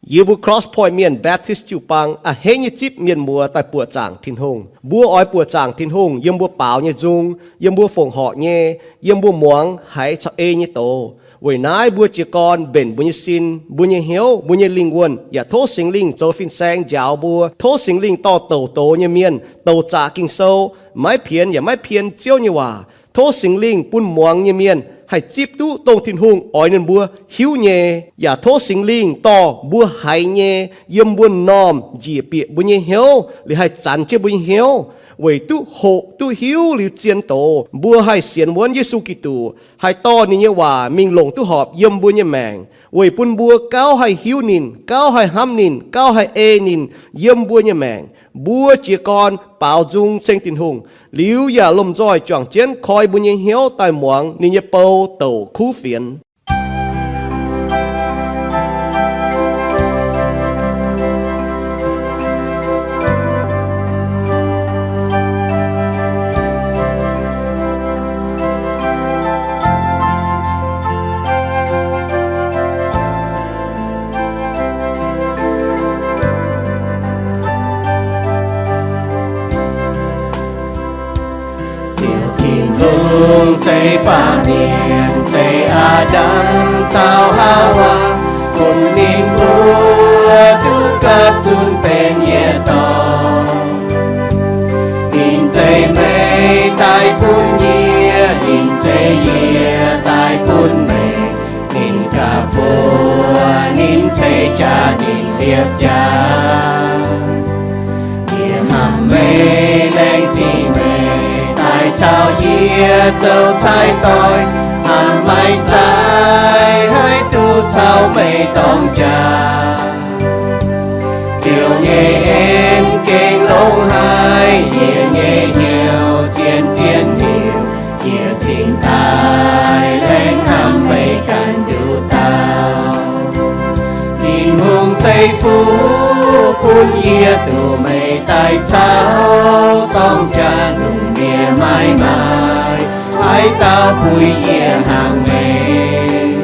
Yie mbuo Cross Point Mienh Baptist jiu-baang a'hneiv nyei zipv mienh muoz daaih buoqc zaangc Tin-Hungh. Mbuo oix buoqc zaangc Tin-Hungh yiem mbuo baaux nyei nzung, yiem mbuo fongc horc nyei, yiem mbuo muangx haiz caux ei nyei doz. Weic naaiv mbuo jiez gorn mbenc mbuo nyei sin, mbuo nyei hnyouv, mbuo nyei lingh wuonh, yaac tov Singx Lingh zoux fin-saeng njaaux mbuo. Tov Singx Lingh dorh douc doz nyei mienh, douc zaqc Ging-Sou, maiv pienx yaac maiv pien Ziouv nyei waac. Tov Singx Lingh bun muangx nyei mienh haih zipv duqv dongh Tin-Hungh oix ninh mbuo hiuv nyei, yaac tov Singx Lingh dorh mbuo haiz nyei yiem mbuo m'normh njiec bieqc mbuo nyei hnyouv, liuz haih zanx jienv mbuo nyei hnyouv, weic duqv hoqc duqv hiuv liuz zien doz, mbuo haih sienx wuonv Yesu Giduc, haih dorh ninh nyei waac mingh longc duqv horpc yiem mbuo nyei maengc, weic bun mbuo gauh haih hiuv ninh, gauh haih hnamv ninh, gauh haih ei ninh yiem mbuo nyei maengc. Mbuo jiez gorn baaux nzung ceng Tin-Hungh, liuz yaac lomh nzoih juangc jienv koi mbuo nyei hnyouv daaih muangx ninh nyei bou douc kuv fienx. Ziouv Tin-Hungh zeiz baamh mienh, zeiz Aa^ndam caux Haawaa, bun ninh mbuo duqv gapv zunv benx yietc dorngx. Ninh zeiz meih daaih bun yie, ninh zeiz yie daaih bun meih. Ninh gapv mbuo, ninh ceix jaax, ninh liepc jaax. Yie hnamv meih, laengz zingh meih daaih caux yie zoux caaix doic, hnamv maiv zaaic haih duqv caux meih dorng jaax. Ziouv nyei en gengh longx haic, yie nyei hnyouv zien-zien liuz, yie cingx daaih laengz hnamv meih ganh nduqc dauh. Tin-Hungh ceix fuqv bun yie, duqv meih daaih caux, dorng jaax lungh ndiev maiv maaih haaix dauh puix yie hnaangx meih.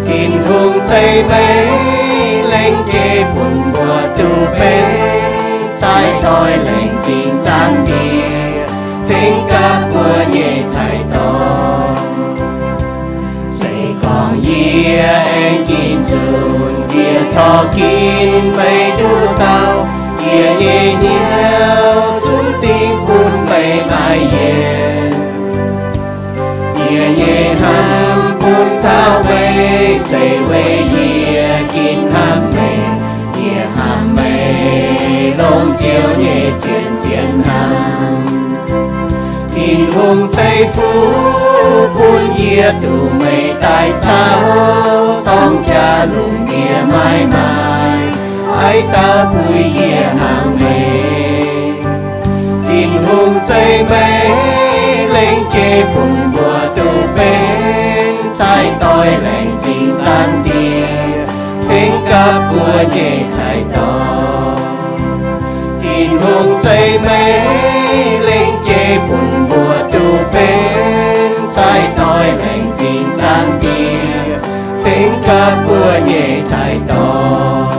Tin-Hungh ceix meih, lengc jeiv bun mbuo duqv benx caaix doic, laengz zingh zaangc Diex tengx gapv mbuo nyei caaix doic. Se gorngv yie aengx ginv nzunc, yie corc ginv meih nduqc dauh. Yie nyei hnyouv zunv dingc bun meih maaih yienc. Yie nyei hnamv bun taux meih, se weic yie ginv hnamv meih. Yie hnamv meih longc Ziouv nyei zien-zien hnamv. Tin-Hungh ceix fuqv bun yie, duqv meih daaih caux, dorng jaax lungh ndiev maiv maaih haaix dauh puix yie hnaangx meih. Tin-Hungh ceix meih, lengc jeiv bun mbuo duqv benx caaix doic, laengz zingh zaangc Diex tengx gapv mbuo nyei caaix doic. Tin-Hungh ceix meih, lengc jeiv bun mbuo duqv benx caaix doic, laengz zingh zaangc Diex tengx gapv mbuo nyei caaix doic.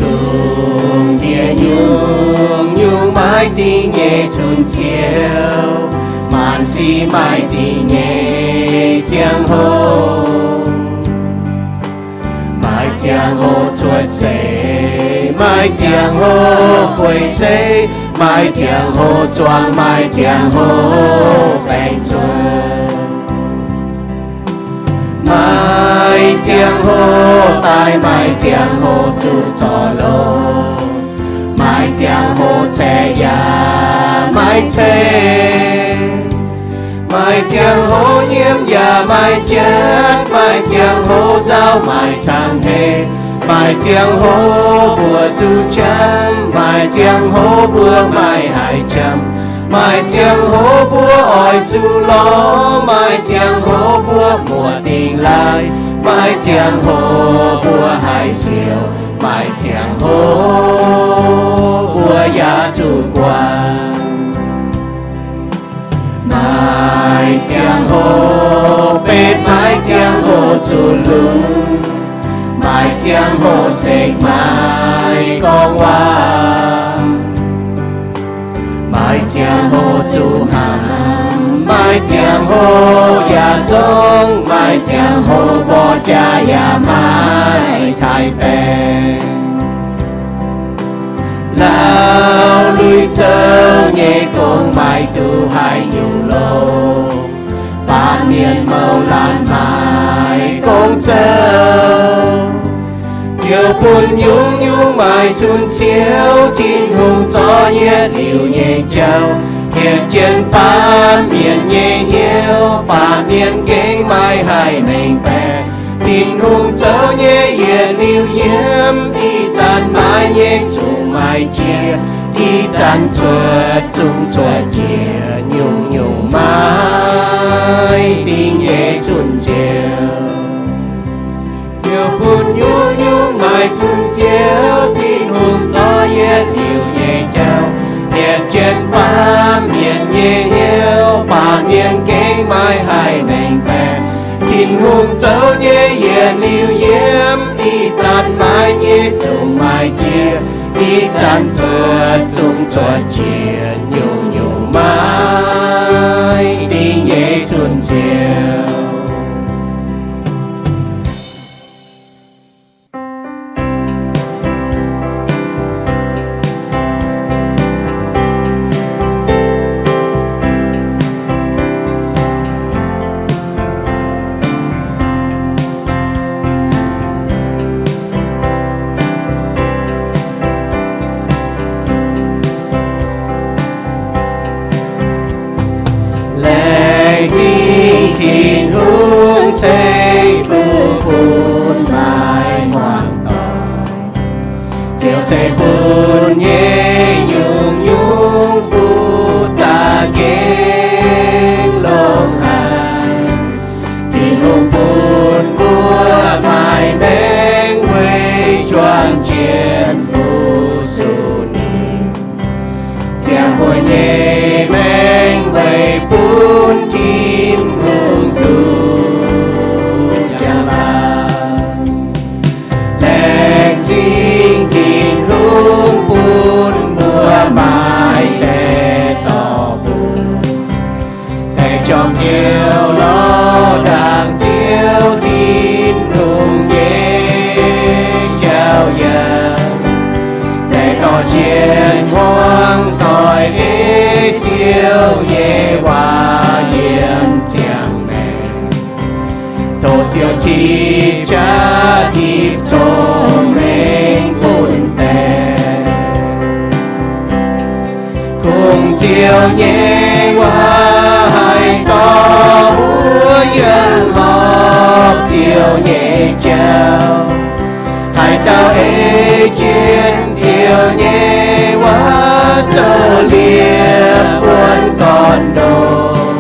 Lungh ndiev nyungc-nyungc maiv dingc nyei cun-ciouv, maanc sic maiv dingc nyei ziangh hoc. Maaih ziangh hoc cuotv seix, maaih ziangh hoc bueix seix, maaih ziangh hoc zuangx, maaih ziangh hoc baengc cuotv. Maaih ziangh hoc daaih, maaih ziangh hoc zuqc zorc longx, maaih ziangh hoc caeqv yaac maiv ceix. Maaih ziangh hoc nyiemv yaac maaih jatv, maaih ziangh hoc nzauh maaih cang heix, maaih ziangh hoc mbuo zuqc qangv, maaih ziangh hoc mbuo maaih haic qangx, maaih ziangh hoc mbuo oix zuqc lorz, maaih ziangh hoc mbuo muoz-dingh laaih, maaih ziangh hoc mbuo haiz siouc, maaih ziangh hoc mbuo yaac zuqc guangc. Maaih ziangh hoc betv, maaih ziangh hoc zuqc lunx, maaih ziangh hoc sekv, maaih gorngv waac, maaih ziangh hoc zuqc hnaangx, maaih ziangh hoc yaac zorngv, maaih ziangh hoc mborqv jaax yaac maaih taaih baengc. Lauh lui zouv nyei gong maaih duqv haaix nyungc longx, baamh mienh mouz laanh maaih gong zouv. Ziouv bun nyungc-nyungc maaih cun-ciouv, Tin-Hungh zorqv yietc liuz nyei jauv hietc jienv baamh mienh nyei hnyouv, baamh mienh gengh maiv haih mengh baeqc. Tin-Hungh zoux nyei yietc liuz yiem, ih zanc maaih nyei zungv maaih jiex, ih zanc cuotv zungv cuotv jiex, nyungc-nyungc maaih dingc nyei cun-ciouv. Ziouv bun nyungc-nyungc maaih cun-ciouv, Tin-Hungh zorqv yietc liuz nyei jauv hietc jienv baamh mienh nyei hnyouv, baamh mienh gengh maiv haih mengh baeqc. Tin-Hungh zoux nyei yietc liuz yiem, ih zanc maaih nyei zungv maaih jiex, ih zanc cuotv zungv cuotv jiex, nyungc-nyungc maaih dingc nyei cun-ciouv. Laengz zingh Tin-Hungh ceix fuqv bun maaih muangx doic. Ziouv ceix bun nyei nyungc-nyungc fuqv zaqc gengh longx haic. Tin-Hungh bun mbuo maaih maengc weic juang jienv fu-sux ninh. Ziangh mbuo nyei maengc weic bun Tin-Hungh duqv njang-laangc. Laengz zingh Tin-Hungh bun mbuo maaih deix dorh mbuo deix jorm hnyouv lorz ndaangc Ziouv Tin-Hungh nyei jauv yiem, deix dorh njien-hmuangv doix ei Ziouv nyei waac yiem ziangh maengc. Tov Ziouv tipv qaqv tipv cong-mengh bun deix. Kungx Ziouv nyei waac haih dorh mbuo yangh horpc Ziouv nyei jauv. Haaix dauh ei jienv Ziouv nyei waac zoux liepc buonv gorn-ndoqv,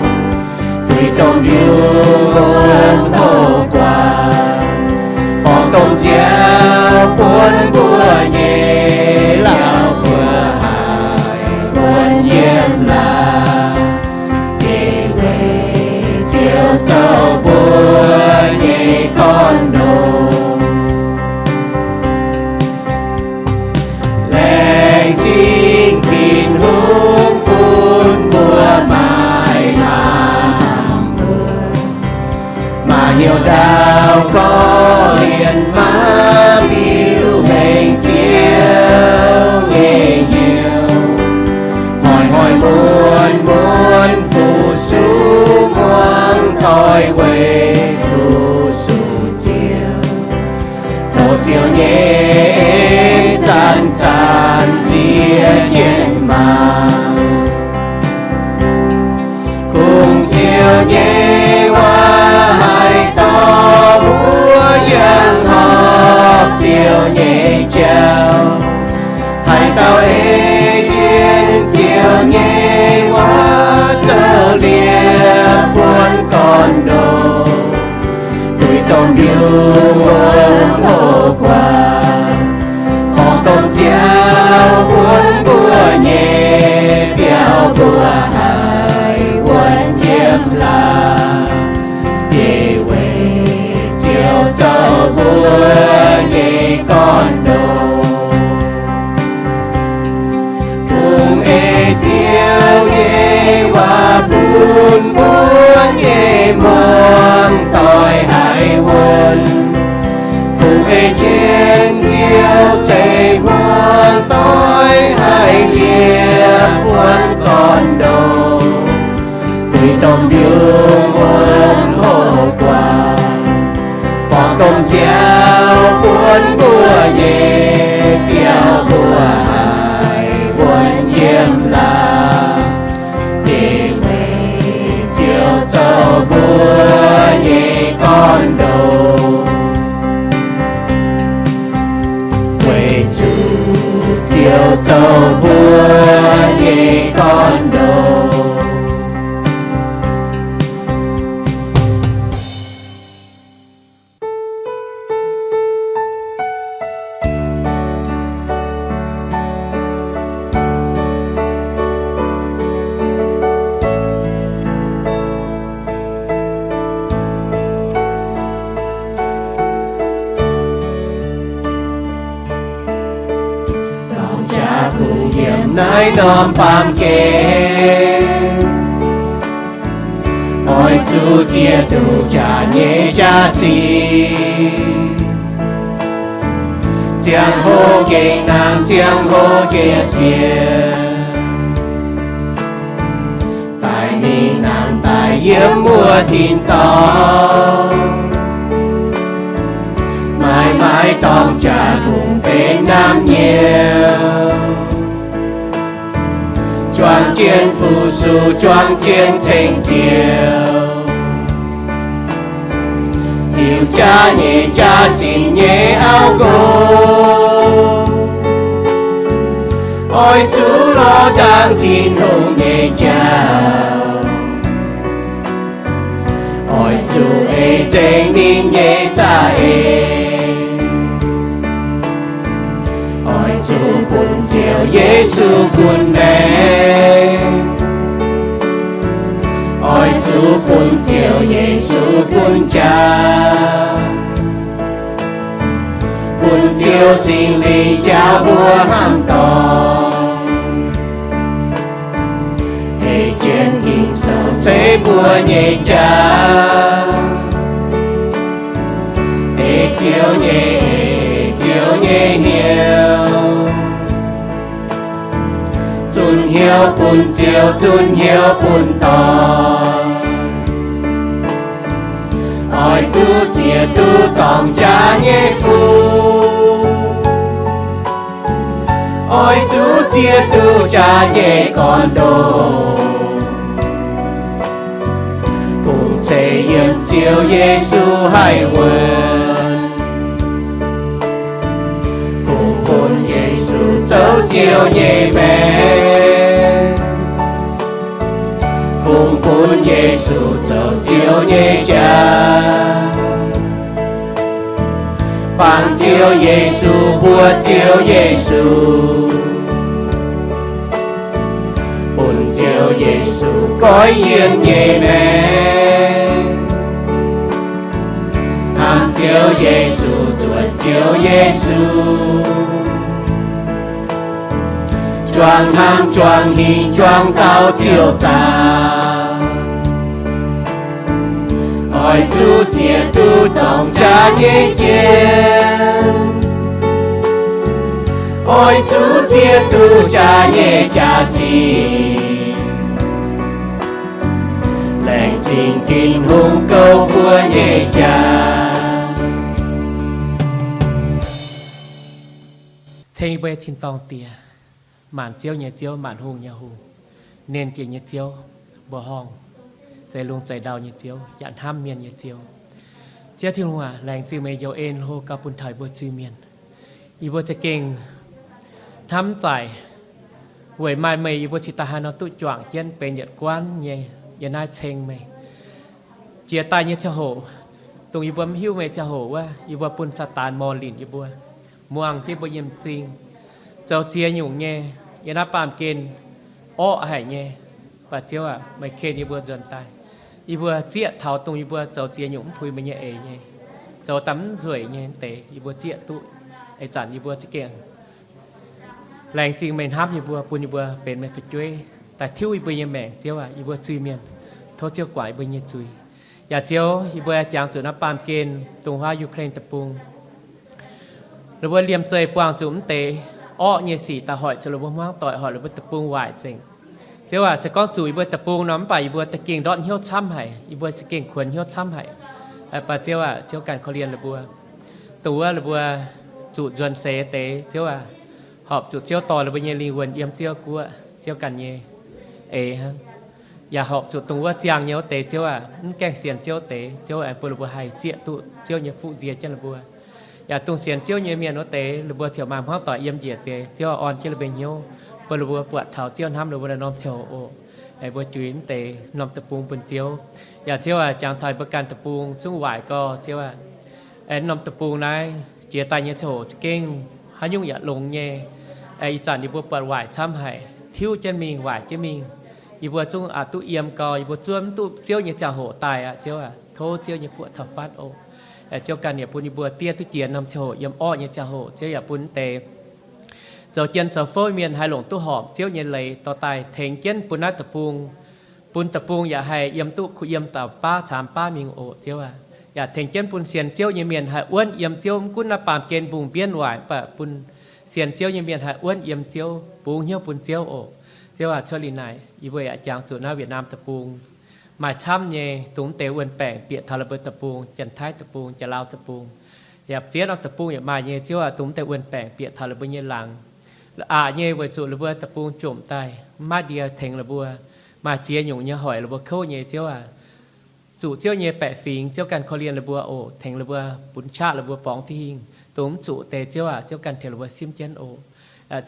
duih domh yungh hlo guaax, borngz domh nziaaux buonv mbuo nyei lauh mbuo haih wuonv yiem laangz. Weic Ziouv zoux mbuo nyei gorn-ndoqv. Laengz zingh Tin-Hungh bun mbuo maaih lamh mbuo, maaih hnyouv ndaauv gorx-lienh, maaih biux hmengx Ziouv nyei hnyouv, hnoi-hnoi muonz-muonz fu-sux muangx doic weic fu-sux Ziouv. Tov Ziouv nyei en zanc-zanc ziex jienv mangc. Kungx Ziouv mbuo nyei gorn-ndoqv. Kungx ei Ziouv nyei waac bun mbuo nyei muangx doic haih wuonv. Kungx ei jienv Ziouv ceix muangx doic haih liepc wuonv gorn-ndoqv, duih domh mbiungc wuom hoqc guaax, borngz domh nziaaux buonv mbuo nyei biauv mbuo haih wuonv yiem laangz. Dingc weic Ziouv zoux mbuo nyei gorn-ndoqv. Weic zuqc Ziouv zoux mbuo nyei gorn-ndoqv. Dorng jaax kungx yiem naaiv norm baamh gen, oix zuqc ziex duqv jaax nyei jaax-zinh, ziangh hoc gengh nangh, ziangh hoc gengh sienx, daic mingh nangh daaih yiem wuov tin-dorngh. Maaiz maaiz dorng jaax kungx benx naamh nyouz, juang jienv fu-sux, juang jienv ceng-ziouv, tiux jaax nyei jaax-zinh nyei auv nqox. Oix zuqc lorz ndaangc Tin-Hungh nyei jauv, oix zuqc ei nzengc ninh nyei za'eix. Oix zuqc bun Ziouv Yesu gunv maengc, oix zuqc bun Ziouv Yesu gunv jaax, bun Ziouv Singx Lingh jauv mbuo hnamv dorngc, ei jienv Ging-Sou ceix mbuo nyei jaax, ei Ziouv nyei, ei Ziouv nyei hnyouv, zunc hnyouv bun Ziouv, zunc hnyouv bun dorn. Oix zuqc ziex duqv dorng jaax nyei fun, oix zuqc ziex duqv jaax nyei gorn-ndoqv, kungx ceix yiem Ziouv Yesu haih wuonv. Kungx bun Yesu zoux Ziouv nyei maengc, kungx bun Yesu zoux Ziouv nyei jaax, bangc Ziouv Yesu, mbuox Ziouv Yesu, bun Ziouv Yesu goiv yiem nyei maengc, hnamv Ziouv Yesu, zuotc Ziouv Yesu, juangc hnaangx, juangc hingh, juangc dauh Ziouv zaangc. Oix zuqc ziex duqv dorng jaax nyei jien, oix zuqc ziex duqv jaax nyei jaax-zinh, laengz zingh Tin-Hungh gouv mbuo nyei jaax. Ceng mbuo Tin-dorngh Diex, maanc ziouv nyei Ziouv, maanc hungh nyei Hungh, nernh jiex nyei Ziouv, mbuoqc horngh, zeix lungh zeix ndau nyei Ziouv, yaac hnamv mienh nyei Ziouv. Ziouv Tin-Hungh aac, laengz zingh meih youz en hlo gauh bun taux yie mbuo zuiz-mienh. Yie mbuo za'gengh hnamv zaaic weic maaih meih yie mbuo cingx daaih haaix nor duqv juangc jienv benx yietc guanh nyei yiem naaiv ceng meih. Jiex daaih nyei ziangh hoc, dongh yie mbuo mv hiuv meih ziangh hoc wuov, yie mbuo bun Saadaan morh linc yie mbuo, muangx jienv yie mbuo nyei m'zing, zoux ziex nyungc nyei, yiem naaiv baamh gen orqv haic nyei. Mv baac Ziouv aac, meih ken yie mbuo nzuonx daaih. Yie mbuo zieqv taux dongh yie mbuo zoux ziex nyungc mv puix meih nyei eix nyei. zoux daaih mv nzueic nyei deix, yie mbuo zieqv duqv. Ih zanc yie mbuo za'gengh laengz zingh meih hnamv yie mbuo, bun yie mbuo benx meih fu'jueiv daaih tiuv yie mbuo nyei maengc, Ziouv aac. Yie mbuo zuiz-mienh, tov Ziouv guangc yie mbuo nyei zuiz. Yaac Ziouv, yie mbuo jangx zuqc naaiv baamh gen dongh huaav Ukraine deic-bung, ninh mbuo liemh zeih buangh zuqc mv deix orqv nyei sic daaih hoic zuqc ninh mbuo hmuangv doic, hoic ninh mbuo deic-bung waaic nzengc. Ziouv aac, se gorngv zuqc yie mbuo deic-bung nor, mv baac yie mbuo za'gengh ndortv hnyouv camv haic, yie mbuo za'gengh kuonx hnyouv camv haic. Mv baac Ziouv aac, Ziouv ganh korv-lienh ninh mbuo, dongh wuov ninh mbuo zuqc nzuonx seix deix, Ziouv aac, horpc zuqc Ziouv dorh ninh mbuo nyei lingh wuonh yiem Ziouv guoqv, Ziouv ganh nyei eix hnangv. Yaac horpc zuqc dongh wuov ziangh nyei wuov deix, Ziouv aac, mv gaengh sienx Ziouv deix, Ziouv aengx bun ninh mbuo haih zieqv duqv Ziouv nyei fuqv nzie jienv ninh mbuo. Yaac dongh sienx Ziouv nyei mienh wuov deix, ninh mbuo ziouc maaih hmuangv doic yiem njiec nzeix, Ziouv orn jienv ninh mbuo hnyouv, bun ninh mbuo buatc taux Ziouv hnamv ninh mbuo naaiv norm ziangh hoc oc. Aengx mbuo juix mv deix norm deic-bung bun Ziouv. Yaac Ziouv aac, jangx taux yie mbuo ganh deic-bung zungv waaic gau, Ziouv aac, aengx norm deic-bung naaiv jiex daaih nyei ziangh hoc za'gengh haaix nyungc yaac longx nyei. Aengx ih zanc yie mbuo buatc waaic camv haic, tiuv jienv mingh, waaic jienv mingh. Yie mbuo zungv aqc duqv yiem gau, yie mbuo zuov mv duqv Ziouv nyei ziangh hoc daaih aqv, Ziouv aac. Tov Ziouv nyei guoqv taux fatv oc. Ziouv ganh yaac bun yie mbuo diev duqv jiex norm ziangh hoc yiem orqv nyei ziangh hoc, Ziouv yaac bun mv deix zoux jien zoux fouv mienh haih longc duqv horpc Ziouv nyei leiz dorh daaih tengx jienv bun naaiv deic-bung, bun deic-bung yaac haih yiem duqv kuh yiem dauh baav caamx baav mingh oc, Ziouv aac. Yaac tengx jienv bun sienx Ziouv nyei mienh haih wuonv yiem Ziouv, mv gunv naaiv baamh gen mbungh mbienv waaic, mv baac bun sienx Ziouv nyei mienh haih wuonv yiem Ziouv, bungx hnyouv bun Ziouv oc. Ziouv aac, cuotv liuz naaic, yie mbuo yaac jangx zuqc naaiv Việt Nam deic-bung maaih camv nyei, dongh mv deix wuon-baengc bieqc taux la'buo deic-bung, Janx-Taiv deic-bung, Janx-Laauv deic-bung, yaac ziex norm deic-bung yaac maaih nyei, Ziouv aac, dongh mv deix wuon-baengc bieqc taux la'buo nyei laangz. Aqc nyei weic zuqc la'buo deic-bung jomc daaih, mv maaih ndie tengx la'buo, maaih ziex nyungc nyei hoic la'buo kouv nyei, Ziouv aac. Zuqc Ziouv nyei baeqc fingx, Ziouv ganh korv-lienh la'buo oc, tengx la'buo, bun qaqv la'buo borngz diqv hingh. Dongh mv zuqc deix, Ziouv aac, Ziouv ganh tengx la'buo simv jienv oc.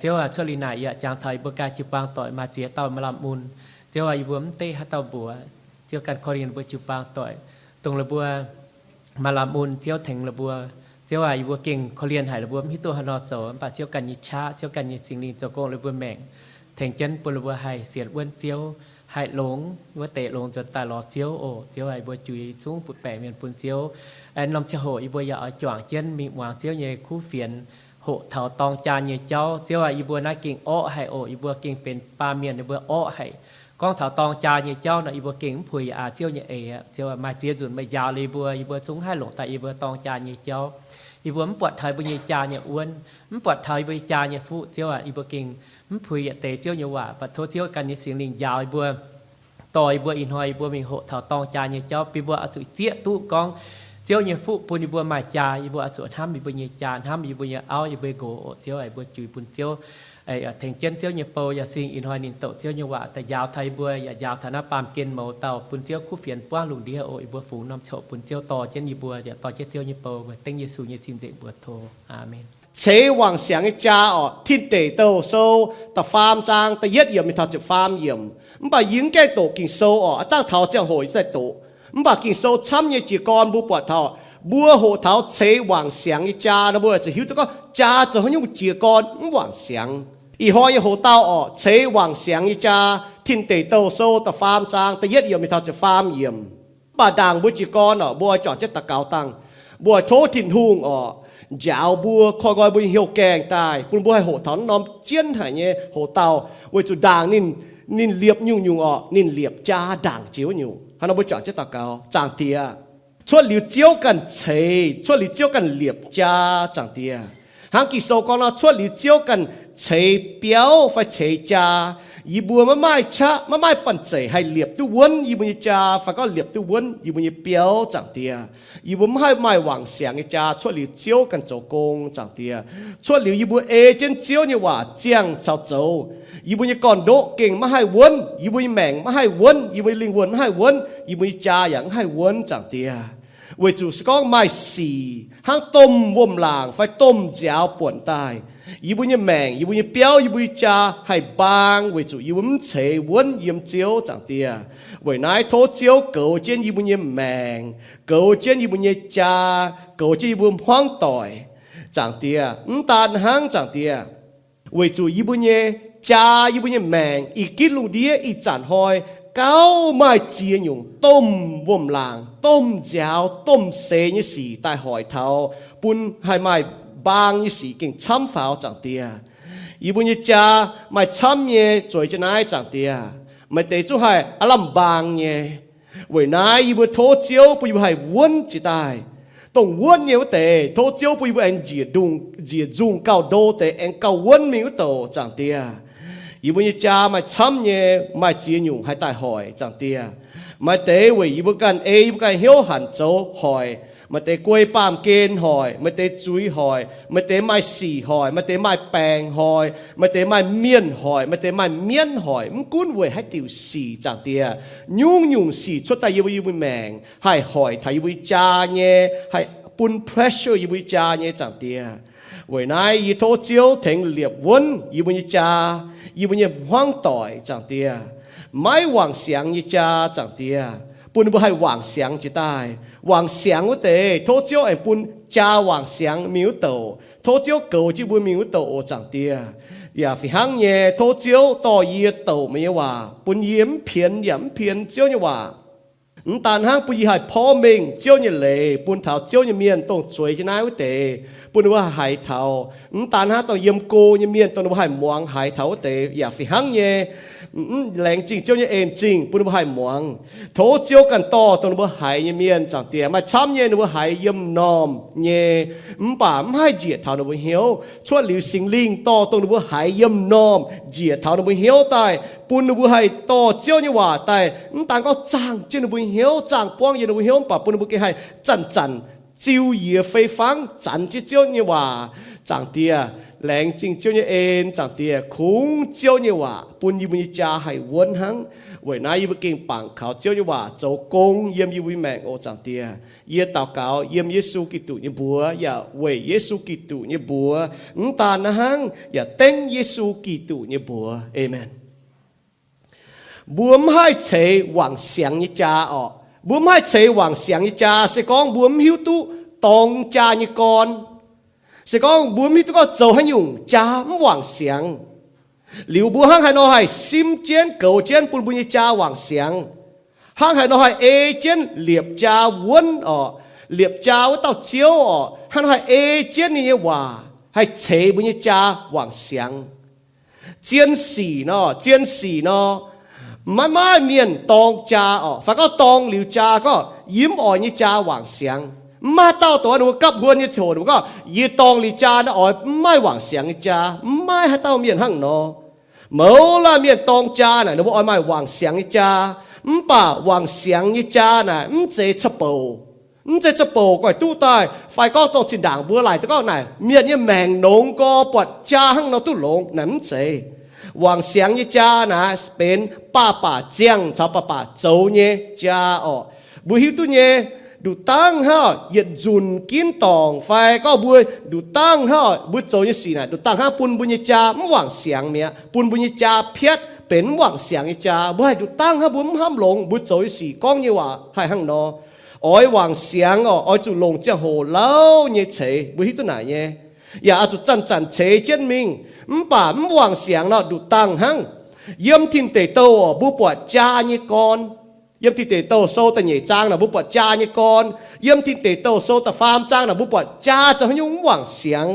Ziouv aac, cuotv liuz naaic yie yaac jangx taux yie mbuo ganh jiu-baang doic maaih ziex dauh maaih lamh mun. Ziouv aac, yie mbuo mv deqv haaix dauh mbuox, Ziouv ganh korv-lienh mbuo jiu-baang doic, dongh la'buo maaih lamh mun, Ziouv tengx la'buo. Ziouv aac, yie mbuo gengh korv-lienh haic la'buo mv hiuv duqv haaix nor zoux, mv baac Ziouv ganh nyei qaqv, Ziouv ganh nyei Singx Lingh zoux gong la'buo maengc, tengx jienv bun la'buo haih sienx wuonv Ziouv, haih longx wuov deix longx nzuonx daaih lorz Ziouv oc. Ziouv aac, yie mbuo juix zungv butv baengc mienh bun Ziouv. Aengx norm ziangh hoc yie mbuo yaac oix juangc jienv mingh muangx Ziouv nyei kuv fienx, hoqc taux dorng jaa nyei jauv. Ziouv aac, yie mbuo naaiv gengh orqv haic oc. Yie mbuo gengh benx baamh mienh, yie mbuo orqv haic. Gorngv taux dorng jaa nyei jauv nor, yie mbuo gengh mv puix aqv Ziouv nyei eix aqv. Ziouv aac, maaih ziex nzunc meih njaaux liuz yie mbuo, yie mbuo zungv haih longc daaih yie mbuo dorng jaa nyei jauv. Yie mbuo mv buatc taux yie mbuo nyei jaa nyei wuonv, mv buatc taux yie mbuo nyei jaa nyei fuqv. Ziouv aac, yie mbuo gengh mv puix yietc deix Ziouv nyei waac, mv baac tov Ziouv ganh nyei Singx Lingh njaaux yie mbuo, dorh yie mbuo ih hnoi yie mbuo mingh hoqc taux dorng jaa nyei jauv, bun yie mbuo oix zuqc zieqv duqv gorngv Ziouv nyei fuqv bun yie mbuo maaih jaa, yie mbuo oix zuqc hnamv yie mbuo nyei jaa, hnamv yie mbuo nyei auv, yie mbuo nyei nqox oc. Ziouv aac, yie mbuo juix bun Ziouv, tengx jienv Ziouv nyei bou yaac sing ih hnoi ninh douc Ziouv nyei waac daaih njaaux taux yie mbuo, yaac njaaux taux naaiv baamh gen mouz dauh bun Ziouv kuv fienx buangv lungh ndiev oc. Yie mbuo fungx norm ziangh hoc bun Ziouv dorh jienv yie mbuo, yaac dorh jienv Ziouv nyei bou, dengv Yesu nyei zingh nzengc mbuox tov. Aamen. Ceix wangc siangx nyei jaa orqc, Tin Deic Douh Sou da'faam zaang da'yietv yiemc mingh taux ziepc faam yiemc. Mv baac yie mv gaengh doqc Ging-Sou orqc, aav dangh taux ziangh hoc yie daaih doqc. Mv baac Ging-Sou camv nyei jiez gorn mbuo buatc taux, mbuo hoqc taux ceix wangc siangx nyei jaa nor, mbuo zuqc hiuv duqv gorngv jaa zoux haaix nyungc jiez gorn mv wangc siangx. Ih hnoi nyei hoc-dauh orqc, ceix wangc siangx nyei jaa, Tin Deic Douh Sou da'faam zaang da'yietv yiemc mingh taux ziepc faam yiemc. Mv baac ndaangc mbuo jiez gorn orqc, mbuo oix juangc jienv daux gaux dangh. Mbuo oix tov Tin-Hungh orqc, njaaux mbuo, koi nqoi mbuo nyei hnyouv gaengh daaih, bun mbuo haih hoqc taux naaiv norm jienv haic nyei hoc-dauh, weic zuqc ndaangc ninh, ninh liepc nyungc-nyungc orqc, ninh liepc jaa ndaangc jiex wuov nyungc. Hnangv nor mbuo juangc jienv daux gaux. Zaangc Diex, cuotv liuz Ziouv ganh ceix, cuotv liuz Ziouv ganh liepc jaa, Zaangc Diex. Hnangv Ging-Sou gorngv nor, cuotv liuz Ziouv ganh ceix biauv fai ceix jaa, yie mbuo maiv maaih qaqv, maiv maaih banh zeic haih liepc duqv wuonv yie mbuo nyei jaa, fai gorngv liepc duqv wuonv yie mbuo nyei biauv, Zaangc Diex. Yie mbuo maiv haih maaih wangc siangx nyei jaa cuotv liuz Ziouv ganh zoux gong, Zaangc Diex. Cuotv liuz yie mbuo ei jienv Ziouv nyei waac ziangh caux zoux, yie mbuo nyei gorn-ndoqv gengh maiv haih wuonv, yie mbuo nyei maengc maiv haih wuonv, yie mbuo nyei lingh wuonh maiv haih wuonv, yie mbuo nyei jaa yaac maiv haih wuonv, Zaangc Diex. Weic zuqc se gorngv maaih sic hnangv domh wuom-laangc fai domh nziaaux buonc daaih, yie mbuo nyei maengc, yie mbuo nyei biauv, yie mbuo nyei jaa haih mbaang weic zuqc yie mbuo mv ceix wuonv yiem Ziouv, Zaangc Diex. Weic naaiv tov Ziouv goux jienv yie mbuo nyei maengc, goux jienv yie mbuo nyei jaa, goux jienv yie mbuo hmuangv doic, Zaangc Diex. Mv daan hnangv, Zaangc Diex, weic zuqc yie mbuo nyei jaa, yie mbuo nyei maengc ih gitv lungh ndiev ih zanc hnoi gauh maaih ziex nyungc domh wuom-laangc, domh nziaaux, domh seix nyei sic daaih hoic taux bun haih maaih mbaang nyei sic gengh camv faaux, Zaangc Diex. Yie mbuo nyei jaa maaih camv nyei zueiz jienv naaiv, Zaangc Diex. Maaih deix zungv haih aav lamh mbaang nyei. Weic naaiv yie mbuo tov Ziouv bun yie mbuo haih wuonv jiex daaih. Dongh wuonv nyei wuov deix, tov Ziouv bun yie mbuo aengx njiec nzungh gauh ndo deix, aengx gauh wuonv mingh wuov douc, Zaangc Diex. Yie mbuo nyei jaa maaih camv nyei, maaih ziex nyungc haih daaih hoic, Zaangc Diex. Maaih deix weic yie mbuo ganh ei, yie mbuo ganh hnyouv hanc zoux hoic. Maaih deix guei baamh gen hoic, maaih deix zuiz hoic, maaih deix maaih sic hoic, maaih deix maaih baengc hoic, maaih deix maaih mienh hoic, maaih deix maaih mienv hoic. Mv gunv weic haaix diuc sic, Zaangc Diex, nyungc-nyungc sic cuotv daaih yiem yie mbuo maengc haih hoic taux yie mbuo nyei jaa nyei, haih bun pressure yie mbuo nyei jaa nyei, Zaangc Diex. Weic naaiv yie tov Ziouv tengx liepc wuonv yie mbuo nyei jaa, yie mbuo nyei hmuangv doic, Zaangc Diex. Maiv wangc siangx nyei jaa, Zaangc Diex, bun ninh mbuo haih wangc siangx jiex daaih. Wangc siangx wuov deix, tov Ziouv aengx bun jaa wangc siangx mingh wuov douc. Tov Ziouv goux jienv mbuo mingh wuov douc oc, Zaangc Diex. Yaac fih hnangv nyei, tov Ziouv dorh yie douc meih nyei waac, bun yie mv pienx yaac mv pien Ziouv nyei waac. Mv daan hnangv bun yie haih porv mengh Ziouv nyei leiz bun taux Ziouv nyei mienh dongh zueiz jienv naaiv wuov deix, bun ninh mbuo haiz taux. Mv daan hnangv dongh yiem go nyei mienh dongh ninh mbuo haih muangx haiz taux wuov deix yaac fih hnangv nyei. Mv laengz zingh Ziouv nyei en zingh bun ninh mbuo haih muangx. Tov Ziouv ganh dorh dongh ninh mbuo haiz nyei mienh, Zaangc Diex, maaih camv nyei ninh mbuo haiz yiem m'normh nyei, mv baac mv haih njiec taux ninh mbuo hnyouv. Cuotv liuz Singx Lingh dorh dongh ninh mbuo haiz yiem m'normh njiec taux ninh mbuo hnyouv daaih, bun ninh mbuo haih dorh Ziouv nyei waac daaih, mv daan gorngv zaangh jienv ninh mbuo hnyouv, zaangh buangv yiem ninh mbuo hnyouv, mv baac bun ninh mbuo gengh haih zanc-zanc ziux yie fei fangv zanx jienv Ziouv nyei waac. Zaangc Diex, laengz zingh Ziouv nyei en. Zaangc Diex, kungx Ziouv nyei waac bun yie mbuo nyei jaa haih wuonv hnangv. Weic naaiv yie mbuo gengh bangc kaux Ziouv nyei waac zoux gong yiem yie mbuo nyei maengc oc, Zaangc Diex. Yie daux gaux yiem Yesu Giduc nyei mbuox yaac weic Yesu Giduc nyei mbuox, mv daan naaiv hnangv, yaac dengv Yesu Giduc nyei mbuox. Aamen. Mbuo mv haih ceix wangc siangx nyei jaa orqc. Mbuo mv haih ceix wangc siangx nyei jaa se gorngv mbuo mv hiuv duqv dorng jaa nyei gorn. Se gorngv mbuo mv hiuv duqv gorngv zoux haaix nyungc jaa mv wangc siangx, liuz mbuo hnangv haaix nor haih simv jienv goux jienv bun mbuo nyei jaa wangc siangx. Hnangv haaix nor haih ei jienv liepc jaa wuonv orqc, liepc jaa wuov dauh Ziouv orqc, hnangv nor haih ei jienv ninh nyei waac haih ceix mbuo nyei jaa wangc siangx. Zien sic nor, zien sic nor, maiv maaih mienh dorng jaa orqc, fai gorngv dorng liuz jaa gorngv yie mv oix nyei jaa wangc siangx. Mv maaih haaix dauh dongh ninh mbuo gapv huon nyei ziangh hoc ninh mbuo gorngv, yie dorng liuz jaa naaiv oix mv maaih wangc siangx nyei jaa. Mv maaih haaix dauh mienh hnangv nor. Mouz laanh mienh dorng jaa naaic ninh mbuo oix maaih wangc siangx nyei jaa. Mv baac wangc siangx nyei jaa naaic mv zeiz ca'bouc. Mv zeiz ca'bouc goiv duqv daaih, fai gorngv dongh zinh ndaangc mbuo laaic duqv gorngv naaic mienh nyei maengc nongx gorx buatc jaa hnangv nor duqv longx naaic mv zeiz. Wangc siangx nyei jaa naaic benx baac baac ziangh caux baac baac zoux nyei jaa orqc. Mbuo hiuv duqv nyei, nduqc dangv hnangv yietc nzunc ginv dorngc fai gorngv mbuo nduqc dangv hnangv mbuo zoux nyei sic naaic nduqc dangh hnangv bun mbuo nyei jaa mv wangc siangx mi'aqv, bun mbuo nyei jaa piatv benx mv wangc siangx nyei jaa. Mbuo haih nduqc dangv hnangv mbuo mv hnamv longx mbuo zoux nyei sic gorngv nyei waac haih hnangv nor. Oix wangc siangx orqc, oix zuqc longc ziangh hoc lauh nyei ceix, mbuo hiuv duqv naaic nyei. Yaac oix zuqc zanc-zanc ceix jienv mingh. Mv baac mv wangc siangx nor nduqc dangh hnangv. Yiem Tin Deic Douh orqc, mbuo buatc jaa nyei gorn. Yiem Tin Deic Douh sou da'nyeic zaang naaic mbuo buatc jaa nyei gorn. Yiem Tin Deic Douh sou da'faam zaang naaic mbuo buatc jaa zoux haaix nyungc mv wangc siangx.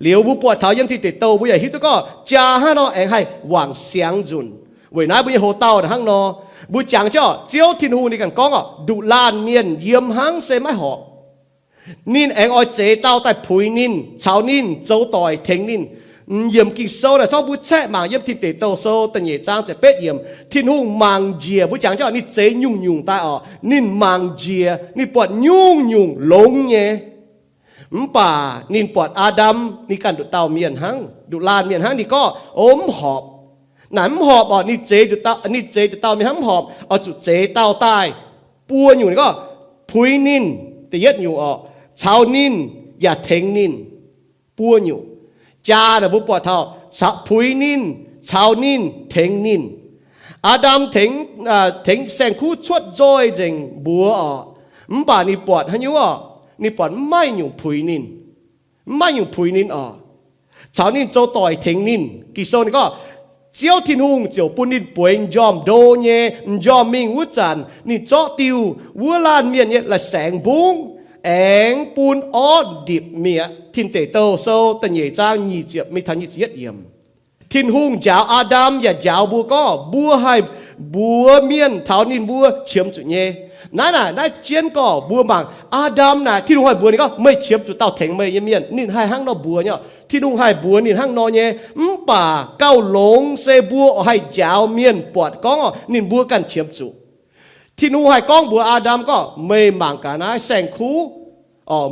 Liuz mbuo buatc taux yiem Tin Deic Douh mbuo yaac hiuv duqv gorngv jaa hnangv nor aengx haih wangc siangx nzunc. Weic naaiv mbuo nyei hoc-dauh naaic hnangv nor, mbuo jangx jienv orqc, Ziouv Tin-Hungh ninh ganh gorngv orqc, nduqc laanh mienh yiem hnangv se maiv horpc. Ninh aengx oix zeix dauh daaih puix ninh, caux ninh zoux doic tengx ninh. Yiemc Ging-Sou naaic corc mbuo caeqv mangc yiem Tin Deic Douh sou da'nyeic zaang ziepc betv yiemc, Tin-Hungh mangc njiec, mbuo jangx jienv orqc, ninh zeix nyungc-nyungc daaih orqc, ninh mangc njiec, ninh buatc nyungc-nyungc longx nyei. Mv baac ninh buatc Aa^ndam ninh ganh nduqc dauh mienh hnangv, nduqc laanh mienh hnangv, ninh gorngv, O, mv horpc. Naaic mv horpc orqc, ninh zeix nduqc dauh, ninh zeix nduqc dauh mienh hnangv, mv horpc, oix zuqc zeix dauh daaih buo nyungc. Ninh gorngv, puix ninh, da'yietv nyungc orqc, caux ninh yaac tengx ninh, buo nyungc. Jaa naaic mbuo buatc taux, caux, puix ninh, caux ninh, tengx ninh. Aa^ndam tengx, tengx saeng-kuv cuotv nzoih nzengc mbuox orqc, mv baac ninh buatc haaix nyungc orqc, ninh buatc mv maaih nyungc puix ninh. Mv maaih nyungc puix ninh orqc. Caux ninh zoux doic tengx ninh. Ging-Sou ninh gorngv, Ziouv Tin-Hungh ziouc bun ninh bueix m'njormh ndo nyei. M'njormh mingh wuov zanc, ninh zorqv diuh wuov laanh mienh nyei la'saengx mbungv, aengx bun orv ndipc mi'aqv. Tin Deic Douh Sou da'nyeic zaang nyic ziepc mingh taux nyic ziepc yietv yiemc. Tin-Hungh njaaux Aa^ndam yaac njaaux mbuo gorngv mbuo haih mbuox mienh taux ninh mbuo qiemx zuqc nyei. Naaiv naaic, naaiv jienv gorngv mbuo mangc Aa^ndam naaic, Tin-Hungh haih mbuox ninh gorngv, meih qiemx zuqc dauh tengx meih nyei mienh. Ninh haih hnangv nor mbuox nyei. Tin-Hungh haih mbuox ninh hnangv nor nyei. Mv baac gauh longx se mbuo oix haih njaaux mienh buatc gorngv ninh mbuo ganh qiemx zuqc. Tin-Hungh haih gorngv mbuox Aa^ndam gorngv, meih mangc gaax naaiv saeng-kuv,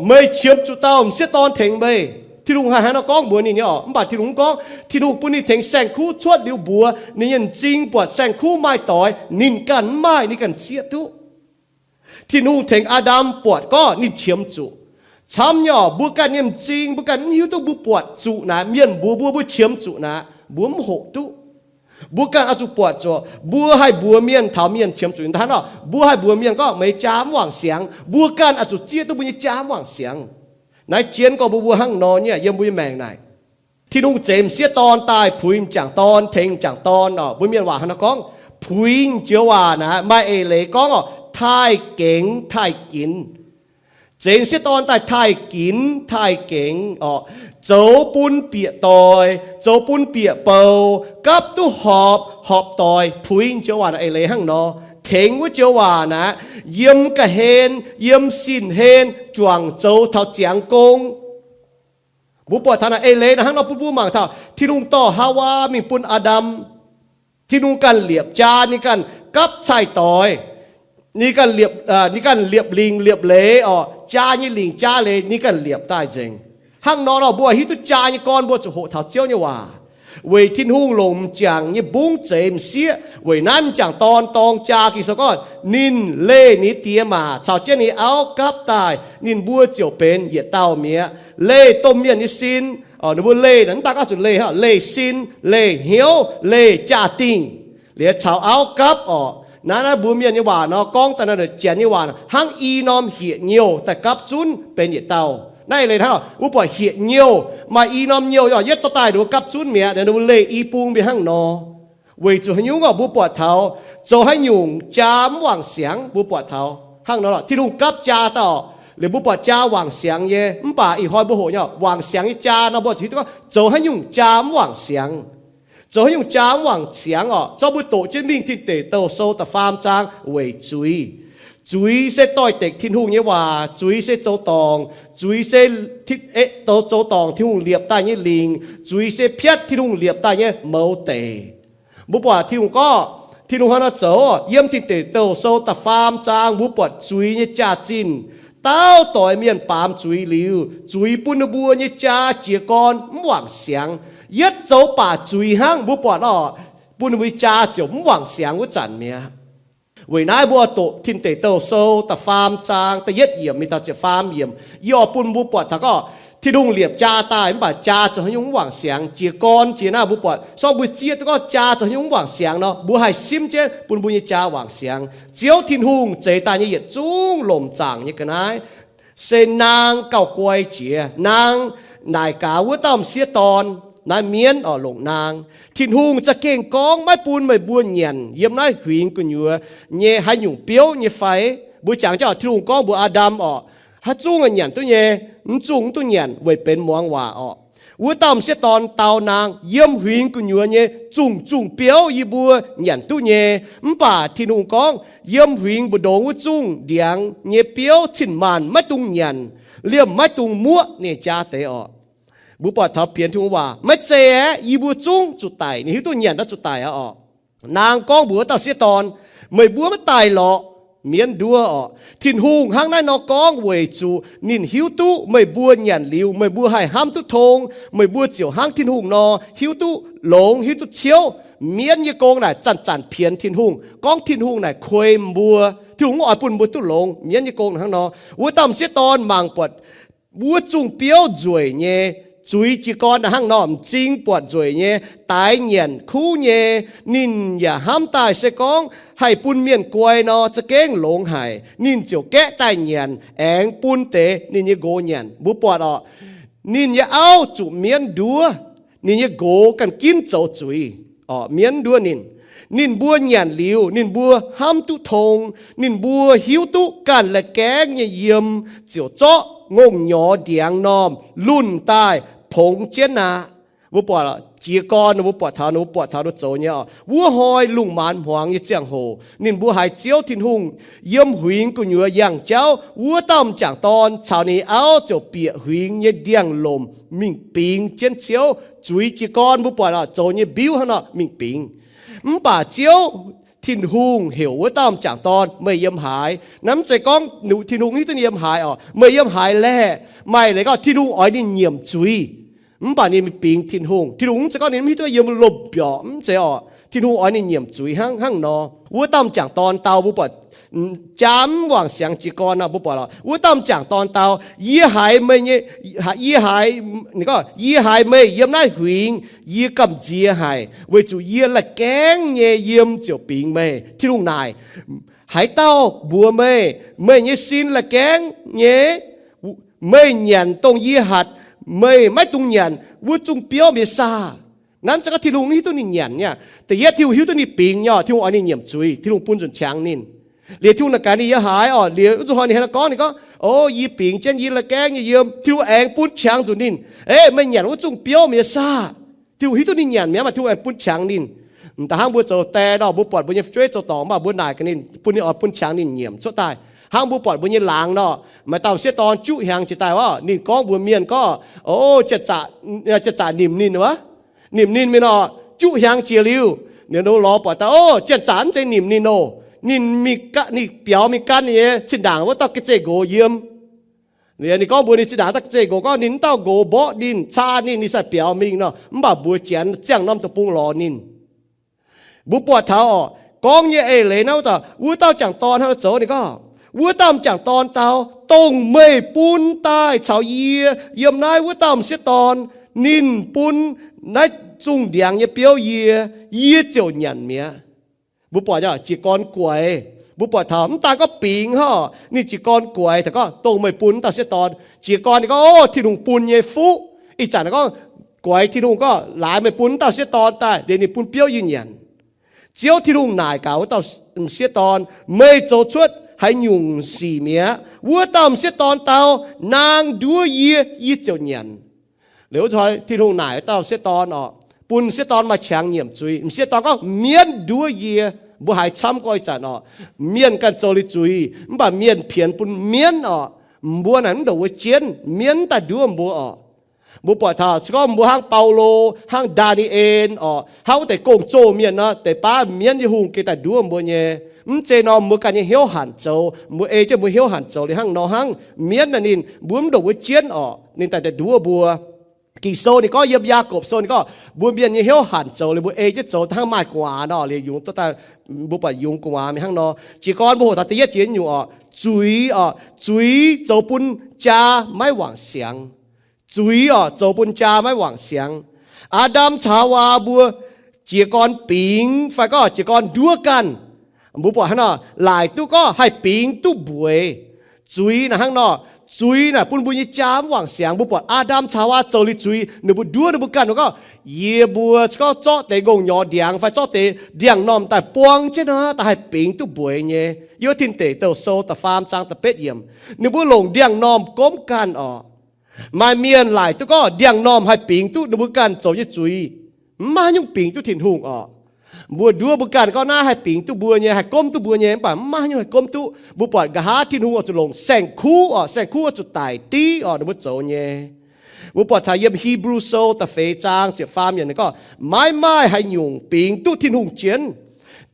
meih qiemx zuqc dauh m'sieqv dorn tengx meih. Tin-Hungh haih hnangv nor gorngv mbuox ninh nyei orqc. Mv baac Tin-Hungh mv gorngv. Tin-Hungh bun ninh tengx saeng-kuv cuotv liuz mbuox ninh nyei m'zing buatc saeng-kuv maaih doix, ninh ganh mv maaih, ninh ganh zieqv duqv. Tin-Hungh tengx Aa^ndam buatc gorngv ninh qiemx zuqc. Camv nyei orqc, mbuo ganh nyei m'zing, mbuo ganh mv hiuv duqv mbuo buatc zuqc naaic, mienh mbuox mbuo, mbuo qiemx zuqc naaic, mbuo mv hoqc duqv. Mbuo ganh oix zuqc buatc zuqc, mbuo haih mbuox mienh taux mienh qiemx zuqc hnangv nor, mbuo haih mbuox mienh gorngv meih jaa mv wangc siangx, mbuo ganh oix zuqc zieqv duqv mbuo nyei jaa mv wangc siangx. Naaiv jienv gorngv mbuo, mbuo hnangv nor nyei yiem mbuo nyei maengc naaic. Tin-Hungh zeix m'sieqv dorn daaih puix m'jangc dorn, tengx m'jangc dorn orqc. Mbuo mienh waac hnangv nor gorngv, puix joux waac naaic maaih eix leiz gorngv orqc, taaih gengx taaih ginx. Zeix m'sieqv dorn daaih taaih ginx taaih gengx orqc, zoux bun bieqc doic, zoux bun bieqc bou, gapv duqv horpc, horpc doic. Puix joux waac naaic eix leiz hnangv nor. Tengx wuov joux waac naaic, yiem ga'hlen, yiem sin-hlen, juangc zoux taux ziangx gong. Mbuo buatc taux naaic eix leiz naaic hnangv nor bun mbuo mangc taux Tin-Hungh dorh Haawaa mingh bun Aa^ndam. Tin-Hungh ganh liepc jaa, ninh ganh gapv cai-doix, ninh ganh liepc, ninh ganh liepc lingc liepc leiz orqc. Jaa nyei lingc jaa leiz ninh ganh liepc daaih nzengc. Hnangv nor nor mbuo hiuv duqv jaa nyei gorn mbuo zuqc hoqc taux Ziouv nyei waac. Weic Tin-Hungh longc m'jangc nyei mbungv zeix m'sieqv. Weic naaiv m'jangc dorn dorng jaa. Ging-Sou gorngv, ninh leih ninh die maac caux jienv ninh auv gapv daaih, ninh mbuo ziouc benx yietc dauh mi'aqv. Leih domh mienh nyei sin, ninh mbuo leih, mv daaih gorngv zuqc leih, leih sin, leih hnyouv, leih jaa-dingh, liuz caux auv gapv orqc. Naaiv, naaiv mbuo mienh nyei waac nor gorngv daaih nor, janx nyei waac hnangv i norm hieh nyouh daaih gapv zunv benx yietc dauh. Naaiv eix leiz hnangv, mbuo buatc hieh nyouh maaih i norm nyouh, yietv dorh daaih ninh mbuo gapv zunv mi'aqv, ninh mbuo leih i bung mingh hnangv nor. Weic zuqc haaix nyungc orqc? Mbuo buatc taux zoux haaix nyungc jaa mv wangc siangx. Mbuo buatc taux hnangv nor, Tin-Hungh gapv jaa daaih orqc, liuz mbuo buatc jaa wangc siangx nyei. Mv baac ih hnoi mbuo hoqc nyei wangc siangx nyei jaa nor, mbuo zuqc hiuv duqv gorngv zoux haaix nyungc jaa mv wangc siangx. Zoux haaix nyungc jaa mv wangc siangx orqc? Zorqv mbuo doqc jienv mingh Tin Deic Douh Sou da'faam zaang weic zuiz. Zuiz se doix-dekc Tin-Hungh nyei waac. Zuiz se zoux dorngc. Zuiz se zoux dorngc Tin-Hungh liepc daaih nyei lingc. Zuiz se piatv Tin-Hungh liepc daaih nyei mouz deic. Mbuo buatc Tin-Hungh gorngv, Tin-Hungh hnangv nor zoux. Yiem Tin Deic Douh Sou da'faam zaang mbuo buatc zuiz nyei jaax-zinh. Dauh doix mienh baamz zuiz liuz, zuiz bun ninh mbuo nyei jaa jiez gorn mv wangc siangx. Yietv zoux baac zuiz hnangv, mbuo buatc orqc, bun ninh mbuo nyei jaa ziouc mv wangc siangx wuov zanc mi'aqv. Weic naaiv mbuo doqc Tin Deic Douh Sou da'faam zaang da'yietv yiemc mingh taux ziepc faam yiemc, yie oix bun mbuo buatc taux gorngv Tin-Hungh liepc jaa daaih, mv baac jaa zoux haaix nyungc mv wangc siangx. Jiez gorn jiex naaiv mbuo buatc, sorng mbuo zieqv duqv gorngv jaa zoux haaix nyungc mv wangc siangx nor, mbuo haih simv jienv bun mbuo nyei jaa wangc siangx. Ziouv Tin-Hungh zeix daaih nyei yietc zungv lomc zaangc nyei ga'naaiv se naang gauh guai jiex. Naang naaic gaax wuov dauh m'sieqv dorn, naaiv mienv orqc, longc naang, Tin-Hungh za'gengh gorngv maiv bun meih mbuo nyanc yiem naaiv huingx gu'nyuoz nyei haaix nyungc biouv nyei fai? Mbuo jangx jienv orqc, Tin-Hungh gorngv mbuox Aa^ndam orqc, haaix zungv nyanc duqv nyei, mv zungv mv duqv nyanc weic benx muangx waac orqc. Wuov dauh m'sieqv dorn dau naang, yiem huingx gu'nyuoz nyei zungh zungh biouv yie mbuo nyanc duqv nyei. Mv baac Tin-Hungh gorngv, yiem huingx mbu'ndongx wuov zungh ndiangx nyei biouv cin-maanc maiv dungx nyanc, liemh maiv dungx muoqv ninh jaa deix orqc. Mbuo buatc taux bienx Tin-Hungh waac, maiv zeiz aeqv, yie mbuo zungv zuqc daic. Ninh hiuv duqv nyanc naaiv zuqc daic aqv orqc. Naang gorngv mbuox wuov dauh m'sieqv dorn, meih mbuo maiv daic lorqc, mienv nduov orqc. Tin-Hungh hnangv naaiv nor gorngv weic zuqc ninh hiuv duqv meih mbuo nyanc liuz meih mbuo haih hnamv duqv tong, meih mbuo ziouc hnangv Tin-Hungh nor hiuv duqv longx, hiuv duqv ciouv. Mienv nyei gong naaic zanc-zanc pienx Tin-Hungh, gorngv Tin-Hungh naaic kuei mbuo. Tin-Hungh mv oix bun mbuo duqv longx. Mienv nyei gong hnangv nor. Wuov dauh m'sieqv dorn mangc buatc wuov zungh biouv nzueic nyei, zuiz jiez gorn hnangv nor, m'zing buatc nzueic nyei, daix nyanc kuv nyei. Ninh yaac hnamv daaih se gorngv haih bun mienh guai nor za'gengh longx haic. Ninh ziouc gaeqv daaih nyanc, aengx bun deix ninh nyei nqox nyanc. Mbuo buatc orqc, ninh nyei auv zuqc mienv nduov, ninh nyei nqox ganh ginv zoux zuiz. Mienv nduov ninh. Ninh mbuo nyanc liuz, ninh mbuo hnamv duqv tong. Ninh mbuo hiuv duqv ganh la'gaengv nyei yiem ziouc zorqv ngongh nyorx ndiangx normh lunh daaih pongx jienv aqv. Mbuo buatc jiez gorn, mbuo buatc taux, mbuo buatc taux ninh zoux nyei oc. Wuov hnoi lungh maanz hmuangx nyei ziangh hoc, ninh mbuo haiz Ziouv Tin-Hungh yiem huingx gu'nyuoz yangh jauv. Wuov dauh m'jangc dorn caux ninh auv ziouc bieqc huingx nyei ndiangx-lomc mingh bingx jienv Ziouv zuiz jiez gorn. Mbuo buatc oc, zoux nyei mbiuv hnangv nor mingh bingx. Mv baac Ziouv Tin-Hungh heuc wuov dauh m'jangc dorn, meih yiem haaix? Naaiv mv zeiz gorngv Tin-Hungh hiuv duqv ninh yiem haaix oc. Meih yiem haaix laeh? Maaih leiz gorngv Tin-Hungh oix ninh nyiemc zuiz. Mv baac ninh mingh bingx Tin-Hungh. Tin-Hungh mv zeiz gorngv ninh mv hiuv duqv yiem lomh mbiorqc, mv zeiz oc. Tin-Hungh oix ninh nyiemc zuiz hnangv, hnangv nor. Wuov dauh m'jangc dorn dau, mbuo buatc jaa mv wangc siangx jiez gorn nor, mbuo buatc oc. Wuov dauh m'jangc dorn dau, yie haiz meih nyei, yie haiz, ninh gorngv, yie haiz meih yiem naaiv huingx, yie gamh nziex haic, weic zuqc yie la'gaengv nyei yiem ziouc bingx meih. Tin-Hungh naaic, haaix dauh mbuox meih, meih nyei sin la'gaengv nyei? Meih nyanc dongh yie hatc meih maiv dungx nyanc wuov zungh biouv mi'aqv saah? Naaiv mv zeiz gorngv Tin-Hungh hiuv duqv ninh nyanc nyei. Da'yietv Tin-Hungh hiuv duqv ninh bingx nyei, Tin-Hungh oix ninh nyiemc zuiz, Tin-Hungh bun nzunc qangx ninh. Liuz Tin-Hungh naaic gaax ninh yiem haaix oc. Liuz wuov zuqc hnoi ninh haaix nor gorngv, ninh gorngv, o, yie bingx jienv yie la'gaengv nyei yiem. Tin-Hungh aengx bun qangx nzunc ninh, e, meih nyanc wuov zungh biouv mi'aqv saah? Tin-Hungh hiuv duqv ninh nyanc mi'aqv, maaih Tin-Hungh aengx bun qangx ninh. M'daaih hnangv mbuo zoux die nor, mbuo buatc mbuo nyei fu'jueiv zoux dorngc mv baac mbuo naaic gaax ninh, bun ninh oix bun qangx ninh nyiemc cuotv daaih. Hnangv mbuo buatc mbuo nyei laangz nor, maaih dauh m'sieqv dorn juqv hnyangx jiex daaih oc, ninh gorngv mbuox mienh gorngv, o, janx-zaqc nimc ninh wuov. Nimc ninh mingh nor, juqv hnyangx jiex liuz, ninh lorz buatc daaih, o, janx-zaqc mv zeiz nimc ninh oc. Ninh mingh, ninh biaux mingh gan ninh nyei zinh ndaangc wuov dauh ga'zeh-nqox yiem. Ninh gorngv mbuox ninh zinh ndaangc dauh ga'zeh-nqox gorngv ninh mv dauh nqox mborqv ninh, caa ninh, ninh sai biaux mingh nor, mv baac mbuox Janx ziangh norm deic-bung lorz ninh. Mbuo buatc taux oc, gorngv nyei eix leiz naaiv wuov dauh, wuov dauh m'jangc dorn hnangv nor zoux ninh gorngv, wuov dauh m'jangc dorn dau, dongh meih bun daaih caux yie yiem naaiv wuov dauh m'sieqv dorn, ninh bun naaiv zungh ndiangx nyei biouv yie, yie ziouc nyanc mi'aqv. Mbuo buatc jiez gorn guaix, mbuo buatc taux mv daan gorngv bingx hnangv, ninh jiez gorn guaix taux gorngv dongh meih bun wuov dauh sieqv dorn. Jiez gorn ninh gorngv, o, Tin-Hungh bun nyei fuqv. Ih zanc gorngv guaix Tin-Hungh gorngv laaix meih bun wuov dauh sieqv dorn daaih, liuz ninh bun biouv yie nyanc. Ziouv Tin-Hungh naaic gaax wuov dauh m'sieqv dorn, meih zoux cuotv haaix nyungc sic mi'aqv? Wuov dauh m'sieqv dorn dau, naang nduov yie, yie ziouc nyanc. Liuz wuov Tin-Hungh naaic wuov dauh m'sieqv dorn oc, bun m'sieqv dorn maaih qangx nyiemc zuiz. M'sieqv dorn gorngv, mienv nduov yie. Mbuo haiz camv gorx ih zanc oc, mienh ganh zoux liuz zuiz, mv baac mienh pienx bun mienv oc. Mbuo naaic mv ndongc wuov jienv, mienv daaih nduov mbuo oc. Mbuo buatc taux se gorngv mbuo hnangv Baulo, hnangv Ndaa^ni^en oc, hnangv wuov deix gong-zoh mienh nor, deix baav mienv nyei hungh gengh daaih nduov mbuo nyei. Mv zeiz nor mbuo ganh nyei hnyouv hanc zoux, mbuo ei jienv mbuo hnyouv hanc zoux liuz hnangv nor hnangv. Mienv naaic ninh mbuo mv ndongc wuov jienv oc, ninh daaih daaih nduov mbuo. Ging-Sou ninh gorngv yiem Yaagorpc Sou ninh gorngv mbuo mienh nyei hnyouv hanc zoux liuz mbuo ei jienv zoux hnangv maaih gu'nguaaz nor, liuz yungz duqv daaih, mbuo buatc yungz gu'nguaaz mingh hnangv nor. Jiez gorn mbuo hoqc taux da'yietv jiex nyungc oc, zuiz oc, zuiz zoux bun jaa maiv wangc siangx. Zuiz oc, zoux bun jaa maiv wangc siangx. Aa^ndam caux Haawaa mbuo jiez gorn bingx fai gorngv jiez gorn nduov ganh. Mbuo buatc hnangv nor, laaic duqv gorngv haih bingx duqv mbueix. Zuiz naaic hnangv nor, zuiz naaic bun mbuo nyei jaa mv wangc siangx. Mbuo buatc Aa^ndam caux Haawaa zoux liuz zuiz, ninh mbuo nduov ninh mbuo ganh gorngv, yie mbuo gorngv zorqv deix ngongh nyorx ndiangx fai zorqv deix ndiangx-normh daaih buang jienv nor, daaih haih bingx duqv mbueix nyei. Yiem Tin Deic Douh Sou da'faam zaang da'betv yiemc, ninh mbuo longc ndiangx-normh gomv ganh oc. Maaih mienh laaic duqv gorngv ndiangx-normh haih bingx duqv ninh mbuo ganh zoux nyei zuiz. Mv maaih haaix nyungc bingx duqv Tin-Hungh oc. Mbuo nduov mbuo ganh gorngv naaiv haih bingx duqv mbuo nyei, haih gomv duqv mbuo nyei, mv baac mv maaih haaix nyungc haih gomv duqv. Mbuo buatc nqa'haav Tin-Hungh oix zuqc longc saeng-kuv oc, saeng-kuv oix zuqc daic div oc, ninh mbuo zoux nyei. Mbuo buatc taux yiem Hebrew Sou da'feix zaang ziepc faam yiemc ninh gorngv, maiv maaih haaix nyungc bingx duqv Tin-Hungh jienv.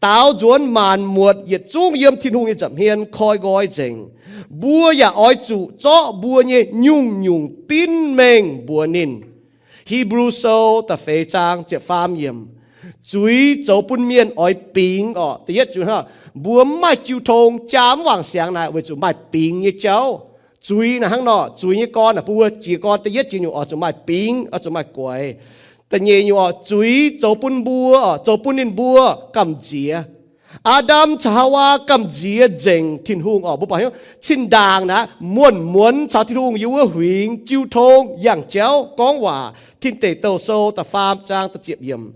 Daaux nzuonx maanc muotc yietc zungv yiem Tin-Hungh nyei nza'hmien koi nqoi nzengc. Mbuo yaac oix zuqc zorqv mbuo nyei nyungc-nyungc binv mengh mbuox ninh. Hebrew Sou da'feix zaang ziepc faam yiemc. Zuiz zoux bun mienh oix bingx oc. Da'yietv, mbuo mv maaih jiu tong, jaa mv wangc siangx naaic weic zuqc maaih bingx nyei jauv. Zuiz naaic hnangv nor, zuiz nyei gorn naaic bun mbuo jiez gorn da'yietv jiex nyungc oix zuqc maaih bingx, oix zuqc maaih guaix. Da'nyeic nyungc oc, zuiz zoux bun mbuo oc, zoux bun ninh mbuo gamh nziex. Aa^ndam caux Haawaa gamh nziex nzengc Tin-Hungh oc. Mbuo buatc hnyouv cin-ndaangc naaic muonc muonz caux Tin-Hungh yiem wuov huingx jiu tong yangh jauv gorngv waac. Tin Deic Douh Sou da'faam zaang da'ziepc yiemc.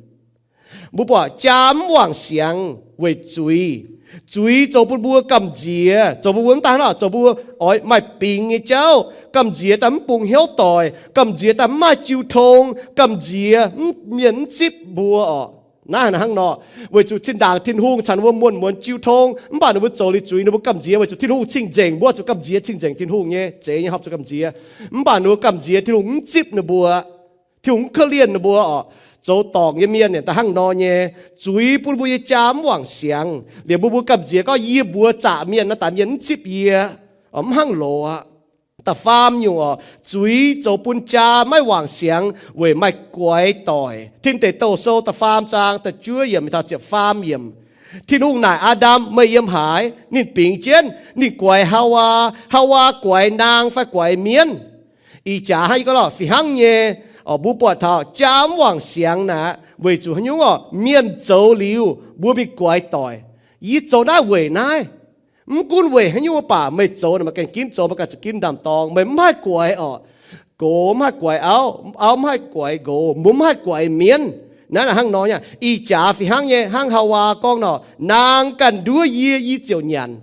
Mbuo buatc jaa mv wangc siangx weic zuiz. Zuiz zoux bun mbuo gamh nziex, zoux bun mbuo mv daaih hnangv nor, zoux bun mbuo oix maaih bingx nyei jauv, gamh nziex daaih mv bungx hnyouv doic, gamh nziex daaih mv maaih jiu tong, gamh nziex mv, mienh mv zipv mbuo orqc. Naaiv hnangv nor, weic zuqc zinh ndaangc Tin-Hungh caux ninh mbuo muonz-muonz jiu tong, mv baac ninh mbuo zoux liuz zuiz, ninh mbuo gamh nziex weic zuqc Tin-Hungh cing-nzengc, mbuo zuqc gamh nziex cing-nzengc Tin-Hungh nyei, zeiz nyei horpc zuqc gamh nziex. Mv baac ninh mbuo gamh nziex Tin-Hungh mv zipv ninh mbuo, Tin-Hungh mv korv-lienh ninh mbuo orqc. Zoux dorngc nyei mienh yaac da'hnangv nor nyei. Zuiz bun mbuo nyei jaa mv wangc siangx, liemh mbuo mbuo gamh nziex gorngv yie mbuox zaqc mienh nor, daaih mienh mv zipv yie, mv hnangv loz aqv. Da'faam nyungc orqc, zuiz zoux bun jaa maiv wangc siangx weic maaih guaix doic. Tin Deic Douh Sou da'faam zaang da'juov yiemc taux ziepc faam yiemc. Tin-Hungh naaic Aa^ndam, meih yiem haaix? Ninh bingx jienv, ninh guaix Haawaa. Haawaa guaix naang fai guaix mienv? Ih jaax hnangv yie gorngv lorqc, fih hnangv nyei. Orqc, mbuo buatc taux jaa mv wangc siangx naaic weic zuqc haaix nyungc orqc, mienh zoux liuz mbuo mingh guaix doic. Yie zoux naaiv weic naaiv. Mv gunv weic haaix nyungc mv baac meih zoux naaic, meih ganh ginv zoux, meih ganh zuqc ginv ndaam-dorng, meih mv haih guaix orqc. Nqox mv haih guaix auv, auv mv haih guaix nqox, mbuo mv haih guaix mienv. Naaiv hnangv nor nyei. Ih jaax fih hnangv nyei, hnangv Haawaa gorngv nor, naang ganh nduov yie, yie ziouc nyanc.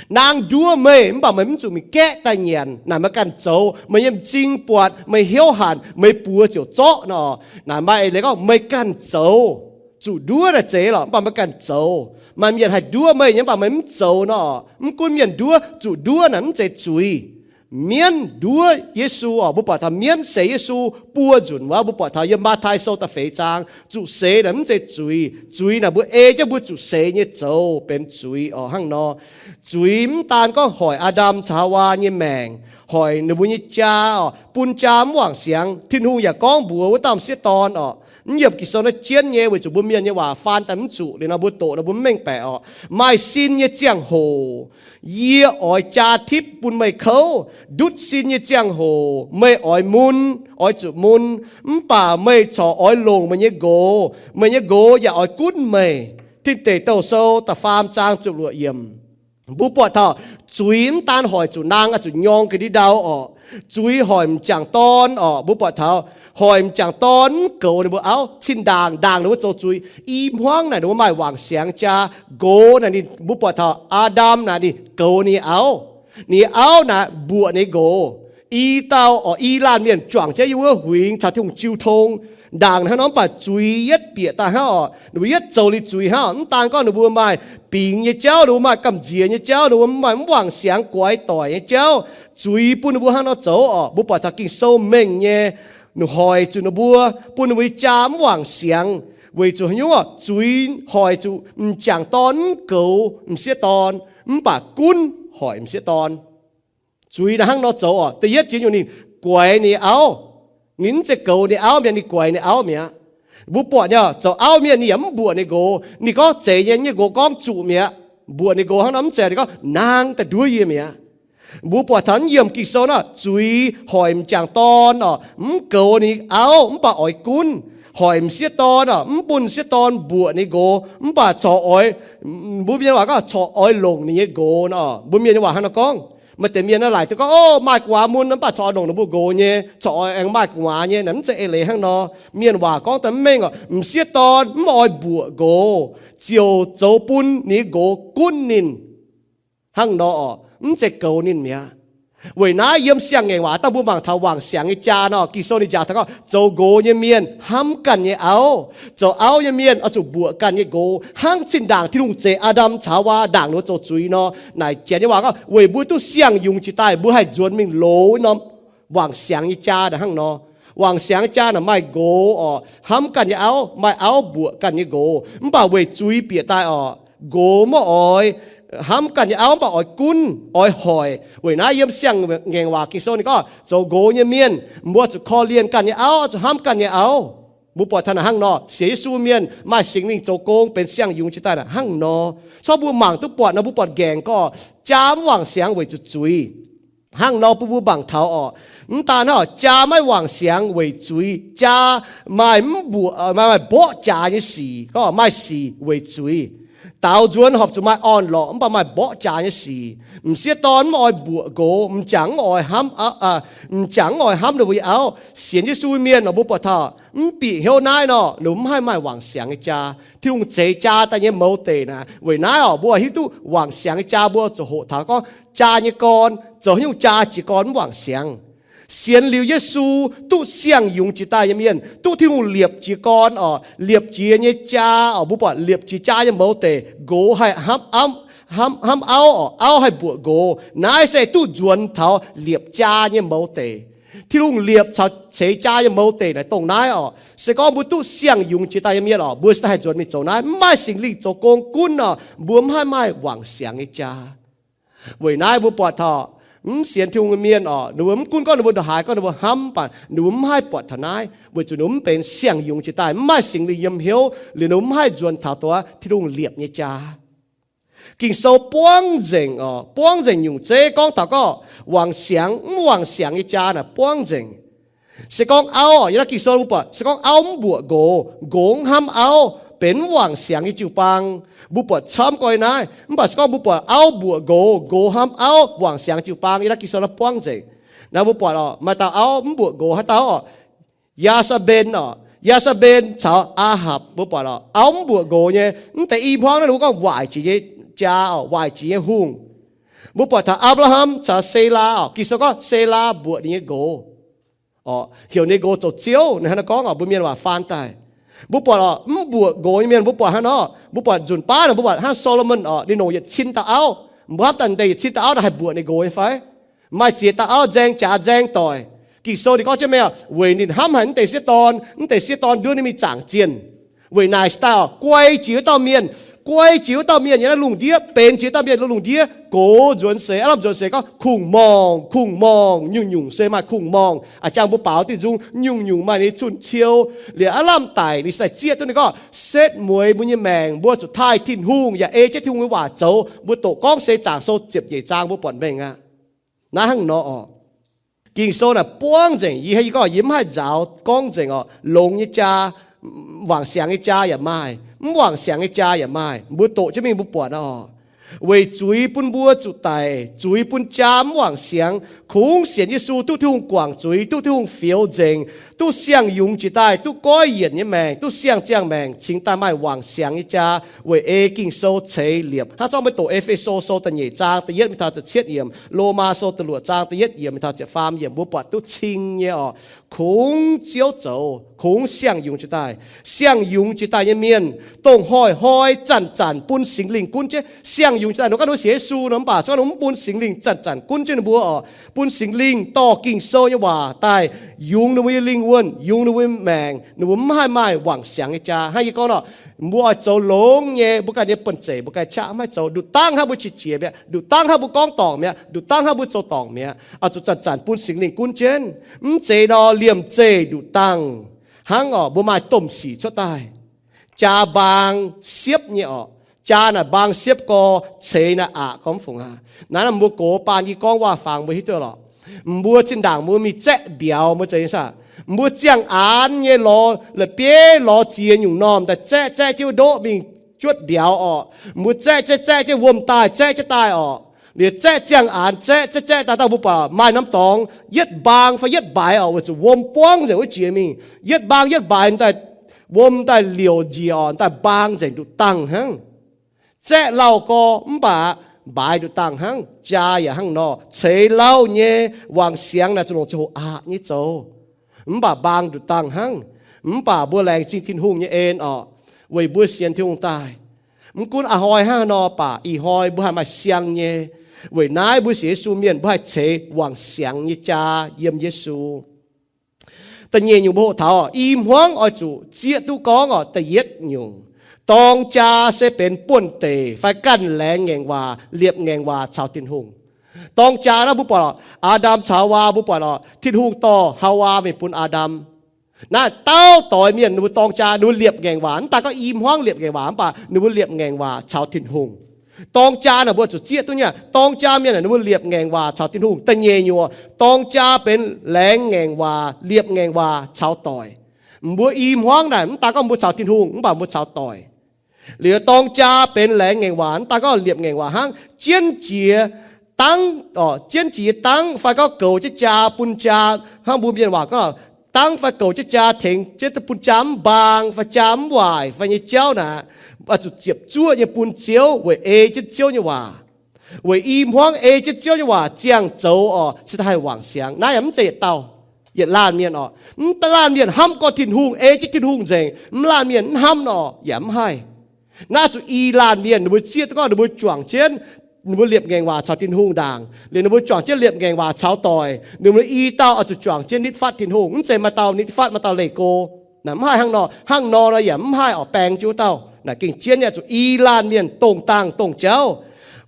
Naang nduov meih mv baac meih mv zuqc mingh gaeqv daaih nyanc. Naaic meih ganh zoux, meih nyei m'zing buatc, meih hnyouv hanc, meih buoz ziouc zorqv nor. Naaic maaih eix leiz gorngv meih ganh zoux. Zuqc nduov naaic zeiz lorqc, mv baac meih ganh zoux. Maaih mienh haih nduov meih nyei mv baac meih mv zoux nor. Mv gunv mienh nduov, zuqc nduov naaic mv zeiz zuiz. Mienv nduov Yesu orqc, mbuo buatc taux mienv seix Yesu buo nzunc wuov, mbuo buatc taux yiem Matv^tai Sou da'feix zaang, zuqc seix naaic mv zeiz zuiz. Zuiz naaic mbuo ei jienv mbuo zuqc seix nyei zoux benx zuiz orqc. Hnangv nor, zuiz mv daan gorngv hoic Aa^ndam caux Haawaa nyei maengc, hoic ninh mbuo nyei jaa orqc, bun jaa mv wangc siangx. Tin-Hungh yaac gorngv mbuox wuov dauh m'sieqv dorn orqc, mv yiem Ging-Sou naaiv jienv nyei, weic zuqc mbuo mienh nyei waac faan daaih mv zuqc liuz nor, mbuo doqc nor mbuo mv mengh baeqc orqc. Maaih sin nyei ziangh hoc yie oix jaa tipv bun meih kouv. Ndutv sin nyei ziangh hoc meih oix mun, oix zuqc mun, mv baac meih corc oix longc meih nyei nqox. Meih nyei nqox yaac oix gunv meih. Tin Deic Douh Sou da'faam zaang ziepc luoqc yiemc. Mbuo buatc taux zuiz mv daan hoic zuqc naang oix zuqc nyorng ga'ndiev ndau orqc. Zuiz hoic m'jangc dorn orqc. Mbuo buatc taux hoic m'jangc dorn mv goux ninh mbuo auv, cin-ndaangc ndaangc ninh mbuo zoux zuiz. I hmuangv naaic ninh mbuo maaih wangc siangx jaa. Nqox naaic ninh, mbuo buatc taux Aa^ndam naaic ninh goux ninh nyei auv. Ninh nyei auv naaic mbuoqc ninh nyei nqox. I dauh orqc, i laanh mienh juangc jienv yiem wuov huingx caux Tin-Hungh jiu tong. Ndaangc hnangv nor mv baac zuiz yietv bieqc daaih hnangv orqc, ninh mbuo yietv zoux liuz zuiz hnangv orqc. Mv daan gorngv ninh mbuo maaih bingx nyei jauv, ninh mbuo maaih gamh nziex nyei jauv, ninh mbuo maaih mv wangc siangx guaix doic nyei jauv, zuiz bun ninh mbuo hnangv nor zoux orqc. Mbuo buatc taux Ging-Sou mengh nyei, ninh hoic zuqc ninh mbuo, bun ninh mbuo nyei jaa mv wangc siangx. Weic zuqc haaix nyungc orqc? Zuiz hoic zuqc m'jangc dorn mv goux m'sieqv dorn, mv baac gunv hoic m'sieqv dorn. Zuiz naaic hnangv nor zoux orqc. Da'yietv jiex nyungc ninh guaix ninh auv. Ninh mv zeiz goux ninh auv mi'aqv, ninh guaix ninh auv mi'aqv. Mbuo buatc nyei, zoux auv mienh ninh yaac mv mbuoqc ninh nqox. Ninh gorngv zeiz nyei, ninh nqox gorngv zuqc mi'aqv. Mbuoqc ninh nqox hnangv nor mv zeiz, ninh gorngv naang daaih nduov yie mi'aqv. Mbuo buatc taux yiem Ging-Sou naaic, zuiz hoic m'jangc dorn orqc, mv goux ninh auv mv baac oix gunv, hoic m'sieqv dorn orqc, mv bun m'sieqv dorn mbuoqc ninh nqox, mv baac corc oix, mbuo mienh waac gorngv corc oix longc ninh nyei nqox nor. Mbuo mienh nyei waac hnangv nor gorngv. Maaih deix mienh naaic laaic duqv gorngv, o, maaih gu'nguaaz mun mv baac corc oix longc ninh mbuo nqox nyei, corc oix aengx maaih gu'nguaaz nyei, naaic mv zeiz eix leiz hnangv nor. Mienh waac gorngv daaih mv mengh orqc, m'sieqv dorn mv oix mbuoqc nqox, ziouc zoux bun ninh nyei nqox gunv ninh. Hnangv nor orqc, mv zeiz goux ninh mi'aqv. Weic naaiv yiem Siang-Ngaengc Waac dangh mbuo mangc taux wangc siangx nyei jaa nor, Ging-Sou ninh njaaux taux gorngv zoux nqox nyei mienh hnamv ganh nyei auv. Zoux auv nyei mienh oix zuqc mbuoqc ganh nyei nqox, hnangv zinh ndaangc Tin-Hungh zeix Aa^ndam caux Haawaa ndaangc ninh mbuo zoux zuiz nor. Naaic janx nyei waac gorngv weic mbuo duqv siang-yungz jiex daaih, mbuo haih nzuonx mingh loz norm wangc siangx nyei jaa naaic hnangv nor. Wangc siangx nyei jaa naaic maaih nqox orqc, hnamv ganh nyei auv, maaih auv mbuoqc ganh nyei nqox. Mv baac weic zuiz bieqc daaih orqc, nqox maiv oix hnamv ganh nyei auv, mv baac oix gunv, oix hoic. Weic naaiv yiem Siang-Ngaengc Waac Ging-Sou ninh gorngv zoux nqox nyei mienh, mbuo zuqc korv-lienh ganh nyei auv, zuqc hnamv ganh nyei auv. Mbuo buatc taux naaic hnangv nor, sienx Yesu mienh maaih Singx Lingh zoux gong benx siang-yungz jiex daaih naaic hnangv nor. Corc mbuo mangc duqv buatc nor, mbuo buatc nqaengc gorngv jaa mv wangc siangx weic zuqc zuiz. Hnangv nor bun mbuo mangc taux orqc, mv daan hnangv orqc, jaa maiv wangc siangx weic zuiz, jaa maaih mv mbuoqc, maaih, maaih mborqv jaax nyei sic, gorngv maaih sic weic zuiz. Daaux nzuonx horpc zuqc maaih orn-lorqc mv baac maaih mborqv jaax nyei sic. M'sieqv dorn mv oix mbuoqc nqox, m'jangc mv oix hnamv, m'jangc mv oix hnamv ninh mbuo nyei auv. Sienx Yesu mienh oc, mbuo buatc taux mv bieqc hnyouv naaiv nor, ninh mbuo mv haih maaih wangc siangx nyei jaa. Tin-Hungh ceix jaa daaih nyei mouz deic naaic. Weic naaiv oc, mbuo hiuv duqv wangc siangx nyei jaa, mbuo zuqc hoqc taux gorngv jaa nyei gorn zoux haaix nyungc jaa jiez gorn mv wangc siangx. Sienx liuz Yesu duqv siang-yungz jiex daaih nyei mienh, duqv Tin-Hungh liepc jiez gorn oc, liepc jiez nyei jaa oc, mbuo buatc liepc jiez jaa nyei mouz deic, nqox haih hnamv auv oc, auv haih mbuoqc nqox. Naaiv se duqv nzuonx taux liepc jaa nyei mouz deic. Tin-Hungh liepc caux ceix jaa nyei mouz deic naaic dongh naaiv oc. Se gorngv mbuo duqv siang-yungz jiex daaih nyei mienh oc, mbuo se daaih haih nzuonx mingh zoux naaiv. Mv maaih Singx Lingh zoux gong gunv nor, mbuo mv haih maaih wangc siangx nyei jaa. Weic naaiv mbuo buatc taux mv sienx Tin-Hungh nyei mienh oc, ninh mbuo mv gunv gorngv ninh mbuo ndongc haaix, gorngv ninh mbuo hnamv, mv baac ninh mbuo mv haih buatc taux naaiv, weic zuqc ninh mbuo mv benx siang-yungz jiex daaih, mv maaih Singx Lingh yiem hnyouv, liuz ninh mbuo mv haih nzuonx taux dongh Tin-Hungh liepc nyei jaa. Ging-Sou buangv nzengc oc, buangv nzengc nyungc zeiv gorngv taux gorngv wangc siangx mv wangc siangx nyei jaa naaic buangv nzengc. Se gorngv auv, yiem naaiv Ging-Sou mbuo buatc, se gorngv auv mv mbuoqc nqox, nqox mv hnamv auv, benx mv wangc siangx nyei jiu-baang. Mbuo buatc camv gorx naaiv. Mv baac se gorngv mbuo buatc auv mbuoqc nqox, nqox hnamv auv, wangc siangx jiu-baang, yiem naaiv Ging-Sou naaiv buangv nzengc. Naaiv mbuo buatc oc, maaih dauh auv mv mbuoqc nqox, haaix dauh oc? Yaa^saa^mben oc. Yaa^saa^mben caux Aa^hapc, mbuo buatc oc, auv mv mbuoqc nqox nyei. Mv deix i hmuangv naaiv ninh mbuo gorngv waaic jiex nyei jaa oc, waaic jiex nyei hungh. Mbuo buatc taux Apc^laa^ham caux Selaa oc. Ging-Sou gorngv Selaa mbuoqc ninh nyei nqox oc, heuc ninh nqox zoux ziouv. Ninh hnangv naaiv gorngv oc, mbuo mienh waac faan daaih. Mbuo buatc oc, mv mbuoqc nqox nyei mienh mbuo buatc hnangv nor, mbuo buatc nzunc baav naaic mbuo buatc hnangv Solomon oc, ninh longc yietc cin dauh auv. Mbuo hnamv daaih ninh deix yietc cin dauh auv naaic haih mbuoqc ninh nqox nyei fai? Maaih ziex dauh auv nzaeng jaax nzaeng doic. Ging-Sou ninh gorngv jienv mengh oc, weic ninh hnamv haic mv deix sieqv dorn, mv deix sieqv dorn nduov ninh mingh zaangc zienh. Weic naaic se daaih oc, guai jiex wuov dauh mienh, guai jiex wuov dauh mienh yiem naaiv lungh ndiev, benx jiex dauh mienh lungh ndiev, gox nzuonx seix, aav lamh nzuonx seix gorngv kungx-morngh, kungx-morngh, nyungc-nyungc se maaih kungx-morngh. A'jang mbuo baaux diuh nzung nyungc-nyungc maaih ninh cun-ciou, liuz aav lamh daic ninh se daaih zieqv duqv ninh gorngv setv mueiz mbuo nyei maengc, mbuo zuqc taaih Tin-Hungh yaac ei jienv Tin-Hungh nyei waac zoux. Mbuo doqc gorngv seix zaangc sou ziepc nyeic zaang mbuo buatc mengh aqv. Naaiv hnangv nor oc. Ging-Sou naaic buangv nzengc, yie hnangv yie gorngv yie mv haih nzaaux gorngv nzengc oc. Longx nyei jaa, wangc siangx nyei jaa yaac maaih, mv wangc siangx nyei jaa yaac maaih. Mbuo doqc jienv mingh mbuo buatc oc. Weic zuiz bun mbuo zuqc daic, zuiz bun jaa mv wangc siangx. Kungx sienx Yesu duqv Tin-Hungh guangc zuiz, duqv Tin-Hungh fioux nzengc, duqv siang-yungz jiex daaih, duqv goiv yienc nyei maengc, duqv siang-ziangh maengc, cingx daaih maaih wangc siangx nyei jaa weic ei Ging-Sou ceix liepc. Hnangv zorqv mbuo doqc E^fe^so Sou da'nyeic zaang da'yietv mingh taux da'cietv yiemc, Lomaa Sou da'luoqc zaang da'yietv yiemc mingh taux ziepc faam yiemc, mbuo buatc duqv cing nyei oc. Kungx Ziouv zoux, kungx siang-yungz jiex daaih. Siang-yungz jiex daaih nyei mienh, dongh hnoi-hnoi zanc-zanc bun Singx Lingh gunv jienv. Siang-yungz jiex daaih nor, gorngv ninh mbuo sienx Yesu nor, mv baac se gorngv ninh mbuo mv bun Singx Lingh zanc-zanc gunv jienv ninh mbuo oc. Bun Singx Lingh dorh Ging-Sou nyei waac daaih yungz ninh mbuo nyei lingh wuonh, yungz ninh mbuo nyei maengc, ninh mbuo mv haih maaih wangc siangx nyei jaa. Hnangv yie gorngv nor, mbuo oix zoux longx nyei, mbuo ganh nyei banh zeic mbuo ganh qaqv mv haih zoux. Nduqc dangv hnangv mbuo qiex jiez mi'aqv, nduqc dangv hnangv mbuo gorngv dorngc mi'aqv, nduqc dangv hnangv mbuo zoux dorngc mi'aqv, oix zuqc zanc-zanc bun Singx Lingh gunv jienv. Mv zeiz nor, liemh zeih nduqc dangh hnangv oc, mbuo maaih domh sic cuotv daaih. Jaa mbaang siepv nyei oc. Jaa naaic mbaang siepv gorx, ceix naaic aqc gorx mv fungc aqv. Naaiv mbuo gox baan yie gorngv waac-fangx mbuo hiuv duqv lorqc. Mbuo zinh ndaangc mbuo mingh zaeqv mbiauz mbuo zeiz nyei saah? Mbuo ziangh aanx nyei lorz la'bieiv lorz ziex nyungc normh daaih zaeqv, zaeqv jienv wuov ndoqv mingh juotv mbiauz orqc. Mbuo zaeqv, zaeqv, zaeqv jienv wuom daaih, zaeqv jienv daaih orqc. Liuz zaeqv ziangh aanx, zaeqv, zaeqv, zaeqv daaih, daaih mbuo buatc maaih norm dorngx yietv mbaang fai yietv mbaaix orqc, weic zuqc wuom buangv nzengc wuov jiex mingh. Yietv mbaang yietv mbaaix daaih, wuom daaih liouc njiec orqc, daaih mbaang nzengc nduqc dangh hnangv. Zaeqv lauh gorx mv baac mbaaix nduqc dangh hnangv. Jaa yaac hnangv nor, ceix lauh nyei wangc siangx naaic zuqc longc ziangh hoc aqc nyei zoux, mv baac mbaang nduqc dangh hnangv. Mv baac mbuo laengz zingh Tin-Hungh nyei en orqc, weic mbuo sienx Tin-Hungh daaih. Mv gunv a'hnoi hnangv haaix nor baac ih hnoi mbuo haih maaih siang nyei. Weic naaiv mbuo sienx Yesu mienh mbuo haih ceix wangc siangx nyei jaa yiem Yesu. Da'nyeic nyungc mbuo hoqc taux i hmuangv oix zuqc zieqv duqv gorngv orqc, da'yietv nyungc, dorng jaa se benx buonv-deic fai ganh laengz ngaengc waac, liepc ngaengc waac caux Tin-Hungh. Dorng jaa naaiv mbuo buatc orqc, Aa^ndam caux Haawaa mbuo buatc orqc, Tin-Hungh dorh Haawaa mingh bun Aa^ndam. Naaiv dauh doix mienh ninh mbuo dorng jaa ninh mbuo liepc ngaengc waac, mv daaih gorngv i hmuangv liepc ngaengc waac mv baac ninh mbuo liepc ngaengc waac caux Tin-Hungh. Dorng jaa naaic mbuo zuqc zieqv duqv nyei. Dorng jaa mienh naaic ninh mbuo liepc ngaengc waac caux Tin-Hungh. Da'nyeic nyungc, dorng jaa benx laengz ngaengc waac, liepc ngaengc waac caux doic. Mbuo i hmuangv naaic mv daaih gorngv mbuo caux Tin-Hungh mv baac mbuo caux doic. Liuz dorng jaa benx laengz ngaengc waac, mv daaih gorngv liepc ngaengc waac hnangv. Jienv jiex dangv, jienv jiex dangv fai gorngv goux jienv jaa bun jaa, hnangv mbuo mienh waac gorngv, dangv fai goux jienv jaa tengx jienv bun jaa mv mbaang fai jaa mv waaic fai nyei jauv naaic, oix zuqc ziepc zuoqv nyei bun Ziouv weic ei jienv Ziouv nyei waac, weic i hmuangv ei jienv Ziouv nyei waac ziangh zoux orqc, cingx daaih haih wangc siangx. Naaiv yaac mv zeiz yietc dauh, yietc laanh mienh orqc. Mv laanh mienh hnamv gorngv Tin-Hungh ei jienv Tin-Hungh nzengc, mv laanh mienh mv hnamv nor yaac mv haih. Naaiv zuqc i laanh mienh ninh mbuo zieqv duqv gorngv ninh mbuo juangc jienv ninh mbuo liepc ngaengc waac caux Tin-Hungh ndaangc, liuz ninh mbuo juangc jienv liepc ngaengc waac caux doic, ninh mbuo i dauh oix zuqc juangc jienv nitv fatv Tin-Hungh, mv zeiz maaih dauh nitv fatv maaih dauh leih go. Naaic mv haih hnangv nor. Hnangv nor nor yaac mv haih orqc, baeng jienv wuov dauh. Naaic gengh jienv nyei zuqc i laanh mienh dongh dangh dongh jauv.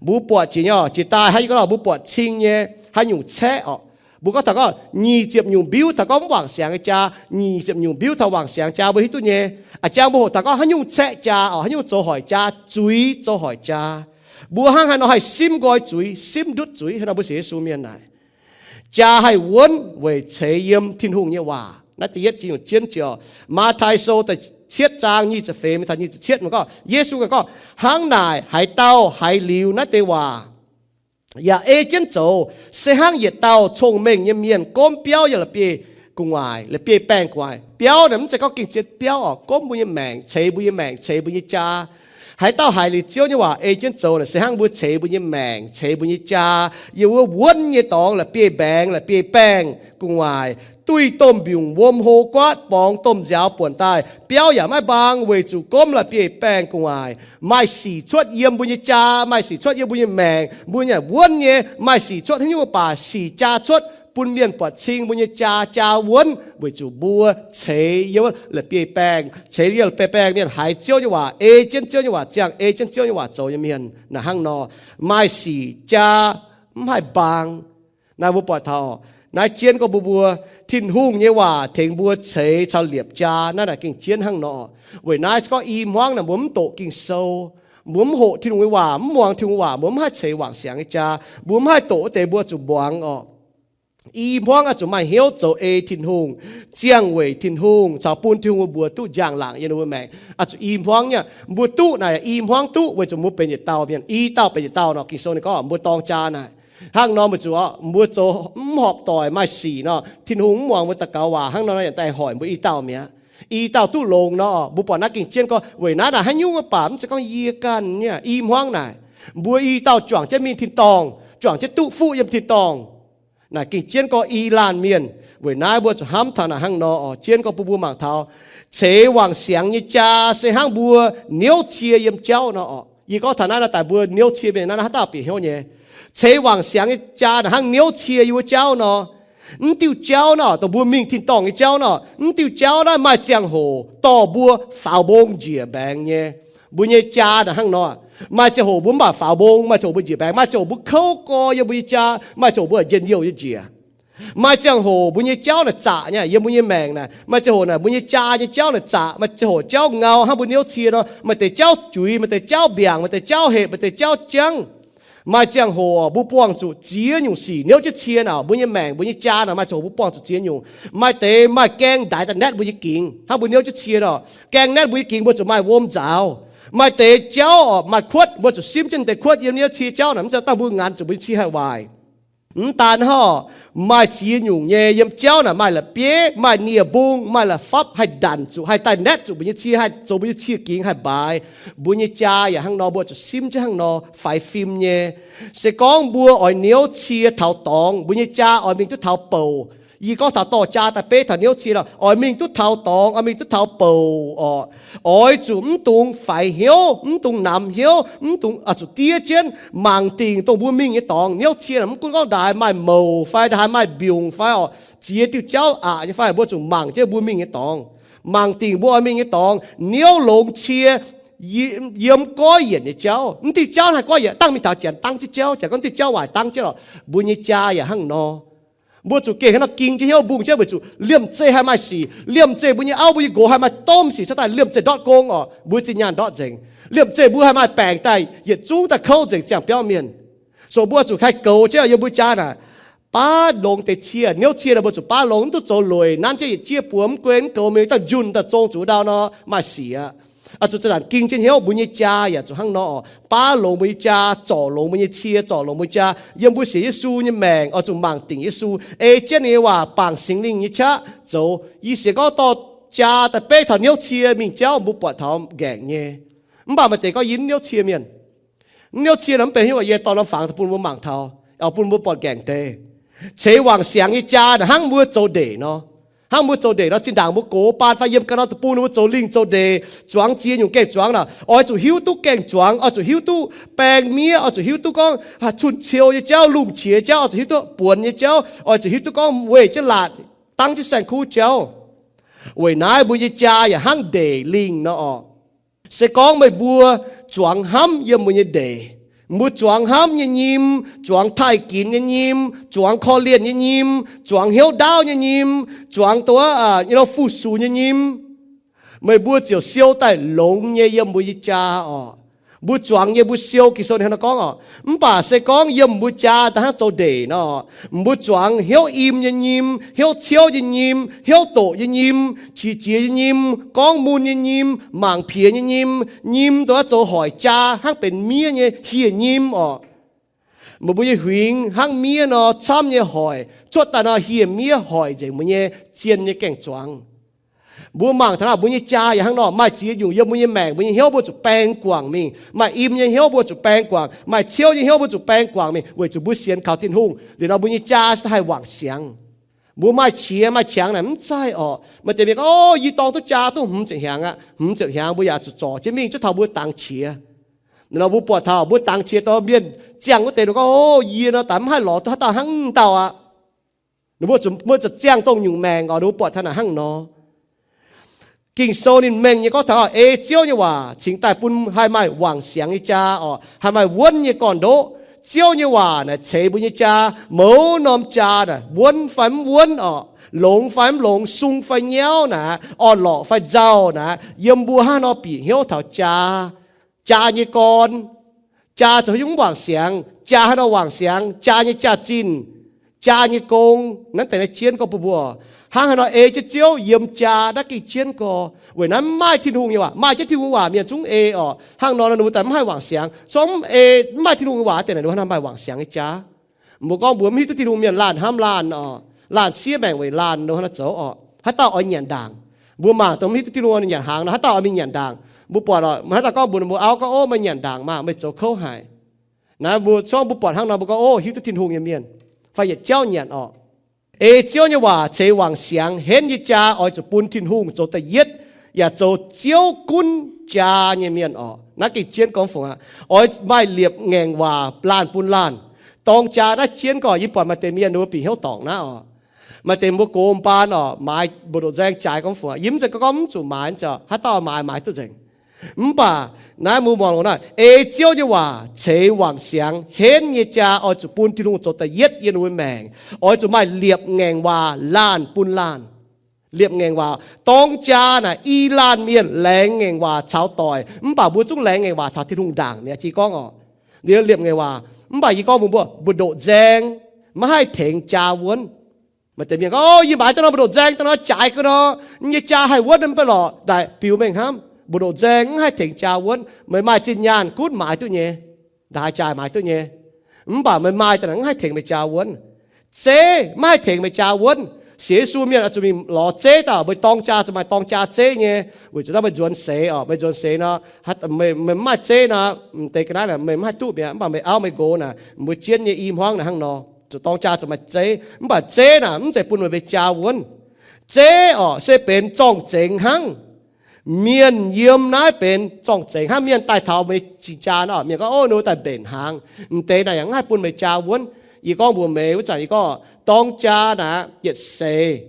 Mbuo buatc jiex nyei, jiex daaih haiz gorngv mbuo buatc cing nyei haaix nyungc caeqv orqc. Mbuo gorngv taux gorngv nyic ziepc nyungc mbiuv taux gorngv mv wangc siangx nyei jaa, nyic ziepc nyungc mbiuv taux wangc siangx jaa mbuo hiuv duqv nyei. A'jang mbuo hoqc taux gorngv haaix nyungc caeqv jaa orqc, haaix nyungc zoux hoic jaa, zuiz zoux hoic jaa. Mbuo hnangv haaix nor haih simv nqoi zuiz, simv ndutv zuiz, haaix nor mbuo sienx Yesu mienh naaic. Jaa haih wuonv weic ceix yiem Tin-Hungh nyei waac. Naaiv da'yietv jiex nyungc jienv jiex orqc. Matv^tai Sou da'cietv zaang nyic ziepc feix mingh taux nyic ziepc cietv gorngv, Yesu gorngv, hnangv naaic haaix dauh haiz liuz naaiv deix waac yaac ei jienv zoux, se hnangv yietc dauh cong-mengh nyei mienh gomv biauv yiem la'bieiv gu'nguaaic, la'bieiv baengh gu'nguaaic. Biauv naaic mv zeiz gorngv gengh zien biauv orqc, gomv mbuo nyei maengc, ceix mbuo nyei maengc, ceix mbuo nyei jaa. Haaix dauh haiz liuz Ziouv nyei waac ei jienv zoux naaic, se hnangv mbuo ceix mbuo nyei maengc, ceix mbuo nyei jaa yiem wuov wuonv nyei dorngx, la'bieiv mbaengx, la'bieiv baengh gu'nguaaic, duih domh mbiungc wuom hlo guaatv, borngz domh nziaaux buonc daaih. Biauv yaac maiv mbaang weic zuqc gomv la'bieiv baengh gu'nguaaic. Maaih sic cuotv yiem mbuo nyei jaa, maaih sic cuotv yiem mbuo nyei maengc, mbuo nyei wuonv nyei. Maaih sic cuotv haaix nyungc baac sic jaa cuotv bun mienh buatc cing mbuo nyei jaa, jaa wuonv weic zuqc mbuo ceix yiem la'bieiv baengh, ceix yiem la'bieiv baengh. Mienh haiz Ziouv nyei waac, ei jienv Ziouv nyei waac ziangh, ei jienv Ziouv nyei waac zoux nyei mienh naaic hnangv nor, maaih sic jaa mv haih mbaang. Naaiv mbuo buatc taux naaiv jienv gorngv mbuo mbuo Tin-Hungh nyei waac tengx mbuo ceix caux liepc jaa. Naaiv naaic gengh jienv hnangv nor. Weic naaiv se gorngv i hmuangv naaic mbuo mv doqc Ging-Sou, mbuo mv hoqc Tin-Hungh nyei waac, mv muangx Tin-Hungh waac, mbuo mv haih ceix wangc siangx nyei jaa, mbuo mv haih doqc wuov deix mbuo zuqc muangx orqc. I hmuangv oix zuqc maaih hnyouv zoux ei Tin-Hungh, ziangh weic Tin-Hungh caux bun Tin-Hungh mbuox duqv njang-laangc yiem ninh mbuo maengc. Oix zuqc i hmuangv nyei. Mbuo duqv naaic, i hmuangv duqv weic zuqc mbuo benx yietc dauh mienh, i dauh benx yietc dauh nor. Ging-Sou ninh gorngv mbuo dorng jaa naaic hnangv nor, weic zuqc mbuo zoux mv horpc doic, maaih sic nor, Tin-Hungh mv muangx mbuo daux gaux waac hnangv nor, yaac daaih hoic mbuo i dauh mi'aqv. I dauh duqv longx nor. Mbuo buatc naaiv gengh jienv gorngv weic naaiv naaic haaix nyungc mv baac mv zeiz gorngv yie ganh nyei. I hmuangv naaic mbuo i dauh juangc jienv mingh tin-dorngh, juangc jienv duqv fuqv yiem tin-dorngh. Naaic gengh jienv gorngv i laanh mienh. Weic naaiv mbuo zuqc hnamv taux naaic hnangv nor oc. Jienv gorngv bun mbuo mangc taux ceix wangc siangx nyei jaa se hnangv mbuo niouv cie yiem jauv nor oc. Yie gorngv taux naaiv naaic daaih mbuo niouv cie mienh naaiv haaix dauh bieqc hnyouv nyei? Ceix wangc siangx nyei jaa naaic hnangv niouv cie yiem wuov jauv nor. Mv diuh jauv nor, dongh mbuo mingh tin-dorngh nyei jauv nor, mv diuh jauv naaiv maaih ziangh hoc dorh mbuo faaux mbong njiec mbaengx nyei. Mbuo nyei jaa naaic hnangv nor, maaih ziangh hoc mbuo mv baac faaux mbong, maaih ziangh hoc mbuo njiec mbaengx, maaih ziangh hoc mbuo kouv gorx yiem mbuo nyei jaa, maaih ziangh hoc mbuo njien-youh nyei njiec. Maaih ziangh hoc mbuo nyei jauv naaic zaqc nyei yiem mbuo nyei maengc naaic. Maaih ziangh hoc naaic mbuo nyei jaa nyei jauv naaic zaqc, maaih ziangh hoc jauv ngau hnangv mbuo niouv cie nor, maaih deix jauv juiz, maaih deix jauv mbiaangc, maaih deix jauv hepc, maaih deix jauv jangv. Maaih ziangh hoc mbuo buangh zuqc ziex nyungc sic niouv jienv cie naaic, mbuo nyei maengc, mbuo nyei jaa naaic maaih ziangh hoc mbuo buangh zuqc ziex nyungc. Maaih deix maaih gaeng ndaix daaih naetv mbuo nyei gingx hnangv mbuo niouv jienv cie nor. Gaeng naetv mbuo nyei gingx mbuo zuqc maaih wuom nzaaux. Maaih deix jauv oc, maaih kuotv, mbuo zuqc simv jienv deix kuotv yiem niouv cie jauv naaic, mv zeiz dangh mbuo nganx zuqc mbuo nyei cie haih waaic. Mv daan hnangv, maaih ziex nyungc nyei yiem jauv naaic maaih la'bieiv, maaih nie-mbung, maaih la'fapv haih ndanc zuqc, haih daaih naetv zuqc mbuo nyei cie, haih zoux mbuo nyei cie gingx haih mbaaix. Mbuo nyei jaa yaac hnangv nor, mbuo zuqc simv jienv hnangv nor faix fim nyei. Se gorngv mbuo oix niouv cie taux dorngx, mbuo nyei jaa oix mingh duqv taux bouc. Yie gorngv taux dorh jaa daaih beiv taux niouv cie nor, oix mingh duqv taux dorngx, oix mingh duqv taux bouc oc. Oix zuqc mv dungx faix hnyouv, mv dungx namx hnyouv, mv dungx zuqc diev jienv mangc dingc dongh mbuo mingh nyei dorngx. Niouv cie naaic mv gunv gorngv ndaaix maaih mouc fai ndaaix maaih mbiungc fai oc, ziex diuh jauv aqc nyei fai, mbuo zuqc mangc jienv mbuo mingh nyei dorngx. Mangc dingc mbuo oix mingh nyei dorngx, niouv longx cie yiem goiv yienc nyei jauv. Mv diuh jauv haih goiv yienc, dangh mingh taux janx dangv jienv jauv, janx gorngv diuh jauv waaic dangv jienv lorqc. Mbuo nyei jaa yaac hnangv nor. Mbuo zuqc gengh haaix nor ging jienv hnyouv mbungh jienv weic zuqc liemh zeih haih maaih sic. Liemh zeih mbuo nyei auv mbuo nyei nqox haih maaih domh sic cuotv daaih, liemh zeih ndortv gong oc, mbuo zinh nyaanh ndortv nzengc. Liemh zeih mbuo haih maaih baengc daaih yietc zungv daaih kouv nzengc ziangh biauv mienh. So mbuo zuqc haih goux jienv yiem mbuo jaa naaic, baav longx deix cie, niouv cie nor mbuo zuqc baav longx, mv duqv zoux lueic nanv jienv yietc jieqv buoz mv guei mv goux mingh daaih njunh daaih zong zuqc ndau nor maaih sic aqv. Oix zuqc zanc-zanc ging jienv hnyouv, mbuo nyei jaa yaac zuqc hnangv nor oc. Baav longx mbuo nyei jaa, zorc longx mbuo nyei cie, zorc longx mbuo nyei jaa. Yiem mbuo sienx Yesu nyei maengc oix zuqc mangc dingc Yesu, ei jienv ninh nyei waac, bangc Singx Lingh nyei qaqv zoux. Yie sienx gorngv dorh jaa daaih beiv taux hnyouv cie mingh jauv, mbuo buatc taux nqaengc nyei. Mv baac maaih deix gorngv yie mv hnyouv cie mienh. Mv hnyouv cie nor mv benx hnyouv, yie dorh norm fangx daaih bun mbuo mangc taux, bun mbuo buatc nqaengc deix. Ceix wangc siangx nyei jaa naaic hnangv mbuo zoux ndeic nor. Hnangv mbuo zoux ndeic nor, zinh ndaangc mbuo gox baan fai yiem gau nor deic-bung ninh mbuo zoux lingh zoux ndeic, zuangx ziex nyungc gaeng-zuangx naaic, oix zuqc hiuv duqv gaeng-zuangx, oix zuqc hiuv duqv baeng miev, oix zuqc hiuv duqv gorngv cunh ciou nyei jauv, lungh qiex jauv, oix zuqc hiuv duqv buonx nyei jauv, oix zuqc hiuv duqv gorngv weih jienv laatc, dangv jienv saeng-kuv jauv. Weic naaiv mbuo nyei jaa yaac hnangv ndeic lingh nor oc. Se gorngv meih mbuo zuangx hnamv yiem mbuo nyei ndeic, mbuo zuangx hnamv nyei nyim, zuangx taaih ginx nyei nyim, zuangx korv-lienh nyei nyim, zuangx hnyouv ndaauv nyei nyim, zuangx dongh wuov nyei nor fu-sux nyei nyim, meih mbuo ziouc siou daaih longx nyei yiem mbuo nyei jaa oc. Mbuo zuangx nyei mbuo siou, Ging-Sou ninh hnangv nor gorngv oc. Mv baac se gorngv yiem mbuo jaa daaih hnangv zoux ndeic nor, mbuo zuangx hnyouv im nyei nyim, hnyouv ciouv nyei nyim, hnyouv doqc nyei nyim, qiex jiez nyei nyim, gorngv mun nyei nyim, mangc piex nyei nyim, nyim dongh wuov zoux hoic jaa hnangv benx miev nyei hieh nyim oc. Meih mbuo nyei huingx hnangv miev nor camv nyei hoic, cuotv daaih nor hieh miev hoic nzengc mbuo nyei zien nyei gaeng-zuangx. Mbuo mangc taux naaiv mbuo nyei jaa yaac hnangv nor, maaih ziex nyungc yiem mbuo nyei maengc, mbuo nyei hnyouv mbuo zuqc baeng guangc mingh. Maaih im nyei hnyouv mbuo zuqc baeng guangc, maaih ciouv nyei hnyouv mbuo zuqc baeng guangc mingh, weic zuqc mbuo sienx kaux Tin-Hungh. Liuz nor mbuo nyei jaa se haih wangc siangx. Mbuo maaih qiex maaih qangx naaic mv zaih orqc. Maaih deix mienh gorngv, O, yie dorng duqv jaa duqv hmz ziepc hnyangx aqv. Hmz ziepc hnyangx mbuo yaac zuqc zorc jienv mingh zuov taux mbuo dangx qiex. Liuz nor mbuo buatc taux mbuo dangx qiex dongh mienh ziangh wuov deix ninh gorngv, O, yie nor daaih mv haih lorz duqv haaix dauh hnangv dauh aqv. Ninh mbuo zuqc, mbuo zuqc ziangh dongh nyungc maengc orqc, ninh mbuo buatc taux naaic hnangv nor. Ging-Sou ninh mengh nyei gorngv taux, Ei Ziouv nyei waac cingx daaih bun haih maaih wangc siangx nyei jaa orqc, haih maaih wuonv nyei gorn-ndoqv. Ziouv nyei waac naaic ceix mbuo nyei jaa, mouz norm jaa naaic wuonv fai mv wuonv orqc, longx fai mv longx, sung fai nyauv naaic, orn-lorqc fai nzauh naaic, yiem mbuo hnangv nor bieqc hnyouv taux jaa, jaa nyei gorn, jaa zoux haaix nyungc mv wangc siangx, jaa haaix nor wangc siangx, jaa nyei jaax-zinh, jaa nyei gong, naaiv deix naaiv jienv gorx bun mbuo. Hnangv haaix nor ei jienv Ziouv yiem jaa naaiv gengh jienv gorx. Weic naaiv mv maaih Tin-Hungh nyei waac. Maaih jienv Tin-Hungh waac mienh zungv ei orqc. Hnangv nor ninh mbuo daaih mv haih wangc siangx. Corc mv ei, mv maaih Tin-Hungh waac deix naaic ninh mbuo hnangv maaih wangc siangx nyei jaa. Mbuo gorngv mbuo mv hiuv duqv Tin-Hungh mienh laanh hnamv laanh orqc, laanh siev maengc weic laanh nor hnangv naaiv zoux orqc. Haaix dauh oix nyanc ndaangc? Mbuo mangc dongh mv hiuv duqv Tin-Hungh nyanc hnaangx nor, haaix dauh oix mingh nyanc ndaangc? Mbuo buatc orqc, haaix dauh gorngv mbuox ninh mbuo auv gorngv, O, meih nyanc ndaangc maah, meih zoux kouv haic. Naaiv mbuo corc mbuo buatc hnangv nor mbuo gorngv, O, hiuv duqv Tin-Hungh nyei mienh fai yietc jauv nyanc orqc. Ei Ziouv nyei waac ceix wangc siangx henv nyei jaa oix zuqc bun Tin-Hungh zoux da'yietv, yaac zoux Ziouv gunv jaa nyei mienh orqc. Naaiv gengh jienv gorngv fungc aqv. Oix maaih liepc ngaengc waac laanh bun laanh. Dorng jaa naaiv jienv gorx, yie buatc maaih deix mienh ninh mbuo bieqc hnyouv dorngc naaiv orqc. Maaih deix mbuo gox mbaan orqc, maaiz mbu'ndoqc nzaeng jaaix gorngv fungc aqv. Yie mv zeiz gorngv mv zuqc maaiz, haaix dauh maaiz maaiz duqv nzengc. Mv baac naaiv mbuo muangx longx naaiv, ei Ziouv nyei waac ceix wangc siangx henv nyei jaa oix zuqc bun Tin-Hungh zoux da'yietv yiem ninh mbuo maengc. Oix zuqc maaih liepc ngaengc waac laanh bun laanh. Liepc ngaengc waac, dorng jaa naaic i laanh mienh laengz ngaengc waac caux doic, mv baac mbuo zungv laengz ngaengc waac caux Tin-Hungh ndaangc mi'aqv. Yie gorngv orqc, liepc ngaengc waac, mv baac yie gorngv mbuo mbu'ndoqc nzaeng maiv haih tengx jaa wuonv. Maaih deix mienh gorngv, O, yie maaiz daaih nor mbu'ndoqc nzaeng daaih nor jaaix ga'nor, yie nyei jaa haih wuonv mv baac lorqc. Naaic biux mengh hnamv, mbu'ndoqc nzaeng mv haih tengx jaa wuonv. Meih maaih zinh nyaanh gunv maaiz duqv nyei, ndaaix jaaix maaiz duqv nyei. Mv baac meih maaih daaih naaic mv haih tengx meih jaa wuonv. Zeiv maiv haih tengx meih jaa wuonv. Sienx Yesu mienh oix zuqc mingh lorz zeiv daaih, meih dorng jaa zuqc maaih dorng jaa zeiv nyei, weic zuqc naaiv meih nzuonx seix orqc. Meih nzuonx seix nor, meih mv maaih zeiv nor, m'deix ga'naaiv naaic meih mv haih duqv mi'aqv. Mv baac meih auv meih nqox naaic, mbuo jienv nyei i hmuangv naaic hnangv nor, zuqc dorng jaa zuqc maaih zeiv. Mv baac zeiv naaic mv zeiz bun meih mbuo jaa wuonv. Zeiv orqc se benx zorng-zengx hnangv. Mienh yiem naaiv benx zorng-zengx hnangv. Mienh daaih taux meih cing-jaa nor, mienh gorngv, O, ninh mbuo daaih mbenc hnaangx. M'deix naaic yaac mv haih bun meih jaa wuonv. Yie gorngv mbuox meih wuov zanc yie gorngv dorng jaa naaic yietc seix,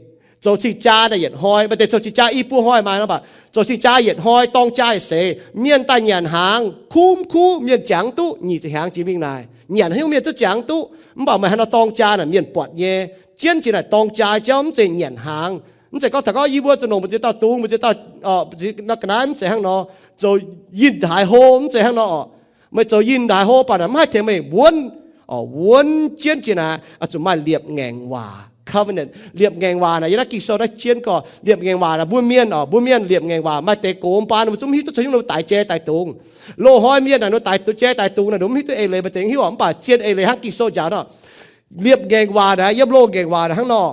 zoux cing-jaa naaic yietc hnoi. Maaih deix zoux cing-jaa i buo hnoi maaih nor, mv baac zoux cing-jaa yietc hnoi, dorng jaa yietc seix. Mienh daaih nyanc hnaangx, kuv mv kuv, mienh jangx duqv nyic ziepc hnyangx jiex mingh naaic, nyanc haaix nyungc mienh zungv jangx duqv. Mv baac meih haaix nor dorng jaa naaic mienh buatc nyei. Jienv jiex naaic dorng jaa jauv mv zeiz nyanc hnaangx. Mv zeiz gorngv taux gorngv yie mbuo zuqc longc mbu'ziex dauh dungz, mbu'ziex dauh, mbu'ziex ga'naaiv, mv zeiz hnangv nor. Zoux yinh ndaix hlo mv zeiz hnangv nor orqc. Meih zoux yinh ndaix hlo baac naaic mv haih tengx meih wuonv. Wuonv jienv jiex naaic oix zuqc maaih liepc ngaengc waac. Covenant, liepc ngaengc waac naaic, yiem naaiv Ging-Sou naaiv jienv gorx. Liepc ngaengc waac naaic, mbuo mienh oc, mbuo mienh liepc ngaengc waac maaih deix gox mv baac ninh mbuo zungv mv hiuv duqv caux haaix nyungc ninh mbuo daix jai daix dungz. Loz-hnoi mienh naaic, ninh mbuo daix jai daix dungz naaic, ninh mbuo mv hiuv duqv eix leiz, maaih deix hiuv oc, mv baac zien eix leiz hnangv Ging-Sou njaaux nor. Liepc ngaengc waac naaic, yiem loz ngaengc waac naaic hnangv nor.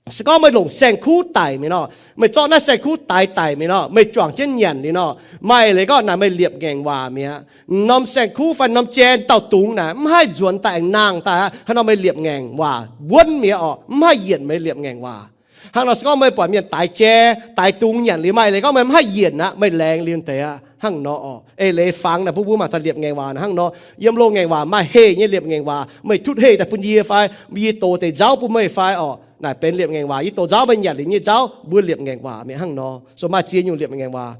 Se gorngv meih longc saeng-kuv daic mingh nor, meih zorqv naaiv saeng-kuv daix daic mingh nor, meih juangc jienv nyanc liuz nor, maaih eix leiz gorngv naaic meih liepc ngaengc waac mi'aqv. Norm saeng-kuv fai norm jai dauh dungz naaic mv haih nzuonx daaih aengx nangh daaih aqv. Hnangv nor meih liepc ngaengc waac wuonv mi'aqv oc, mv haih yienc meih liepc ngaengc waac. Hnangv nor se gorngv meih buatc mienh daix jai, daix dungz nyanc liuz, maaih eix leiz gorngv meih mv haih yienc aqv, meih laengz liuz deix aqv. Hnangv nor oc, eix leiz fangx naaic bun mbuo mangc taux liepc ngaengc waac naaic hnangv nor. Yiem loz ngaengc waac maaih heh nyei liepc ngaengc waac, meih tutv heh daaih bun yie fai, yie dox deix nzauv bun meih fai oc, naaic benx liepc ngaengc waac. Yie dox nzauv, meih nyanc liuz nyei nzauv, mbuo liepc ngaengc waac mi'aqv. Hnangv nor, so maaih ziex nyungc liepc ngaengc waac.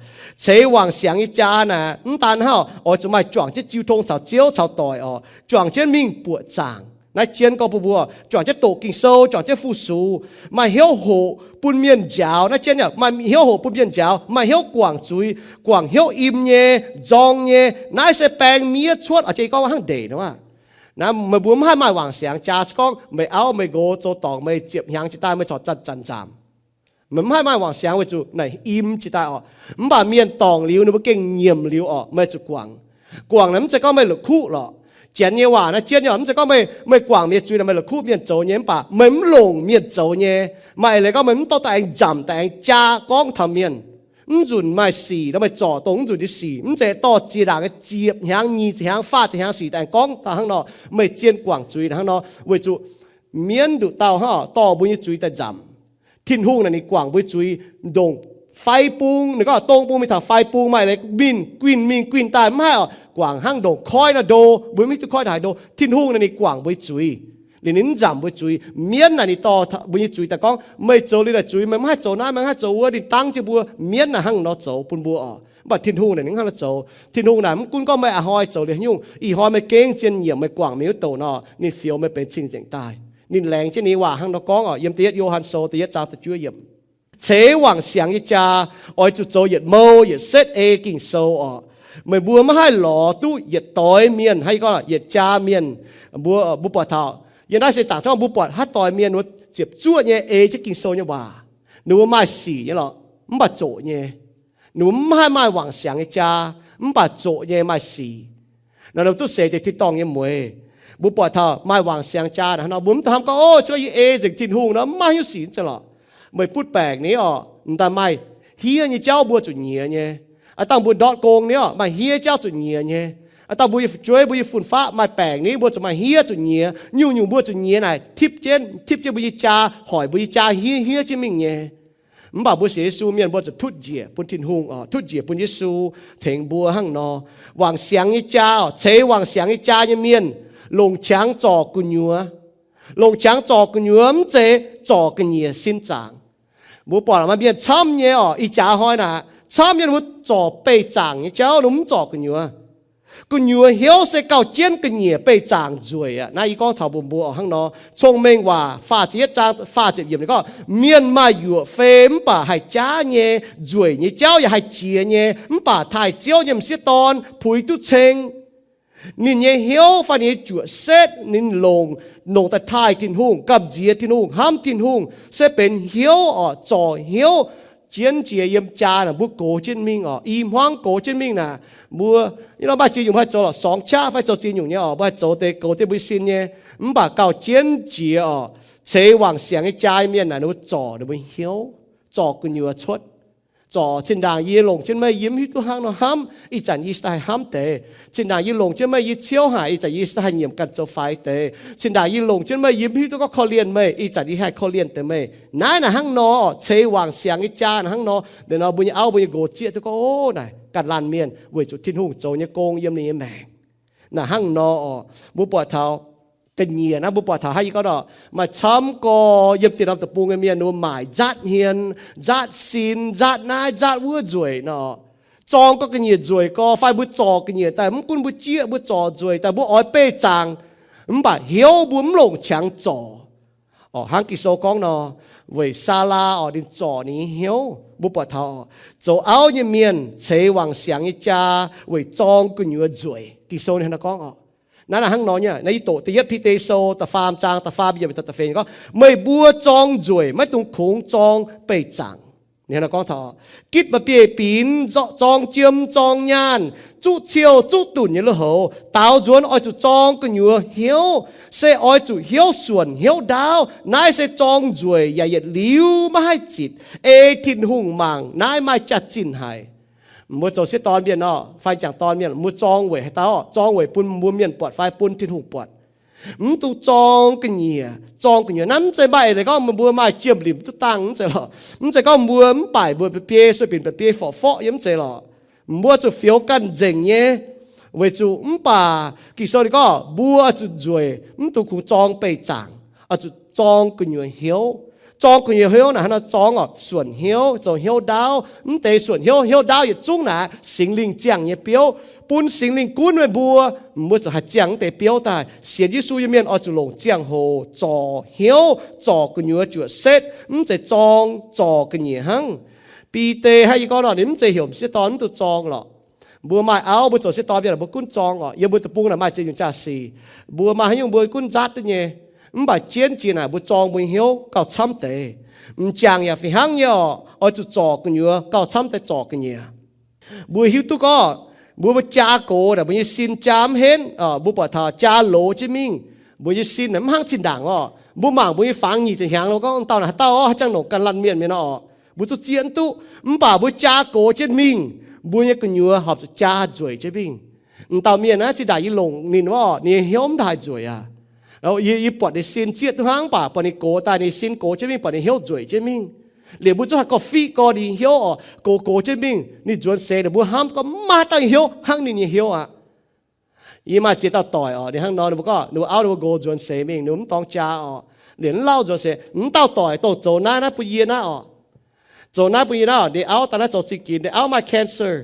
Ceix wangc siangx nyei jaa naaic, mv daan hnangv oc, oix zuqc maaih juangc jienv jiu tong caux Ziouv caux doic oc, juangc jienv mingh buoqc zaangc. Naaiv jienv gorngv bun mbuo, juangc jienv doqc Ging-Sou, juangc jienv fu-sux, maaih hnyouv hoqc bun mienh njaaux. Naaiv jienv yaac maaih hnyouv hoqc bun mienh njaaux, maaih hnyouv guangc zuiz, guangc hnyouv im nyei, nzorng nyei. Naaiv se baeng miev cuotv oc, jiex gorngv hnangv ndeic nor aqv. Naaiv meih mbuo mv haih maaih wangc siangx jaa, se gorngv meih auv meih nqox zoux dorngc meih ziepc hnyangx jiex daaih meih corc zanc-zanc nzamc. Meih mv haih maaih wangc siangx weic zuqc naaic im jiex daaih oc. Mv baac mienh dorngc liuz ninh mbuo gengh nyiemc liuz oc, meih zuqc guangc. Guangc naaic mv zeiz gorngv meih la'kuqv lorqc. Janx nyei waac naaiv jienv nyei oc, mv zeiz gorngv meih, meih guangc mienh zuiz naaic meih la'kuqv mienh zoux nyei, mv baac meih mv longc mienh zoux nyei. Maaih eix leiz gorngv meih mv dorh daaih aengx nzamc daaih aengx jaa gorngv taux mienh. Mv nzunc maaih sic nor meih zorc dongh mv nzunc nyei sic, mv zeiz dorh ziex ndaangc nyei ziepc hnyangx, nyic ziepc hnyangx, faah ziepc hnyangx sic daaih aengx gorngv taux hnangv nor. Meih zien guangc zuiz hnangv nor weic zuqc mienv nduqc dauh hnangv dorh mbuo nyei zuiz daaih nzamc. Tin-Hungh naaic ninh guangc mbuo zuiz ndongc fai bung, ninh gorngv dong bung mingh taux fai bung, maaih leiz guinh mingh guinh daaih mv haih oc, guangc hnangv ndongc koiv nor ndo, mbuo mv hiuv duqv koiv haaix ndo. Tin-Hungh naaic ninh guangc mbuo zuiz, liuz ninh mv nzamc mbuo zuiz. Mienv naaic ninh dorh mbuo nyei zuiz daaih gorngv meih zoux liuz naaic zuiz, meih mv haih zoux naaiv, meih mv haih zoux wuov, ninh dangv jienv mbuo. Mienv naaic hnangv nor zoux bun mbuo oc. Mv baac Tin-Hungh naaic ninh mv hnangv nor zoux. Tin-Hungh naaic mv gunv gorngv meih a'hnoi zoux liuz nyungc, ih hnoi meih gengh zien nyiemc meih guangc mingh wuov douc nor, ninh fioux meih benx cing-nzengc daaih. Ninh laengz jienv ninh nyei waac hnangv nor gorngv oc, yiem da'yietv Yo^han Sou da'yietv zaang da'juov yiemc. Ceix wangc siangx nyei jaa oix zuqc zoux yietc mouh yietc setv ei Ging-Sou oc. Meih mbuo maiv haih lorz duqv yietc doix mienh, hnangv yie gorngv yietc jaa mienh. Mbuo, mbuo buatc taux yiem naaiv se zaangc gorngv mbuo buatc haaix doix mienh wuov ziepc zuoqv nyei ei jienv Ging-Sou nyei waac. Ninh mbuo maaih sic nyei lorqc, mv baac zoqc nyei. Ninh mbuo mv haih maaih wangc siangx nyei jaa, mv baac zoqc nyei maaih sic. Nor ninh mbuo duqv seix deix tin-dorngh nyei mueiz. Mbuo buatc taux maaih wangc siangx jaa naaic hnangv nor, mbuo mv daaih hnamv gorngv, o, se gorngv yie ei nzengc Tin-Hungh nor, mv maaih haaix nyungc sic, mv zeiz lorqc. Meih butv baengc ni oc, m'daaih maaih hiev nyei jauv mbuo zuqc nyiex nyei. Aa dangh mbuo ndortv gong ni oc, maaih hiev jauv zuqc nyiex nyei. Aa dangh mbuo nyei fu'jueiv, mbuo nyei fun-faqv maaih baengc ni, mbuo zuqc maaih hiev zuqc nyiex. Nyungc-nyungc mbuo zuqc nyiex naaic tipv jienv, tipv jienv mbuo nyei jaa, hoic mbuo nyei jaa hiev hiev jienv mingh nyei. Mv baac mbuo sienx Yesu mienh mbuo zuqc tutv njiec bun Tin-Hungh oc, tutv njiec bun Yesu tengx mbuo hnangv nor. Wangc siangx nyei jaa oc, ceix wangc siangx nyei jaa nyei mienh longc qangx zorc gu'nyuoz. Longc qangx zorc gu'nyuoz mv zeiz zorc ga'nyiec sin zaangc. Mbuo buatc maaih mienh camv nyei oc, ih jaax hnoi naaic camv nyei, ninh mbuo zorc beih zaangc nyei jauv, ninh mbuo mv zorc gu'nyuoz. Gu'nyuoz hnyouv se gauh jienv ga'nyiec beih zaangc nzueic aqv. Naaiv yie gorngv taux mbuox mbuo oc hnangv nor. Cong-Mengh Waac faah ziepc yietv zaang faah ziepc yiemc ninh gorngv, mienh maaih yuoqc fei mv baac haih jaav nyei, nzueic nyei jauv yaac haih jiex nyei, mv baac taaih Ziouv nyei m'sieqv dorn puix duqv ceng. Ninh nyei hnyouv fai ninh nyei juoqc setv ninh longc, longc daaih taaih Tin-Hungh, gamh nziex Tin-Hungh, hnamv Tin-Hungh, se benx hnyouv oc, zorc hnyouv jienv jiex yiem jaa naaic. Mbuo goux jienv mingh oc, i hmuangv goux jienv mingh naaic. Mbuo, ih hnoi maaih ziex nyungc mbuo haih zoux lorqc, sorngx qaqv fai zoux ziex nyungc nyei oc, mbuo haih zoux deix goux deix mbuo nyei sin nyei. Mv baac gauh jienv jiex oc, ceix wangc siangx nyei jaa mienh naaic, ninh mbuo zorc ninh mbuo hnyouv, zorc gu'nyuoz cuotv. Zorc zinh ndaangc yie longc jienv meih, yie mv hiuv duqv hnangv nor hnamv, ih zanc yie se daaih haih hnamv deix. Zinh ndaangc yie longc jienv meih, yie ciouv haic, ih zanc yie se daaih haih nyiemc ganh zoux faix deix. Zinh ndaangc yie longc jienv meih, yie mv hiuv duqv gorngv korv-lienh meih, ih zanc yie haih korv-lienh deix meih. Naaiv naaic hnangv nor, ceix wangc siangx nyei jaa naaic hnangv nor. Deix nor mbuo nyei auv mbuo nyei nqox zieqv duqv gorngv, o, naaic ganh laanh mienh weic zuqc Tin-Hungh zoux nyei gong yiem ninh nyei maengc. Naaic hnangv nor oc, mbuo buatc taux ga'nyiec naaiv, mbuo buatc taux hnangv yie gorngv nor, maaih camv gorx yiem dieh norm deic-bung nyei mienh, ninh mbuo maaic nzaatv hmien, nzaatv sin, nzaatv naaiv, nzaatv wuov nzueic nor. Zorng gorx ga'nyiec nzueic gorx, fai mbuo zorc ga'nyiec daaih, mv gunv mbuo jieqv, mbuo zorc nzueic daaih, mbuo oix beih zaangc, mv baac hnyouv mbuo mv longc qangx zorc. Oc, hnangv Ging-Sou gorngv nor, weic Saalaa oc, ninh zorc ninh nyei hnyouv. Mbuo buatc taux oc, zoux auv nyei mienh ceix wangc siangx nyei jaa weic zorng gu'nyuoz nzueic. Ging-Sou ninh hnangv nor gorngv oc. Naaiv hnangv nor nyei. Naaiv yie doqc da'yietv Bide Sou da'faam zaang da'faam yiemc da'feix gorngv, meih mbuo zorng nzueic maiv dungx kungx zorng beih zaangc. Ninh gorngv taux, gitv mba'biei binx, zorng jiem, zorng nyaanh, zuqv ciouh zuqv dunc nyei lui-houx, daaux nzuonx oix zuqc zorng gu'nyuoz hnyouv, se oix zuqc hnyouv suonc hnyouv ndaauv. Naaiv se zorng nzueic yaac yietc liuz maiv haih zitc. Ei Tin-Hungh mangc naaiv maaih jaax-zinh haic. Mbuo zoux sieqv dorn mienh nor fai m'jangc dorn mienh, mbuo zorng weic haaix dauh? Zorng weic bun mbuo mienh buatc fai bun Tin-Hungh buatc? Mv dungx zorng ga'nyiec. Zorng gu'nyuoz naaiv mv zeiz maaih eix leiz gorngv mbuo maaih jiem-limc duqv dangh, mv zeiz lorqc. Mv zeiz gorngv mbuo mv baac mbuo mba'biei, sueih binc mba'biei forqv-forqv yiem, mv zeiz lorqc. Mbuo zuqc fioux ganh nzengc nyei. Weic zuqc mv baac Ging-Sou ninh gorngv mbuo oix zuqc nzueic, mv dungx kungx zorng beih zaangc, oix zuqc zorng gu'nyuoz hnyouv. Zorng gu'nyuoz hnyouv naaic hnangv nor zorng oc, suonc hnyouv, zoux hnyouv ndaauv. Mv deix suonc hnyouv, hnyouv ndaauv yietc zungv naaic Singx Lingh ziangh nyei biouv. Bun Singx Lingh gunv meih mbuo, mbuo zuqc haih ziangh mv deix biouv daaih. Sienx Yesu nyei mienh oix zuqc longc ziangh hoc zorc hnyouv, zorc gu'nyuoz juoqc setv, mv zeiz zorng zorc ga'nyiec hnangv. Bide hnangv yie gorngv nor, ninh mv zeiz heuc sieqv dorn mv dungx zorng lorqc. Mbuo maaih auv, mbuo zoux sieqv dorn mienh, mbuo gunv zorng oc. Yiem mbuo deic-bung naaic maaih ziex nyungc jaa-sic. Mbuo maaih haaix nyungc mbuo gunv nzaatv duqv nyei. Mv baac jienv jiex naaic mbuo zorng mbuo nyei hnyouv gauh camv deix. M'jangc yaac fih hnangv nyei oc. Oix zuqc zorc gu'nyuoz gauh camv deix zorc ga'nyiec. Mbuo hiuv duqv gorngv mbuo, mbuo jaa gox naaic mbuo nyei sin jaa mv henv. Mbuo buatc taux jaa loz jienv mingh, mbuo nyei sin naaic mv hnangv zinh ndaangc oc. Mbuo mangc mbuo nyei fangx nyic ziepc hnyangx, mbuo gorngv dauh naaic haaix dauh oc, haaix jangx nongc ganh laanh mienh mienh nor oc. Mbuo duqv zieqv duqv. Mv baac mbuo jaa gox jienv mingh, mbuo nyei gu'nyuoz horpc zuqc jaa nzueic jienv mingh. M'dauh mienh naaiv zinh ndaangc yie longc ninh wuov oc, ninh nyei hnyouv mv haih nzueic aqv. Yie, yie buatc ninh sin zieqv duqv hnangv, mv baac buatc ninh gox daaih, ninh sin gox jienv mingh, buatc ninh hnyouv nzueic jienv mingh. Liemh mbuo zungv haih gorngv fiqv gorx ninh nyei hnyouv oc, gox gox jienv mingh. Ninh nzuonx seix naaic mbuo hnamv gorngv mv maaih dauh nyei hnyouv hnangv ninh nyei hnyouv aqv. Yie maaih ziex dauh doic oc, ninh hnangv nor, ninh mbuo gorngv ninh mbuo auv ninh mbuo nqox nzuonx seix mingh, ninh mbuo mv dorng jaa oc. Liemh mv lauh nzuonx seix, mv dauh doic dongh zoux naaiv, naaiv bun yie naaiv oc. Zoux naaiv bun yie naaiv oc, ninh auv daaih naaiv zoux zingh ginx, ninh auv maaih cancer,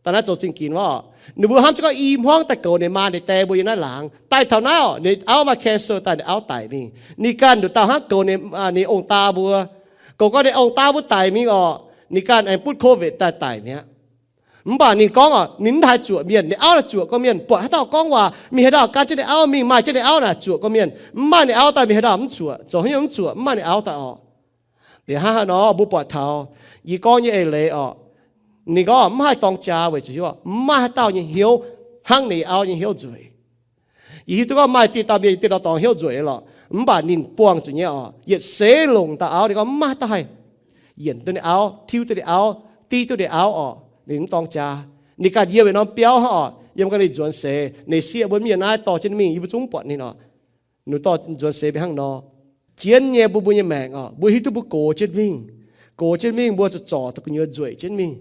daaih naaiv zoux zingh ginx wuov oc. Ninh mbuo hnamv jienv gorngv i hmuangv daaih goux ninh maa ninh die mbuo yiem naaiv laangz. Daaih taux naaiv oc, ninh auv maaih cancer daaih, ninh auv daic mingh. Ninh ganh nduqc dauh hnangv goux ninh, ninh ong-daa mbuo. Goux gau ninh ong-daa mbuo daic mingh oc, ninh ganh aengx butv COVID daaih daic mi'aqv. Mv baac ninh gorngv oc, ninh mv haih zuoqc mienh, ninh auv naaic zuoqc gorngv mienh. Buatc haaix dauh gorngv waac, mingh haaix dauh gan jienv ninh auv, mingh maaih jienv ninh auv naaic zuoqc gorngv mienh. Mv maaih ninh auv daaih mingh haaix dauh mv zuoqc, zoux haaix nyungc mv zuoqc, mv maaih ninh auv daaih oc. Liemh hnangv haaix nor mbuo buatc taux, yie gorngv nyei eix leiz oc, ninh gorngv mv haih dorng jaa weic zuqc hnyouv mv maaih haaix dauh nyei hnyouv hnangv ninh auv nyei hnyouv nzueic. Yie hiuv duqv gorngv maaih dieh dauh mienh, dieh dauh dorngx hnyouv nzueic lorqc, mv baac ninh buangh zuqc nyei oc, yietc seix longc dauh auv, ninh gorngv mv maaih haaix dauh haih yienc duqv ninh auv, tiuv duqv ninh auv, div duqv ninh auv oc. Ninh mv dorng jaa. Ninh ganh yiem yietc norm biauv hnangv oc, yiem gau ninh nzuonx seix, ninh sieqv mbuo mv yiem naaiv dorh jienv mingh, yie mbuo zungv buatc ninh oc. Ninh dorh nzuonx seix mingh hnangv nor. Jienv nyei mbuo, mbuo nyei maengc oc, mbuo hiuv duqv mbuo gox jienv mingh. Gox jienv mingh mbuo zuqc zorc dongh gu'nyuoz nzueic jienv mingh.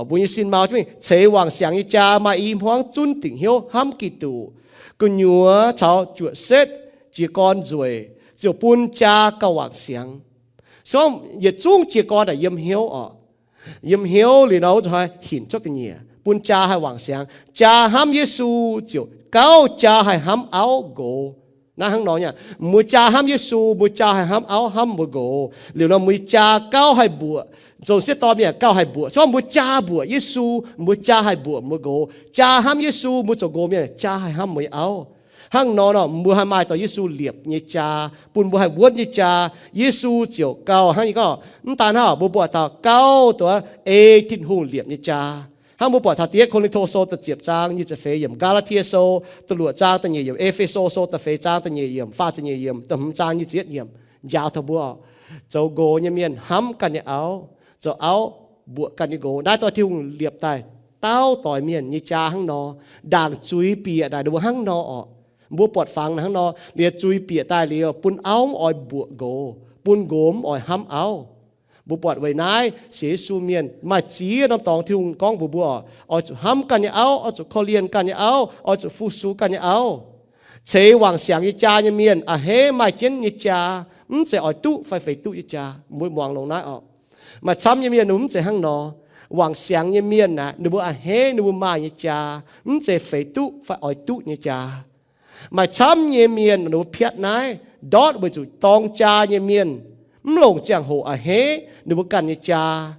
Mbuo nyei sin mau jienv mingh. Ceix wangc siangx nyei jaa maaih i hmuangv zunv dingc hnyouv hnamv Giduc. Gu'nyuoz caux juoqc setv jiez gorn nzueic ziouc bun jaa gauh wangc siangx. Se gorngv yietc zungv jiez gorn naaic yiem hnyouv oc. Yiem hnyouv liuz nor wuov zuqc haih hinc cuotv ga'nyiec, bun jaa haih wangc siangx. Jaa hnamv Yesu ziouc gauh jaa haih hnamv auv nqox. Naaiv hnangv nor nyei, mbuo jaa hnamv Yesu, mbuo jaa haih hnamv auv hnamv mbuo nqox. Liuz nor mbuo jaa gauh haih mbuoqc, zoux sieqv dorn mienh gauh haih mbuoqc. Se gorngv mbuo jaa mbuoqc Yesu, mbuo jaa haih mbuoqc mbuo nqox. Jaa hnamv Yesu, mbuo zoux nqox mienh jaa haih hnamv mbuo nyei auv. Hnangv nor nor mbuo haih maaih dorh Yesu liepc nyei jaa, bun mbuo haih wuonv nyei jaa. Yesu ziouc gauh hnangv nyei gorngv, mv daan hnangv, mbuo buatc taux gauh dongh ei Tin-Hungh liepc nyei jaa. Hnangv mbuo buatc taux da'yietv Ko^lin^to Sou da'ziepc zaang nyic ziepc feix yiemc, Gaa^laa^tie Sou da'luoqc zaang da'nyeic yiemc, E^fe^so Sou da'feix zaang da'nyeic yiemc, faah ziepc nyeic yiemc, da'hmz zaang nyic ziepc yietv yiemc, njaaux taux mbuo zoux nqox nyei mienh hnamv ganh nyei auv, zoux auv mbuoqc ganh nyei nqox. Naaiv dongh Tin-Hungh liepc daaih dauh doix mienh nyei jaa hnangv nor. Ndaangc zuiz bieqc naaic ninh mbuo hnangv nor oc. Mbuo buatc fangx naaic hnangv nor, liuz zuiz bieqc daaih liuz bun auv mv oix mbuoqc nqox, bun nqox mv oix hnamv auv. Mbuo buatc weic naaiv sienx Yesu mienh maaih ziex norm dorngx Tin-Hungh gorngv mbuox mbuo oc, oix zuqc hnamv ganh nyei auv, oix zuqc korv-lienh ganh nyei auv, oix zuqc fu-sux ganh nyei auv. Ceix wangc siangx nyei jaa nyei mienh a'hneiv maaih jienv nyei jaa, mv zeiz oix duqv fai feix duqv nyei jaa. Mbuo muangx longx naaiv oc. Maaih camv nyei mienh ninh mbuo mv zeiz hnangv nor. Wangc siangx nyei mienh aeqv, ninh mbuo a'hneiv ninh mbuo maaih nyei jaa, mv zeiz feix duqv fai oix duqv nyei jaa. Maaih camv nyei mienh ninh mbuo piatv naaiv ndortv weic zuqc dorng jaa nyei mienh mv longc ziangh hoc a'hneiv ninh mbuo ganh nyei jaa.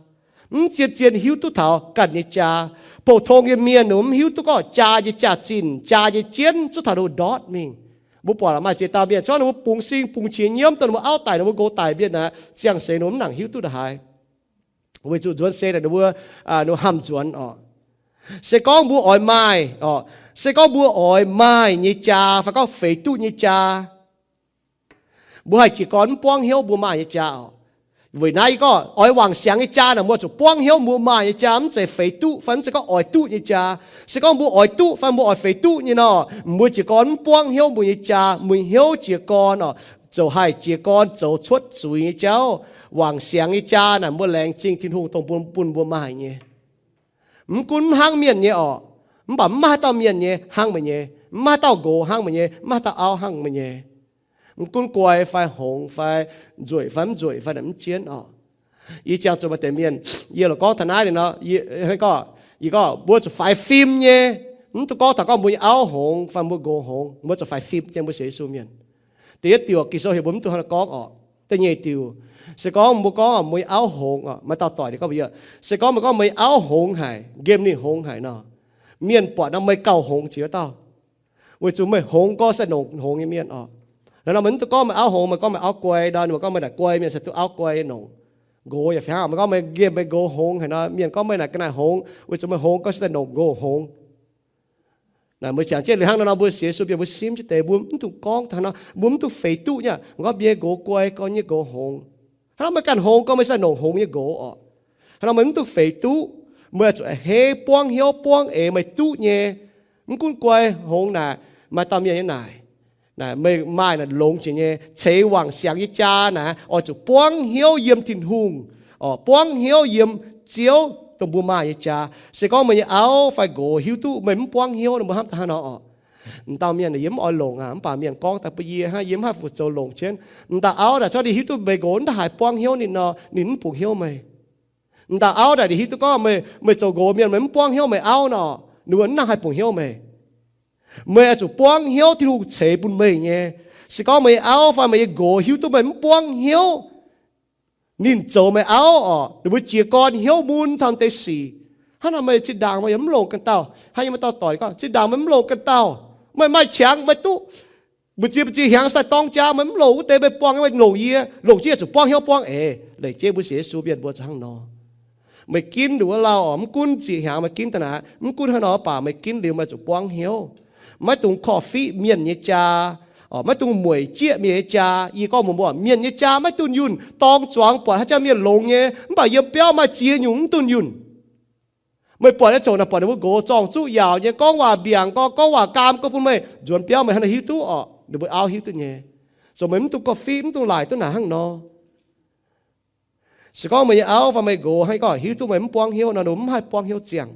Mv zien-zien hiuv duqv taux ganh nyei jaa. Pou-tong nyei mienh ninh mbuo mv hiuv duqv gorngv jaa nyei jaax-zinh, jaa nyei jienv zuov taux ninh mbuo ndortv mingh. Mbuo buatc maaih ziex dauh mienh, corc ninh mbuo bungx sing bungx qiex nyiemv dongh ninh mbuo auv daic, ninh mbuo nqox daic mienh aqv, ziangh seix ninh mbuo mv nangc hiuv duqv ndongc haaix. Weic zuqc nzuonx seix naaic ninh mbuo, ninh mbuo hamh nzuonx oc. Se gorngv mbuo oix maaih oc, se gorngv mbuo oix maaih nyei jaa fai gorngv feix duqv nyei jaa, mbuo haih jiez gorn mv buangv hnyouv mbuo maaih nyei jaa oc. Weic naaiv yie gorngv oix wangc siangx nyei jaa naaic, mbuo zuqc buangv hnyouv mbuo maaih nyei jaa, mv zeiz feix duqv fai mv zeiz gorngv oix duqv nyei jaa. Se gorngv mbuo oix duqv fai mbuo oix feix duqv nyei nor, mbuo jiez gorn mv buangv hnyouv mbuo nyei jaa, mbuo hnyouv jiez gorn oc, ziouc haih jiez gorn zoux cuotv zuiz nyei jauv. Wangc siangx nyei jaa naaic mbuo laengz zingh Tin-Hungh dongh bun, bun mbuo maaih nyei. Mv gunv mv hnangv mienh nyei oc, mv baac mv maaih haaix dauh mienh nyei hnangv meih nyei, mv maaih haaix dauh nqox hnangv meih nyei, mv maaih haaix dauh auv hnangv meih nyei. Mv gunv guai fai hngongx fai nzueic fai mv nzueic fai naaic mv jienv oc. Yie jangx zuqc maaih deix mienh, yie lorqc gorngv taux naaiv ninh nor, yie gorngv, yie gorngv mbuo zuqc faix fim nyei. Mv duqv gorngv taux gorngv mbuo nyei auv hngongx fai mbuo nqox hngongx, mbuo zuqc faix fim nyei, mbuo sienx Yesu mienh. Da'yietv diuc Ging-Sou heuc mbuo mv dungx hnangv naaiv gorngv oc. Da'nyeic diuc, se gorngv mbuo gorngv mbuo nyei auv hngongx oc, maaih dauh doic ninh gorngv mbuo, se gorngv meih gorngv meih nyei auv hngongx haic, nqemh ninh hngongx haic nor, mienh buatc nor meih gauh hngongx jiex wuov dauh. Weic zuqc meih hngongx gorngv se longc hngongx nyei mienh oc. Naaiv nor meih mv duqv gorngv meih auv hngongx, meih gorngv meih auv guai nor, ninh mbuo gorngv meih naaic guai mienh se duqv auv guai longc. Nqox yaac fih hnangv, meih gorngv meih nqemh meih nqox hngongx haic nor, mienh gorngv meih naaic ga'naaiv hngongx, weic zuqc meih hngongx gorngv se longc nqox hngongx. Naaic mbuo jangx jienv liuz hnangv nor nor, mbuo sienx Yesu mienh mbuo simv jienv deix, mbuo mv dungx gorngv taux hnangv nor, mbuo mv dungx feix duqv nyei. Meih gorngv mbuo nyei nqox guai, gorngv nyei nqox hngongx. Hnangv nor meih ganh hngongx gorngv meih se longc hngongx nyei nqox oc. Hnangv nor meih mv dungx feix duqv. Meih oix zuqc a'hneiv buangv hnyouv buangv eix meih duqv nyei. Mv gunv guai hngongx naaic, maaih dauh mienh nyei naaic, naaic meih maaih naaic longx jiex nyei, ceix wangc siangx nyei jaa naaic oix zuqc buangv hnyouv yiem Tin-Hungh, buangv hnyouv yiem Ziouv dongh mbuo maaih nyei jaa. Se gorngv meih nyei auv fai nqox hiuv duqv meih mv buangv hnyouv nor, mbuo hnamv daaih hnangv nor oc. M'dauh mienh yie mv oix longc aqv, mv baac mienh gorngv daaih bun yie hnangv, yie mv haih fu zoux longc jienv. M'dauh auv naaic, corc ninh hiuv duqv meih nqox mv daaih haaix buangv hnyouv ninh nor, ninh mv bungx hnyouv meih. M'dauh auv naaic, ninh hiuv duqv gorngv meih, meih zoux nqox mienh, meih mv buangv hnyouv meih auv nor, ninh mbuo mv nangc haih bungx hnyouv meih. Meih oix zuqc buangv hnyouv Tin-Hungh ceix bun meih nyei. Se gorngv meih nyei auv fai meih nyei nqox hiuv duqv meih mv buangv hnyouv ninh zoux meih auv oc, ninh mbuo jiez gorn hnyouv mun taux deix sic. Hnangv nor meih zinh ndaangc meih yaac mv longc ganh dauh. Hnangv yie maaih dauh doic gorngv, zinh ndaangc meih mv longc ganh dauh. Meih maaih qangx meih duqv mbu'ziex mbu'ziex hnyangx daaih dorng jaa, meih mv longc wuov deix, meih buangh meih longc yie, longc jienv yaac zuqc buangv hnyouv buangv eix. Leiz jienv mbuo sienx Yesu mienh mbuo zuqc hnangv nor. Meih ginv nduqc wuov lauh oc, mv gunv ziex hnyangx meih ginv daaih naaic, mv gunv hnangv nor mv baac meih ginv liuz meih zuqc buangv hnyouv. Maiv dungx korv-fiqv mienh nyei jaa, maiv dungx mueic jieqv mienh nyei jaa. Yie gorngv mbuox mbuo, mienh nyei jaa maiv dunh yunh. Dorng zuangx buatc haaix jauv mienh longx nyei, mv baac yiem biauv maaih ziex nyungc mv dunh yunh. Meih buatc nyei, zoux naaic buatc ninh mbuo nqox zorng-zuqv yaauc nyei, gorngv waac mbiaangc gorx, gorngv waac gaam gorx bun meih, nzuonx biauv meih hnangv naaic hiuv duqv oc, ninh mbuo auv hiuv duqv nyei. Zoux meih mv dungx korv-fiqv, mv dungx laaic duqv naaic hnangv nor. Se gorngv meih nyei auv fai meih nqox hnangv gorngv hiuv duqv meih mv buangv hnyouv nor, ninh mbuo mv haih buangv hnyouv ziangh.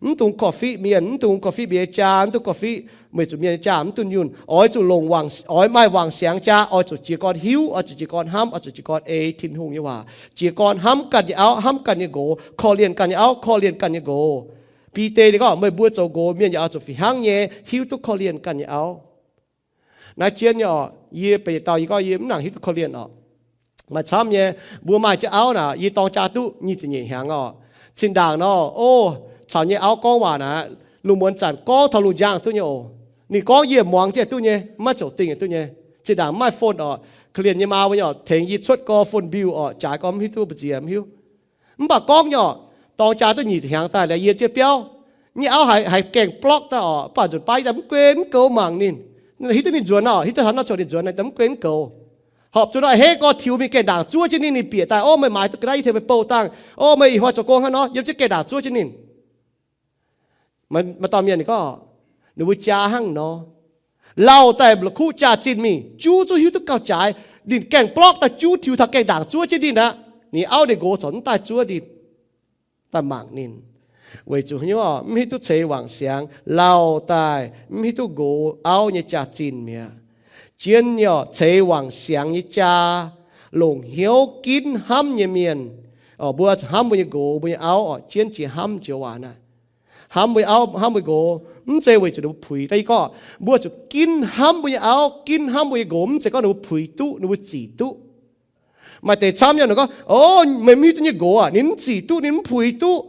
Mv dungx korv-fiqv mienh, mv dungx korv-fiqv mienh nyei jaa, mv dungx korv-fiqv meih zuqc mienh nyei jaa mv dunh yunh. Oix zuqc longc, oix maaih wangc siangx jaa, oix zuqc jiez gorn hiuv, oix zuqc jiez gorn hnamv, oix zuqc jiez gorn ei Tin-Hungh nyei waac, jiez gorn hnamv ganh nyei auv, hnamv ganh nyei nqox, korv-lienh ganh nyei auv, korv-lienh ganh nyei nqox. Bide ninh gorngv meih mbuo zoux nqox mienh yaac oix zuqc fih hnangv nyei hiuv duqv korv-lienh ganh nyei auv. Naaiv jienv nyei oc, yie benx yietc dauh, yie gorngv yie mv nangc hiuv duqv korv-lienh oc. Maaih camv nyei, mbuo maaih jienv auv naaic, yie dorng jaa duqv nyic ziepc nyeic hnyangx oc. Zinh ndaangc nor, o, caux nyei auv gorngv waac naaic, lungh muonz zanc gorngv taux lungh njang duqv nyei oc. Ninh gorngv yie muangx jienv duqv nyei, maiv zoux dingh duqv nyei. Zinh ndaangc mv maaih phone oc, korv-lienh nyei maa mbuo nyei oc, tengx yie cuotv gorx phone bill oc, jaaix gorx mv hiuv duqv, mbu'ziex mv hiuv. Mv baac gorngv nyei oc, dorng jaa duqv nyic ziepc hnyangx daaih liuz yiem jienv biauv, nyei auv haiz gaengh block daaih oc, mv baac nzunc baav yie daaih mv guen mv goux mangc ninh. Hiuv duqv ninh nzuonx oc, hiuv duqv hnangv nor coc ninh nzuonx, daaih mv guen mv goux. Horpc zuqc nor a'hneiv gorx tiux mingh gaengh ndaangc zuov jienv ninh, ninh bieqc daaih, o, meih maaiz duqv ga'naaiv yie tengx meih bouh dangh, o, meih ih hnoi zoux gong hnangv nor, yiem jienv gaengh ndaangc zuov jienv ninh. Maaih dauh mienh ninh gorngv, ninh mbuo jaa hnangv nor, lauh daaih la'kuqv jaax-zinh mingh, juv zungv hiuv duqv gauh jaaix. Ninh gaengh block daaih, juv tiux taux gaengh ndaangc zuov jienv ninh aqv. Ninh auv ninh nqox corc mv daaih zuov ninh, daaih mangc ninh. Weic zuqc haaix nyungc? Mv hiuv duqv ceix wangc siangx, lauh daaih mv hiuv duqv nqox auv nyei jaax-zinh mi'aqv. Jienv nyei oc, ceix wangc siangx nyei jaa, longc hnyouv ginv hnamv nyei mienh. Mbuo zuqc hnamv mbuo nyei nqox, mbuo nyei auv oc, jienv jiex hnamv joux waac naaic. Hnamv mbuo nyei auv, hnamv mbuo nqox, mv zeiz weic zuqc ninh mbuo puix. Da'yietv gorngv, mbuo zuqc ginv hnamv mbuo nyei auv, ginv hnamv mbuo nyei nqox, mv zeiz gorngv ninh mbuo puix duqv, ninh mbuo zic duqv. Maaih deix camv nyei ninh gorngv, O, meih mv hiuv duqv nyei nqox aac, ninh mv zic duqv, ninh mv puix duqv.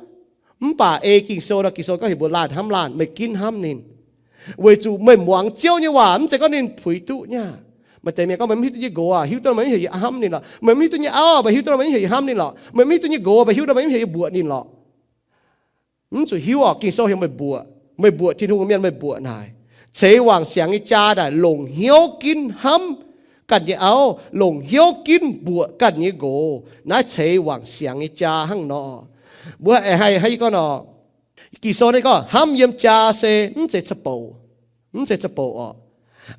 Mv baac ei Ging-Sou nor, Ging-Sou gorngv heuc mbuo laanh hnamv laanh, meih ginv hnamv ninh, weic zuqc meih muangx Ziouv nyei waac, mv zeiz gorngv ninh puix duqv nyei aqv. Maaih deix mienh gorngv, Meih mv hiuv duqv nyei nqox aac, hiuv duqv meih mv heuc yie hnamv ninh lorqc. Meih mv hiuv duqv nyei auv, meih hiuv duqv meih mv heuc yie hnamv ninh lorqc. Meih mv hiuv duqv nyei nqox, meih hiuv duqv meih mv heuc yie mbuoqc ninh lorqc. Mv zuqc hiuv orqc, Ging-Sou heuc meih mbuoqc, meih mbuoqc Tin-Hungh mienh, meih mbuoqc naaic. Ceix wangc siangx nyei jaa naaic longc hnyouv ginv hnamv ganh nyei auv, longc hnyouv ginv mbuoqc ganh nyei nqox. Naaiv ceix wangc siangx nyei jaa hnangv nor. Mbuo haih, haih gorngv nor, Ging-Sou naaiv gorngv hnamv yiem jaa se mv zeiz ca'bouc, mv zeiz ca'bouc orqc.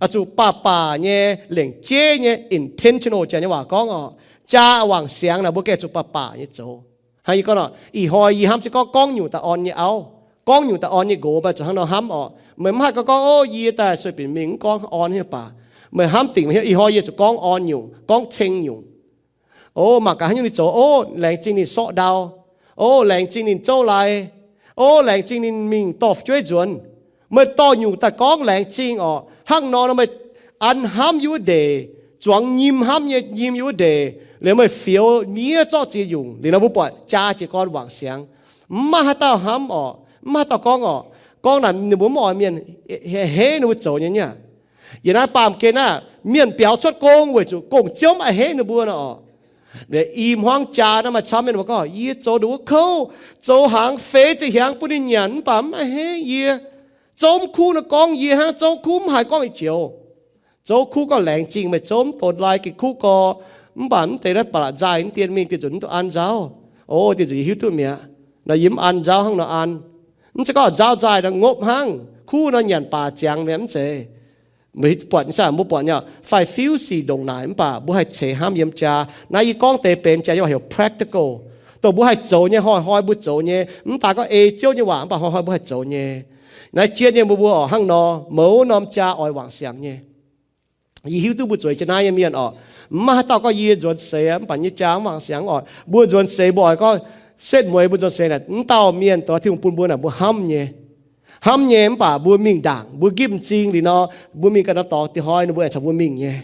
Oix zuqc baac baac nyei, lengc jeiv nyei, intentional, janx nyei waac gorngv orqc. Jaa wangc siangx naaic mbuo gengh zuqc baac baac nyei zoux. Hnangv yie gorngv nor, ih hnoi yie hnamv jienv gorngv gorngv nyungc daaih orn nyei auv, gorngv nyungc daaih orn nyei nqox, meih zuqc hnangv nor hnamv orqc. Meih mv haih gorngv gorngv, O, yie daaih sueih binc mingh mv gorngv orn nyei baac. Meih hnamv dingc, ih hnoi yie zuqc gorngv orn nyungc, gorngv ceng nyungc. O, mangc gaax haaix nyungc ninh zoux, o, laengz zingh ninh sortv ndau, o, laengz zingh ninh zouv lai, o, laengz zingh ninh mingh dorh fu'jueiv nzuonx. Meih dorh nyungc daaih gorngv laengz zingh orqc. Hnangv nor nor meih an hnamv yie wuov ndeic, zuangx nyim hnamv nyei nyim yie wuov ndeic, liuz meih fioux miev zorqv ziex nyungc. Liuz nor mbuo buatc jaa jiez gorn wangc siangx. Mv maaih haaix dauh hnamv orqc, mv maaih haaix dauh gorngv orqc. Gorngv naaic ninh mbuo mv oix mienh a'hneiv ninh mbuo zoux nyei nyei. Yie naaiv baamh gen naaiv, mienh biaux cuotv gong weic zuqc gong-ziouv mv a'hneiv ninh mbuo nor orqc. Liuz i hmuangv jaa naaiv maaih camv mienh mbuo gorngv, Yie zoux nduqc wuov kouv, zoux hnaangx feix ziepc hnyangx bun ninh nyanc mv baac mv a'hneiv yie. Zouv mv kuv nor gorngv yie hnangv, zouv kuv mv haiz gorngv yietc joux. Zouv kuv gorngv laengz zingh meih zouv mv donx lai gengh kuv gorx, mv baac mv deix naaiv ba'laqc nzaaih mv dien mingh dieh nzunc mv duqv an nzauv. O, dieh nzunc yie hiuv duqv mi'aqv. Nor yie mv an nzauv hnangv nor an. Mv zeiz gorngv nzauv nzaaih nor ngopv hnangv, kuv nor nyanc baac ziangx mi'aqv, mv zeiz. Mbuo buatc nyei, mbuo buatc nyei, fai fiuv sic ndongc naaic mv baac mbuo haih ceix hnamv yiem jaa. Naaiv yie gorngv deix benx jaa yie heuc practical, dongh mbuo haih zoux nyei, hnoi-hnoi mbuo zoux nyei. Mv daaih gorngv ei Ziouv nyei waac mv baac hnoi-hnoi mbuo haih zoux nyei. Naaiv jienv nyei mbuo, mbuo oc hnangv nor, mouz norm jaa oix wangc siangx nyei. Yie hiuv duqv mbuo zueiz jiex naaiv nyei mienh orqc, mv maaih haaix dauh gorngv yie nzuonx seix mv baac nyei jaa mv wangc siangx orqc. Mbuo nzuonx seix mbuo oix gorngv setv mueiz mbuo nzuonx seix naaic, mv dauh mienh dongh Tin-Hungh bun mbuo naaic mbuo hnamv nyei. Hnamv nyei mv baac mbuo mingh ndaangc, mbuo nqipv m'zing liuz nor, mbuo mingh ganh nor dorngx dieh hnoi ninh mbuo aengx caux mbuo mingh nyei.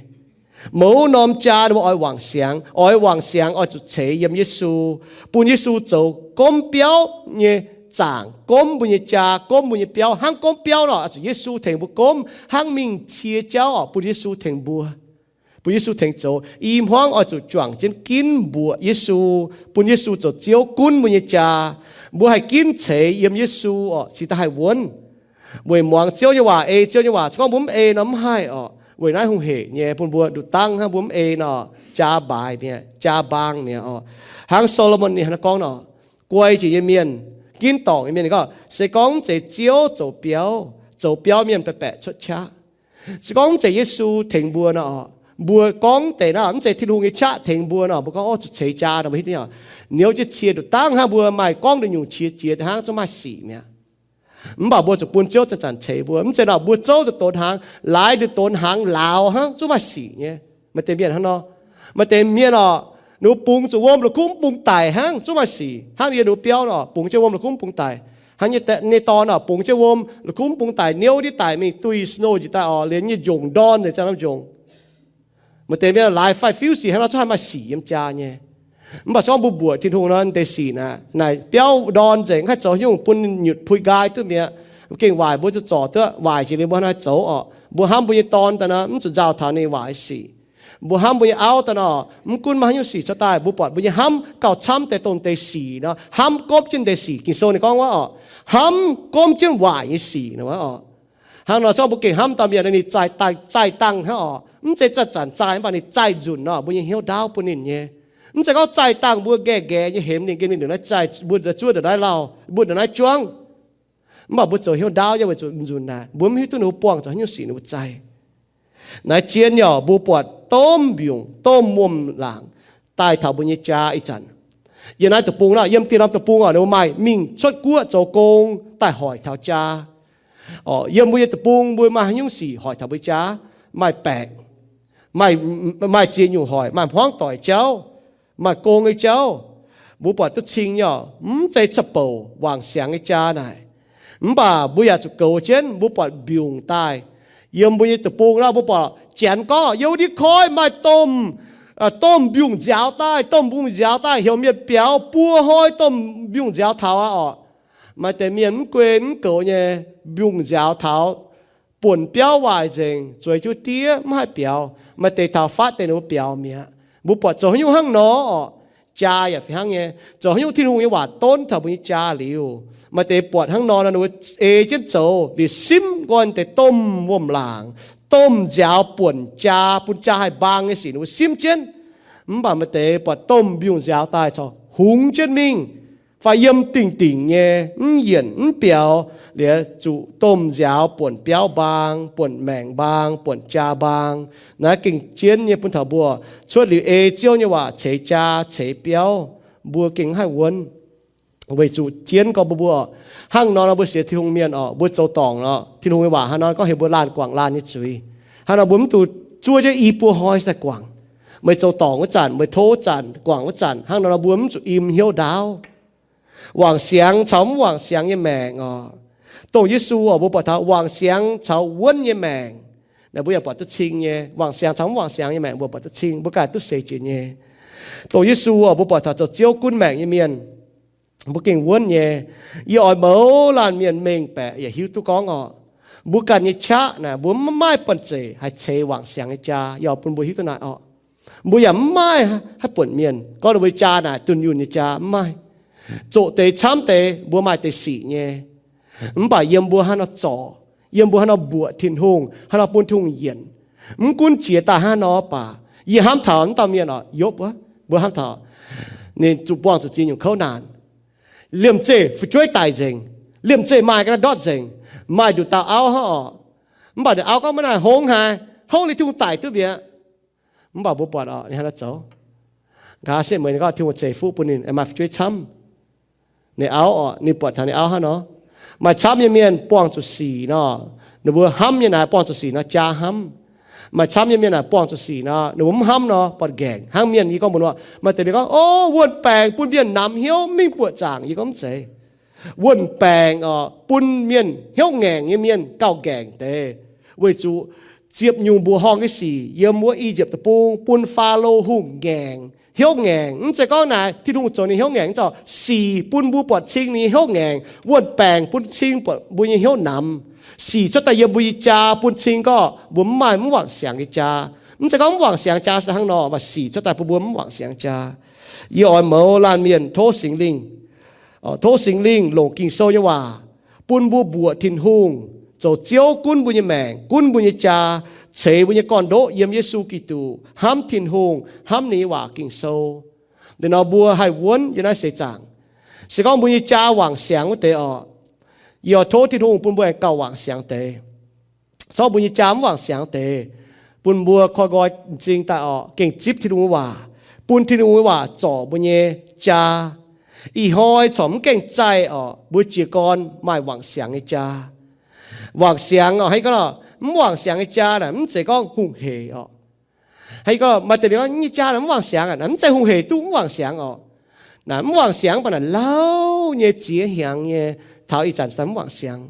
Mouz norm jaa ninh mbuo oix wangc siangx, oix wangc siangx oix zuqc ceix yiem Yesu, bun Yesu zoux gomv biauv nyei zaangc, gomv mbuo nyei jaa, gomv mbuo nyei biauv. Hnangv gomv biauv nor, oix zuqc Yesu tengx mbuo gomv, hnangv mingh cie jauv orqc, bun Yesu tengx mbuo, bun Yesu tengx zoux. I hmuangv oix zuqc juangc jienv ginv mbuoqc Yesu, bun Yesu zoux Ziouv gunv mbuo nyei jaa. Mbuo haih ginv ceix yiem Yesu orqc, cingx daaih haih wuonv. Weic muangx Ziouv nyei waac, ei Ziouv nyei waac. Se gorngv mbuo mv ei nor mv haih orqc. Weic naaiv hungh hec nyei bun mbuo nduqc dangv hnangv, mbuo mv ei nor jaa mbaaix mi'aqv, jaa mbaang mi'aqv orqc. Hnangv Solomon ninh hnangv gorngv nor, guai jiex nyei mienh, ginv dorngc nyei mienh ninh gorngv, se gorngv mv zeiz Ziouv zoux biauv, zoux biauv mienh baeqc baeqc cuotv qaqv. Se gorngv mv zeiz Yesu tengx mbuo nor, mbuo gorngv deix nor, mv zeiz Tin-Hungh nyei qaqv tengx mbuo nor, mbuo gorngv, O, zuqc ceix jaa nor, mbuo hiuv duqv nyei. Niouv jienv cie nduqc dangv hnangv, mbuo maaih gorngv nduqc nyungc qiex jiez deix hnangv, zungv maaih sic mi'aqv. Mv baac mbuo zuqc bun Ziouv zanc-zanc ceix mbuo. Mv zeiz nor, mbuo zouv nduqc donx hnaangx, laaix nduqc donx hnaangx lauz hnangv, zungv maaih sic nyei. Maaih deix mienh hnangv nor, maaih deix mienh orqc, ninh mbuo bungx zuqc wuom la'kuqv mv bung daic hnangv, zungv maaih sic. Hnangv yie ninh mbuo biauv nor, bungx jienv wuom la'kuqv mv bung daic. Hnangv nyei dorn nor, bungx jienv wuom la'kuqv mv bung daic, niouv ndiev daic mingh duih snow njiec daaih orqc, liemh nyei njongc ndorn nzengc, za'gengh njongc. Maaih deix mienh laaix fai fiuv sic hnangv nor, zungv haih maaih sic yiem jaa nyei. Mv baac se gorngv mbuo mbuoqc Tin-Hungh nor, deix sic naaic, naaic biauv ndorn nzengc, haih zoux haaix nyungc bun nyutc pui nqaai duqv mi'aqv. Gengh waaic mbuo zuqc zorc duqv waaic jiex liuz mbuo hnangv haaix zoux orqc. Mbuo hnamv mbuo nyei dorn daaih nor, mv zuqc nzauh taux ninh waaic sic. Mbuo hnamv mbuo nyei auv daaih nor, mv gunv maaih haaix nyungc sic cuotv daaih, mbuo buatc mbuo nyei hnamv gauh camv deix dongh deix sic nor, hnamv gomv jienv deix sic. Ging-Sou ninh gorngv wuov orqc, hnamv gomv jienv waaic nyei sic nor wuov orqc. Hnangv nor, se gorngv mbuo gengh hnamv dauh mienh nor, ninh zaih dangh, zaih dangh hnangv orqc, mv zeiz zanc-zanc zaih, mv baac ninh zaih nzunc nor, mbuo nyei hnyouv ndaauv bun ninh nyei. Mv zeiz gorngv zaih dangh mbuo nqaeqv nqaeqv nyei hemx ninh, gengh ninh ndongc naaiv zaih, mbuo zuov ndongc naaiv lauh, mbuo ndongc naaiv juangv. Mv baac mbuo zoux hnyouv ndaauv nyei weic zuqc nzunc naaic, mbuo mv hiuv duqv ninh mbuo buangh zuqc haaix nyungc sic ninh mbuo zaih. Naaiv jien nyei orqc, mbuo buatc domh mbiungc, domh wuom-laangc daaih taux mbuo nyei jaa ih zanc. Yiem naaiv deic-bung nor, yiem dieh norm deic-bung orqc, ninh mbuo maaih mingh cuotv guoqv zoux gong daaih hoic taux jaa. Orqc, yiem mbuo nyei deic-bung mbuo maaih haaix nyungc sic hoic taux mbuo jaa? Maaih baeqc, maaih, maaih ziex nyungc hoic, maaih hmuangv doic jauv, maaih gong nyei jauv. Mbuo buatc duqv cing nyei orqc, mv zeiz ca'bouc wangc siangx nyei jaa naaic. Mv baac mbuo yaac zuqc goux jienv, mbuo buatc mbiungc daaih. Yiem mbuo nyei deic-bung nor, mbuo buatc janx gorngv, yiem wuov ndiev koiv maaih domh domh mbiungc nziaaux daaih, domh mbiungc nziaaux daaih heuc mienh biaux, buo hnoi domh mbiungc nziaaux taux aqv orqc. Maaih deix mienh mv guei mv goux nyei, mbiungc nziaaux taux buonc biauv waaic nzengc, zueiz jienv diev mv haih biaux. Maaih deix taux fatv deix ninh mbuo biaux mi'aqv. Mbuo buatc zoux haaix nyungc hnangv nor orqc, jaa yaac fih hnangv nyei. Zoux haaix nyungc Tin-Hungh nyei waac donv taux mbuo nyei jaa liuz, maaih deix buatc hnangv nor nor ninh mbuo ei jienv zoux liuz simv nqoi deix domh wuom-laangc, domh nziaaux buonc jaa, bun jaa haih mbaang nyei sic ninh mbuo simv jienv. Mv baac maaih deix buatc domh mbiungc nziaaux daaih corc hungx jienv mingh, fai yiem dingc dingc nyei, mv yienc mv biaux, liuz zuqc domh nziaaux buonc biauv mbaang, buonc maengc mbaang, buonc jaa mbaang. Naaiv gengh jienv nyei bun taux mbuo cuotv liuz ei Ziouv nyei waac ceix jaa ceix biauv, mbuo gengh haih wuonv. Weic zuqc jienv gorngv mbuo, mbuo hnangv nor nor mbuo sienx Tin-Hungh mienh orqc, mbuo zoux dorngc nor, Tin-Hungh nyei waac hnangv nor gorngv heuc mbuo laanh guangc laanh nyei zuiz. Hnangv nor mbuo mv dungx zuov jienv i buo hnoi daaih guangc. Meih zoux dorngc wuov zanc, meih tov wuov zanc, guangc wuov zanc, hnangv nor nor mbuo mv zuqc im hnyouv ndaauv. Wangc siangx caux mv wangc siangx nyei maengc orqc. Dongh Yesu orqc, mbuo buatc taux wangc siangx caux wuonv nyei maengc, naaiv mbuo yaac buatc duqv cing nyei. Wangc siangx caux mv wangc siangx nyei maengc mbuo buatc duqv cing, mbuo ganh duqv seix jiex nyei. Dongh Yesu orqc, mbuo buatc taux zoux Ziouv gunv maengc nyei mienh, mbuo gengh wuonv nyei. Yie oix mouz laanh mienh mengh baeqc yaac hiuv duqv gorngv orqc, mbuo ganh nyei qaqv naaic mbuo mv maaih banh zeic haih ceix wangc siangx nyei jaa. Yie oix bun mbuo hiuv duqv naaic orqc. Mbuo yaac mv maaih haaix buonc mienh gorngv ninh mbuo jaa naaic dunh yunh nyei jaa, mv maaih. Zoqc deix camv deix mbuo maaih deix sic nyei. Mv baac yiem mbuo hnangv nor zorc, yiem mbuo hnangv nor mbuoqc Tin-Hungh, hnangv nor bun Tin-Hungh yienc. Mv gunv jiex daaih hnangv nor baac, yie hnamv taux naaiv dauh mienh orqc, Yopv wuov, mbuo hnamv taux ninh zuqc buangh zuqc ziex nyungc kouv naanc. Liemh zeih fu'jueiv daic nzengc, liemh zeih maaih ga'naaiv ndortv nzengc, maaih nduqc dauh auv hnangv orqc. Mv baac ninh auv gorngv, maiv naaic hngongx haic, hopv liuz Tin-Hungh daic duqv mi'aqv. Mv baac mbuo buatc orqc, ninh hnangv nor zoux. Nqa'haav setv mueiz ninh gorngv Tin-Hungh ceix fuqv bun ninh maaih fu'jueiv camv. Ninh auv orqc, ninh buatc taux ninh auv hnangv nor. Maaih camv nyei mienh buangh zuqc sic nor, ninh mbuo hnamv nyei naaic buangh zuqc sic nor jaa hnamv. Maaih camv nyei mienh naaic buangh zuqc sic nor, ninh mbuo mv hnamv nor buatc nqaengc. Hnangv mienh yie gorngv mbuox, maaih deix mienh gorngv, o, wuonh baengc bun mienh namx hnyouv mingh buoqc zaangc. Yie gorngv mv zeiz. Wuonh baengc orqc, bun mienh hnyouv ngaengc nyei mienh gauh ngaengc deix, weic zuqc ziepc nyungc mbuoqc horngh nyei sic yiem wuov I^yipv Deic-Bung bun Faalo Hungh ngaengc, hnyouv ngaengc. Mv zeiz gorngv naaic Tin-Hungh zoux ninh hnyouv ngaengc, mv zeiz. Sic bun mbuo buatc cing ninh nyei hnyouv ngaengc. Wuonh baengc bun cing buatc mbuo nyei hnyouv namx. Sic cuotv daaih yiem mbuo nyei jaa bun cing gorngv mbuo mv maaih mv wangc siangx nyei jaa. Mv zeiz gorngv mv wangc siangx jaa se hnangv nor, maaih sic cuotv daaih bun mbuo mv wangc siangx jaa. Yie oix mouz laanh mienh tov Singx Lingh, tov Singx Lingh longc Ging-Sou nyei waac bun mbuo mbuoqc Tin-Hungh, zoux Ziouv gunv mbuo nyei maengc, gunv mbuo nyei jaa, ceix mbuo nyei gorn-ndoqv yiem Yesu Giduc, hnamv Tin-Hungh, hnamv ninh nyei waac Ging-Sou. Liuz nor mbuo haih wuonv yiem naaiv seix zaangc. Se gorngv mbuo nyei jaa wangc siangx wuov deix orqc, yie oix tov Tin-Hungh bun mbuo aengx gauh wangc siangx deix. Corc mbuo nyei jaa mv wangc siangx deix, bun mbuo koi nqoi m'zing daaih orqc, gengh zipv Tin-Hungh nyei waac, bun Tin-Hungh nyei waac zorc mbuo nyei jaa. Ih hnoi corc mv gaengh zaih orqc, mbuo jiez gorn maaih wangc siangx nyei jaa. Wangc siangx orqc, hnangv gorngv mv wangc siangx nyei jaa naaic mv zeiz gorngv hungh heic orqc. Hnangv gorngv maaih deix mienh gorngv nyei jaa naaic mv wangc siangx aqv, naaic mv zeiz hungh heic duqv mv wangc siangx orqc. Naaic mv wangc siangx mv baac naaic lauh nyei ziex hnyangx nyei, taux ih zanc mv wangc siangx.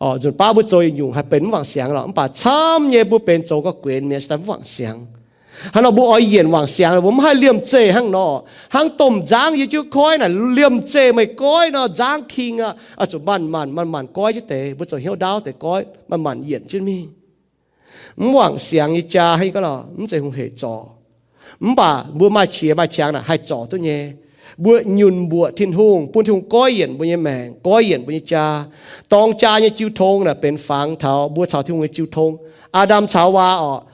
Orqc, nzunc baav mbuo zoux yietc nyungc haih benx mv wangc siangx lorqc, mv baac camv nyei mbuo benx zoux gorqv-guenx mi'aqv, se daaih mv wangc siangx. Hnangv nor mbuo oix yienc wangc siangx, mbuo mv haih liemh zeih hnangv nor. Hnangv domh nzangv yie jienv koiv naaic, liemh zeih meih goiv nor, nzangv king aqv, zuqc manc-manc manc-manc goiv jienv deix. Mbuo zoux hnyouv ndaauv deix goiv, manc-manc yienc jienv mingh. Mv wangc siangx nyei jaa hnangv gorngv lorqc, mv zeiz hungh heic zorc. Mv baac mbuo maaih qiex maaih qangx naaic haih zorc duqv nyei. Mbuo nyunc mbuoqc Tin-Hungh, bun Tin-Hungh goiv yienc mbuo nyei maengc, goiv yienc mbuo nyei jaa. Dorng jaa nyei jiu tong naaic benx fangx taux mbuo caux Tin-Hungh nyei jiu tong. Aa^ndam caux Haawaa orqc,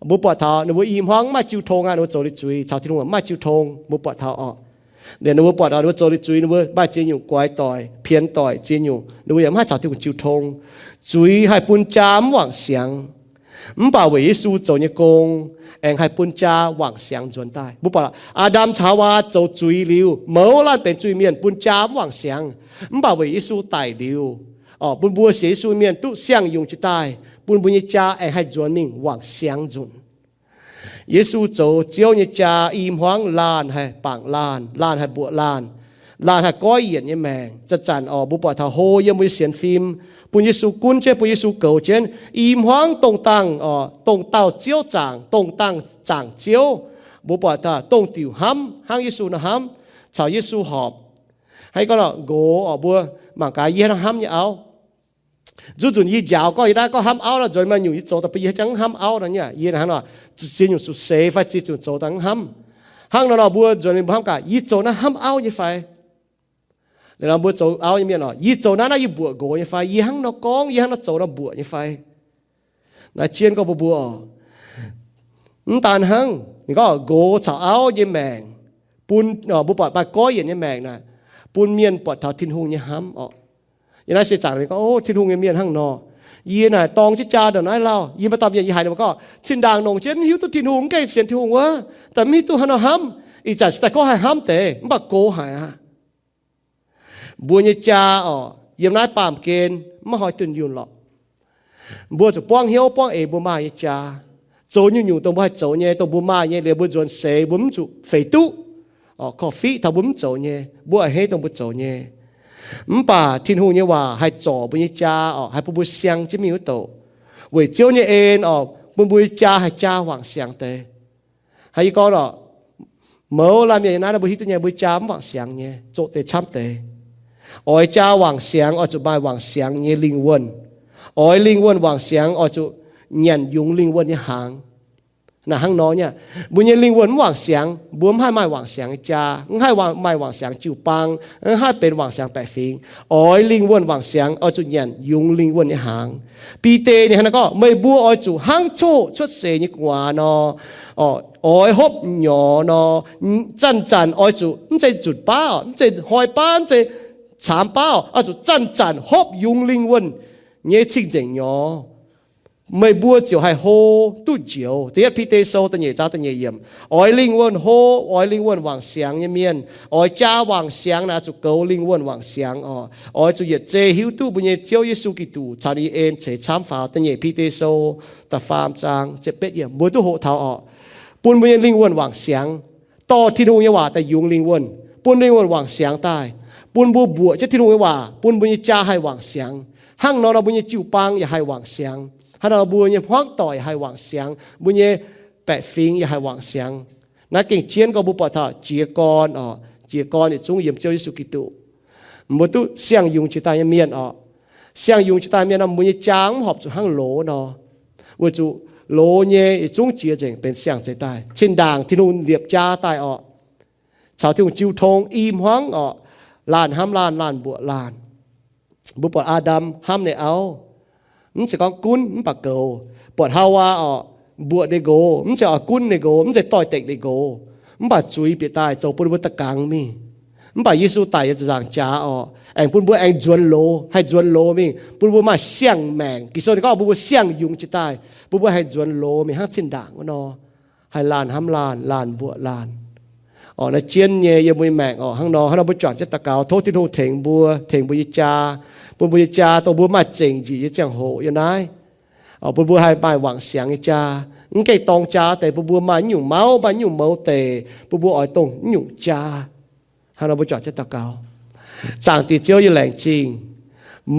mbuo buatc taux ninh mbuo i hmuangv mv maaih jiu tong aqv, ninh mbuo zoux liuz zuiz caux Tin-Hungh mv maaih jiu tong, mbuo buatc taux orqc. Liuz ninh mbuo buatc ninh mbuo zoux liuz zuiz, ninh mbuo maaih ziex nyungc guaix doic, pienx doic ziex nyungc, ninh mbuo yaac mv haih caux Tin-Hungh jiu tong. Zuiz haih bun jaa mv wangc siangx. Mv baac weic Yesu zoux nyei gong, aengx haih bun jaa wangc siangx nzuonx daaih. Mbuo buatc Aa^ndam caux Haawaa zoux zuiz liuz, mouz laanh benx zuiz-mienh, bun jaa mv wangc siangx. Mv baac weic Yesu daic liuz, orqc, bun mbuo sienx Yesu mienh duqv siang-yungz jiex daaih, bun mbuo nyei jaa aengx haih nzuonx mingh wangc siangx nzunc. Yesu zoux Ziouv nyei jaa i hmuangv laanh haih bangc laanh, laanh haih mbuoqc laanh. laanh haih goiv yienc nyei maengc. Zanc-zanc oc, mbuo buatc taux hlo yiem mbuo nyei sienx fim, bun Yesu gunv jienv, bun Yesu goux jienv, i hmuangv dongh dangh oc, dongh dauh Ziouv zaangc, dongh dangh zaangc Ziouv. Mbuo buatc taux dongh diuc hnamv hnangv Yesu nor hnamv, caux Yesu horpc. Hnangv gorngv nqox oc, mbuo mangc gaax yie hnangv hnamv nyei auv. Zuqc nzunc yie njaaux gorngv yie naaiv gorngv hnamv auv nor, nzuonx maaih nyungc yie zoux daaih bun yie haaix jangx hnamv auv nor nyei. Yie hnangv nor, ziex nyungc zuqc seix fai ziex nyungc zoux daaih hnamv. Hnangv nor nor mbuo nzuonx mbuo hnamv gaax, yie zoux naaiv hnamv auv nyei fai? Liuz nor mbuo zoux auv nyei mienh oc, yie zoux naaiv naaiv yie mbuoqc nqox nyei fai? Yie hnangv nor gorngv, yie hnangv nor zoux nor mbuoqc nyei fai? Naaiv jienv gorngv mbuo mbuo oc, mv daan hnangv, ninh gorngv nqox caux auv nyei maengc, bun, mbuo buatc maaih goiv yienc nyei maengc naaic, bun mienh buatc taux Tin-Hungh nyei hnamv oc. Yie naaiv se zaangc gorngv, o, Tin-Hungh nyei mienh hnangv nor. Yie naaic dorng jienv jaa ndongc naaiv lauh, yie maaih dauh mienh yie haiz ninh mbuo gorngv, zinh ndaangc nongc jienv mv hiuv duqv Tin-Hungh, mv gaengh sienx Tin-Hungh wuov, daaih mv hiuv duqv haaix nor hnamv. Ih zanc se daaih gorngv haih hnamv deix, mv baac gox haic aqv. Mbuo nyei jaa oc, yiem naaiv baamh gen maiv hnoi dunh yunh lorqc. Mbuo zuqc buangv hnyouv buangv eix mbuo maaih nyei jaa, zoux nyungc-nyungc dongh mbuo haih zoux nyei, dongh mbuo maaih nyei, liuz mbuo nzuonx seix mbuo mv zuqc feix duqv, korv-fiqv taux mbuo mv zoux nyei, mbuo a'hneiv dongh mbuo zoux nyei. Mv baac Tin-Hungh nyei waac haih zorc mbuo nyei jaa oc, haih bun mbuo siang jienv mingh wuov douc. Weic Ziouv nyei en oc, bun mbuo nyei jaa haih jaa wangc siangx deix. Hnangv yie gorngv oc, mouz laanh mienh yiem naaiv nor mbuo hiuv duqv nyei, mbuo jaa mv wangc siangx nyei, zoqc deix camv deix. Oix jaa wangc siangx oix zuqc maaih wangc siangx nyei lingh wuonh. Oix lingh wuonh wangc siangx oix zuqc nyanc yungz lingh wuonh nyei hnaangx. Naaic hnangv nor nyei, mbuo nyei lingh wuonh mv wangc siangx, mbuo mv haih maaih wangc siangx nyei jaa, mv haih maaih wangc siangx jiu-baang, mv haih benx wangc siangx baeqc fingx. Oix lingh wuonh wangc siangx oix zuqc nyanc yungz lingh wuonh nyei hnaangx. Bide ninh hnangv naaiv gorngv, meih mbuo oix zuqc hnangv coqv hoqc cuotv seix nyei gu'nguaaz nor, oix hopv nyorx nor, zanc-zanc oix zuqc, mv zeiz nzunc baav, mv zeiz hnoi baav, mv zeiz caamx baav, oix zuqc zanc-zanc hopv yungz lingh wuonh nyei cing-nzengc nyorx, meih mbuo ziouc haih hlo duqv njoux. Da'yietv Bide Sou da'nyeic zaang da'nyeic yiemc. Oix lingh wuonh hlo, oix lingh wuonh wangc siangx nyei mienh, oix jaa wangc siangx naaic zuqc goux lingh wuonh wangc siangx oc. Oix zuqc yietc zei hiuv duqv mbuo nyei Ziouv Yesu Giduc caux ninh nyei en ceix camv faaux. Da'nyeic Bide Sou da'faam zaang ziepc betv yiemc mbuo duqv hoqc taux oc. Bun mbuo nyei lingh wuonh wangc siangx, dorh Tin-Hungh nyei waac daaih yungz lingh wuonh, bun lingh wuonh wangc siangx daaih, bun mbuo mbuoqc jienv Tin-Hungh nyei waac, bun mbuo nyei jaa haih wangc siangx. Hnangv nor nor mbuo nyei jiu-baang yaac haih wangc siangx. Hnangv nor mbuo nyei hmuangv doic yaac haih wangc siangx, mbuo nyei baeqc fingx yaac haih wangc siangx. Naaiv gengh jienv gorngv mbuo buatc taux jiez gorn oc. Jiez gorn yietc zungv yiem Ziouv Yesu Giduc. Mbuo duqv siang-yungz jiex daaih nyei mienh oc. Siang-yungz jiex daaih mienh nor, mbuo nyei jaa mv horpc zuqc hnangv loz nor. Weic zuqc loz nyei yietc zungv jiex nzengc benx siang-zeix daaih. Zinh ndaangc Tin-Hungh liepc jaa daaih oc, caux Tin-Hungh jiu tong i hmuangv oc, laanh hnamv laanh, laanh mbuoqc laanh. Mbuo buatc Aa^ndam hnamv ninh auv, mv zeiz gorngv gunv mv baac goux. Buatc Haawaa oc, mbuoqc ninh nqox, mv zeiz oix gunv ninh nqox, mv zeiz doix-dekc ninh nqox, mv baac zuiz bieqc daaih zoux bun mbuo da'gangx mingh. Mv baac Yesu daic yiem ziepc nzaangc jaax oc, aengx bun mbuo aengx nzuonx loz, haih nzuonx loz mingh, bun mbuo maaih siang-maengc. Ging-Sou ninh gorngv bun mbuo siang-yungz jiex daaih, bun mbuo haih nzuonx loz mingh hnangv zinh ndaangc wuov nor, haih laanh hnamv laanh, laanh mbuoqc laanh. Oc, naaiv jienv nyei yiem mbuo nyei maengc oc, hnangv nor, hnangv nor mbuo juangc jienv daux gaux, tov Tin-Hungh tengx mbuo, tengx mbuo nyei jaa, bun mbuo nyei jaa dongh mbuo maaih zengc njiec nyei ziangh hoc yiem naaiv, bun mbuo haih maaih wangc siangx nyei jaa. Mv gaengh dorng jaa deix, bun mbuo maaih nyungc mauv, maaih nyungc mouz deic, bun mbuo oix dongh nyungc jaa. Hnangv nor mbuo juangc jienv daux gaux. Zaangc Diex Ziouv, yie laengz zingh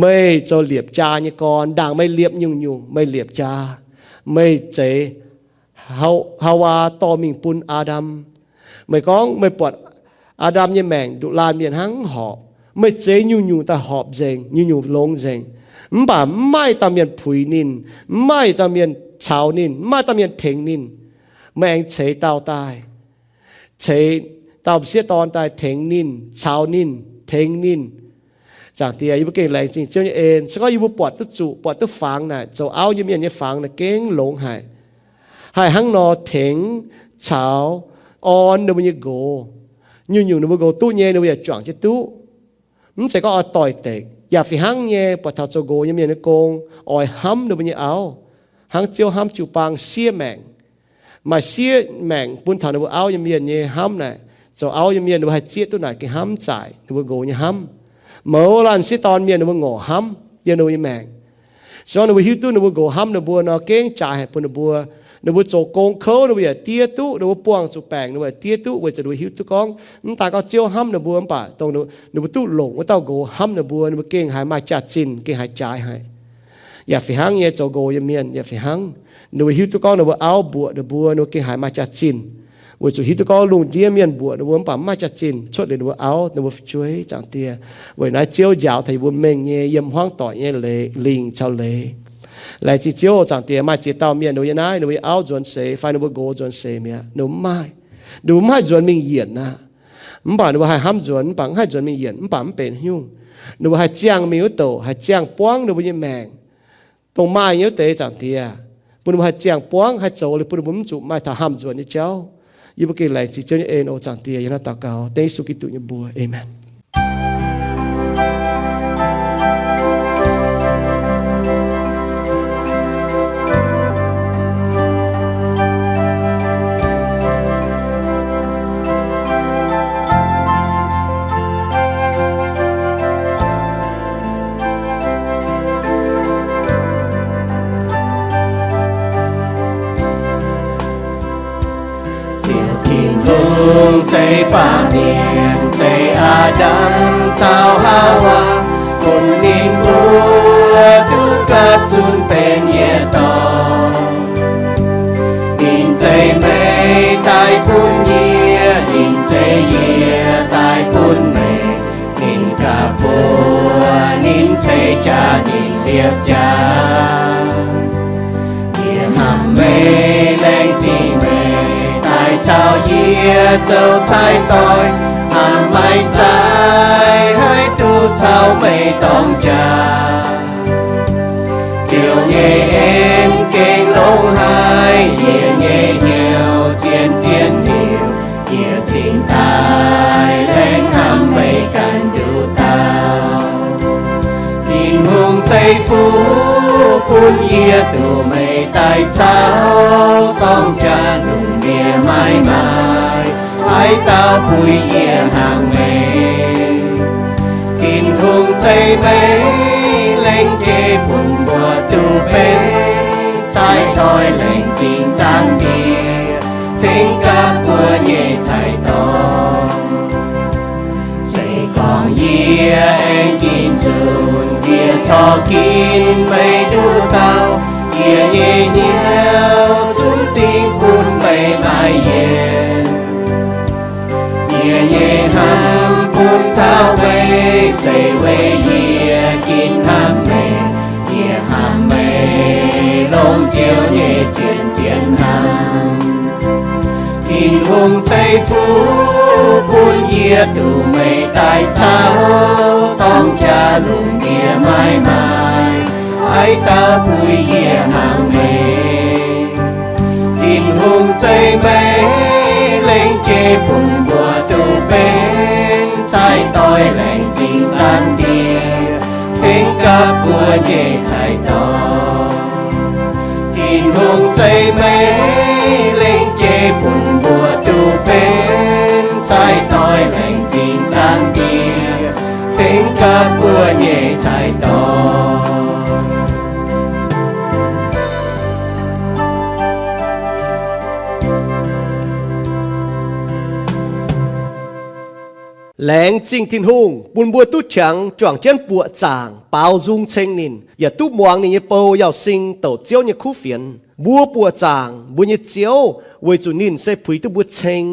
meih zoux liepc jaa nyei gorn. Ndaangc meih liepc nyungc-nyungc, meih liepc jaa. Meih zeix Haawaa dorh mingh bun Aa^ndam. Meih gorngv meih buatc Aa^ndam nyei maengc nduqc laanh mienh hnangv mv horpc. Meih zeix nyungc-nyungc daaih horpc nzengc, nyungc-nyungc longx nzengc. Mv baac mv maaih dauh mienh puix ninh, mv maaih dauh mienh caux ninh, mv maaih dauh mienh tengx ninh. Meih aengx ceix dauh daaih, ceix dauh m'sieqv dorn daaih tengx ninh, caux ninh, tengx ninh. Zaangc Diex, yie mbuo gengh laengz zingh Ziouv nyei en. Se gorngv yie mbuo buatc duqv zuqc, buatc duqv fangx naaic, zoux auv nyei mienh nyei fangx naaic gengh longx haic. Haih hnangv nor tengx, caux, orn ninh mbuo nyei nqox. Nyungc-nyungc ninh mbuo nqox duqv nyei, ninh mbuo yaac juangc jienv duqv. Mv zeiz gorngv oix doix-dekc. Yaac fih hnangv nyei, buatc taux zoux nqox nyei mienh nyei gong, oix hnamv ninh mbuo nyei auv hnangv Ziouv hnamv jiu-baang, siev maengc. Maaih siev maengc bun taux ninh mbuo auv nyei mienh nyei hnamv naaic. Zoux auv nyei mienh ninh mbuo haih zieqv duqv naaic gengh hnamv zaaic ninh mbuo nqox nyei hnamv. Mouz laanh sieqv dorn mienh ninh mbuo ngorc hnamv yiem ninh mbuo nyei maengc. Se gorngv ninh mbuo hiuv duqv ninh mbuo nqox hnamv ninh mbuo nor, gengh jaaix haic bun ninh mbuo. Ninh mbuo zoux gong kouv, ninh mbuo yaac diev duqv. Ninh mbuo buangh zuqc baengc, ninh mbuo yaac diev duqv, weic zuqc ninh mbuo hiuv duqv gorngv mv daaih gorngv Ziouv hnamv ninh mbuo, mv baac dongh ninh mbuo duqv longc wuov dauh nqox hnamv ninh mbuo, ninh mbuo gengh haiz maaih jaax-zinh, gengh haiz jaaix haic. Yaac fih hnangv nyei, zoux nqox nyei mienh yaac fih hnangv. Ninh mbuo hiuv duqv gorngv ninh mbuo auv mbuoqc ninh mbuo, ninh mbuo gengh haiz maaih jaax-zinh, weic zuqc hiuv duqv gorngv lungh ndiev mienh mbuoqc ninh mbuo mv baac mv maaih jaax-zinh cuotv liuz ninh mbuo auv, ninh mbuo fu'jueiv, Zaangc Diex. Weic naaiv Ziouv njaaux taux yie mbuo mengh nyei yiem hmuangv doic nyei leiz, lingc caux leiz. Laengz zingh Ziouv, Zaangc Diex. Maaih ziex dauh mienh ninh mbuo yiem naaiv, ninh mbuo nyei auv nzuonx seix fai ninh mbuo nqox nzuonx seix mi'aqv, ninh mbuo mv maaih, ninh mbuo mv haih nzuonx mingh yienc aqv. Mv baac ninh mbuo haih hnamv nzuonx, mv baac mv haih nzuonx mingh yienc, mv baac mv benx haaix nyungc. Ninh mbuo haih ziangh mingh wuov douc, haih ziangh buangv ninh mbuo nyei maengc, dongh maaih nyei wuov deix, Zaangc Diex, bun ninh mbuo haih ziangh buangv, haih zoux liuz bun ninh mbuo mv zuqc maaih taux hnamv nzuonx nyei jauv. Yie mbuo gengh laengz zingh Ziouv nyei en oc, Zaangc Diex. Yie hnangv naaiv daux gaux dengv Yesu Giduc nyei mbuox, aamen. Ziouv Tin-Hungh zeiz baamh mienh, zeiz Aa^ndam caux Haawaa, bun ninh mbuo duqv gapv zunv benx yietc dorngx. Ninh zeiz meih daaih bun yie, ninh zeiz yie daaih bun meih. Ninh gapv buoz ninh ceix jaax, ninh liepc jaax. Yie hnamv meih, laengz zingh meih daaih caux yie zoux caaix-doic, hnamv maiv zaaic haih duqv caux meih dorng jaax. Ziouv nyei en gengh longx haic, yie nyei hnyouv zien-zien liuz, yie cingx daaih laengz hnamv meih ganh nduqc dauh. Tin-Hungh zeiv-fun bun yie duqv meih daaih caux, dorng jaax lungh ndiev maiv maaih haaix dauh puix yie hnaangx meih. Tin-Hungh zeiv meih lengc jeiv bun mbuo duqv benx caaix-doic, laengz zingh Zaangc Diex tengx gapv mbuo nyei caaix-doic. Se gorngv yie aengx ginv nzunc, yie corc ginv meih nduqc dauh. Yie nyei hnyouv zunv dingc bun meih maaih yienc. Yie nyei hnamv bun taux meih, se weic yie ginv hnamv meih. Yie hnamv meih longx Ziouv nyei zien-zien hnamv. Tin-Hungh zeiv-fun bun yie duqv meih daaih caux, dorng jaax lungh ndiev maiv maaih haaix dauh puix yie hnaangx meih. Tin-Hungh zeiv meih lengc jeiv bun mbuo duqv benx caaix-doic, laengz zingh Zaangc Diex tengx gapv mbuo nyei caaix-doic. Tin-Hungh zeiv meih lengc jeiv bun mbuo duqv benx caaix-doic, laengz zingh Zaangc Diex tengx gapv mbuo nyei caaix-doic. Laengz zingh Tin-Hungh bun mbuo duqv qangx juangc jienv buoqc zaangc baaux nzung ceng ninh, yaac duqv muangx ninh nyei bou Yauz Sing douc Ziouv nyei kuv fienx. Mbuo buoqc zaangc mbuo nyei Ziouv weic zuqc ninh se puix duqv mbuo ceng.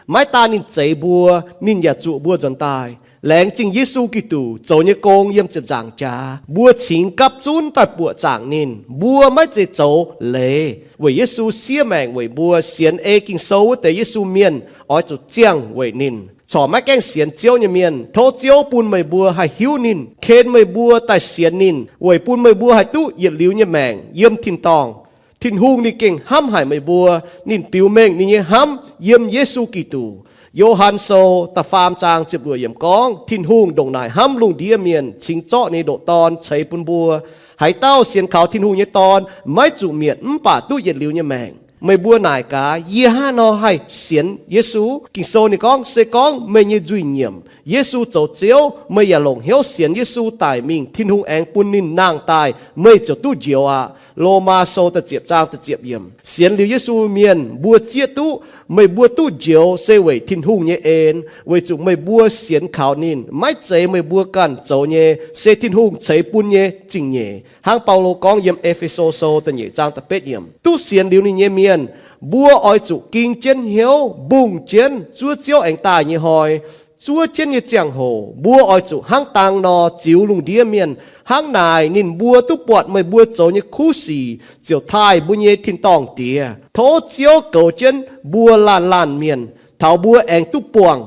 Maiv daan ninh zeix mbuo, ninh yaac zuoqc mbuo nzuonx daaih. Laengz zingh Yesu Giduc zoux nyei gong yiem ziepc nzaangc jaax, mbuo cingx gapv zunv daaih buoqc zaangc ninh. Mbuo maiv zeiz zoux leiz, weic Yesu siev maengc weic mbuo. Sienx ei Ging-Sou wuov deix Yesu mienh oix zuqc ziangh weic ninh, corc maiv gaengh sienx Ziouv nyei mienh. Tov Ziouv bun meih mbuo haih hiuv ninh, ken meih mbuo daaih sienx ninh, weic bun meih mbuo haih duqv yietc liuz nyei maengc yiem tin-dorngh. Tin-Hungh ninh gengh hnamv haic meih mbuo. Ninh biux mengh ninh nyei hnamv yiem Yesu Giduc. Yo^han Sou da'faam zaang ziepc luoqc yiemc gorngv, Tin-Hungh ndongc naaic hnamv lungh ndiev mienh, cingx zorqv ninh nyei ndoqc Dorn ceix bun mbuo. Haaix dauh sienx kaux Tin-Hungh nyei Dorn maiv zuqc mietc, mv baac duqv yietc liuz nyei maengc. Meih mbuo naaic gaax, yie hnangv haaix nor haih sienx Yesu? Ging-Sou ninh gorngv, se gorngv meih nyei nzuih nyiemc, Yesu zoux Ziouv, meih yaac longc hnyouv sienx Yesu daic mingh, Tin-Hungh aengx bun ninh nangh daaih, meih ziouc duqv njoux aqv. Lomaa Sou da'ziepc zaang da'ziepc yiemc. Sienx liuz Yesu mienh mbuo zieqv duqv, meih mbuo duqv njoux se weic Tin-Hungh nyei en, weic zuqc meih mbuo sienx kaux ninh. Maiv zeiz meih mbuo ganh zoux nyei, se Tin-Hungh ceix bun nyei zingh nyeic. Hnangv Baulo gorngv yiem E^fe^so Sou da'nyeic zaang da'betv yiemc, duqv sienx liuz ninh nyei mienh, mbuo oix zuqc ging jienv hnyouv mbungh jienv zuov Ziouv aengx daaih nyei hnoi. Zuov jienv nyei ziangh hoc mbuo oix zuqc hnangv dang nor ziux lungh ndiev mienh. Hnangv naaic ninh mbuo duqv buatc meih mbuo zoux nyei kuv sic ziouc taaih mbuo nyei tin-dorngh Diex. Tov Ziouv goux jienv mbuo laanh laanh mienh, taux mbuo aengx duqv buangh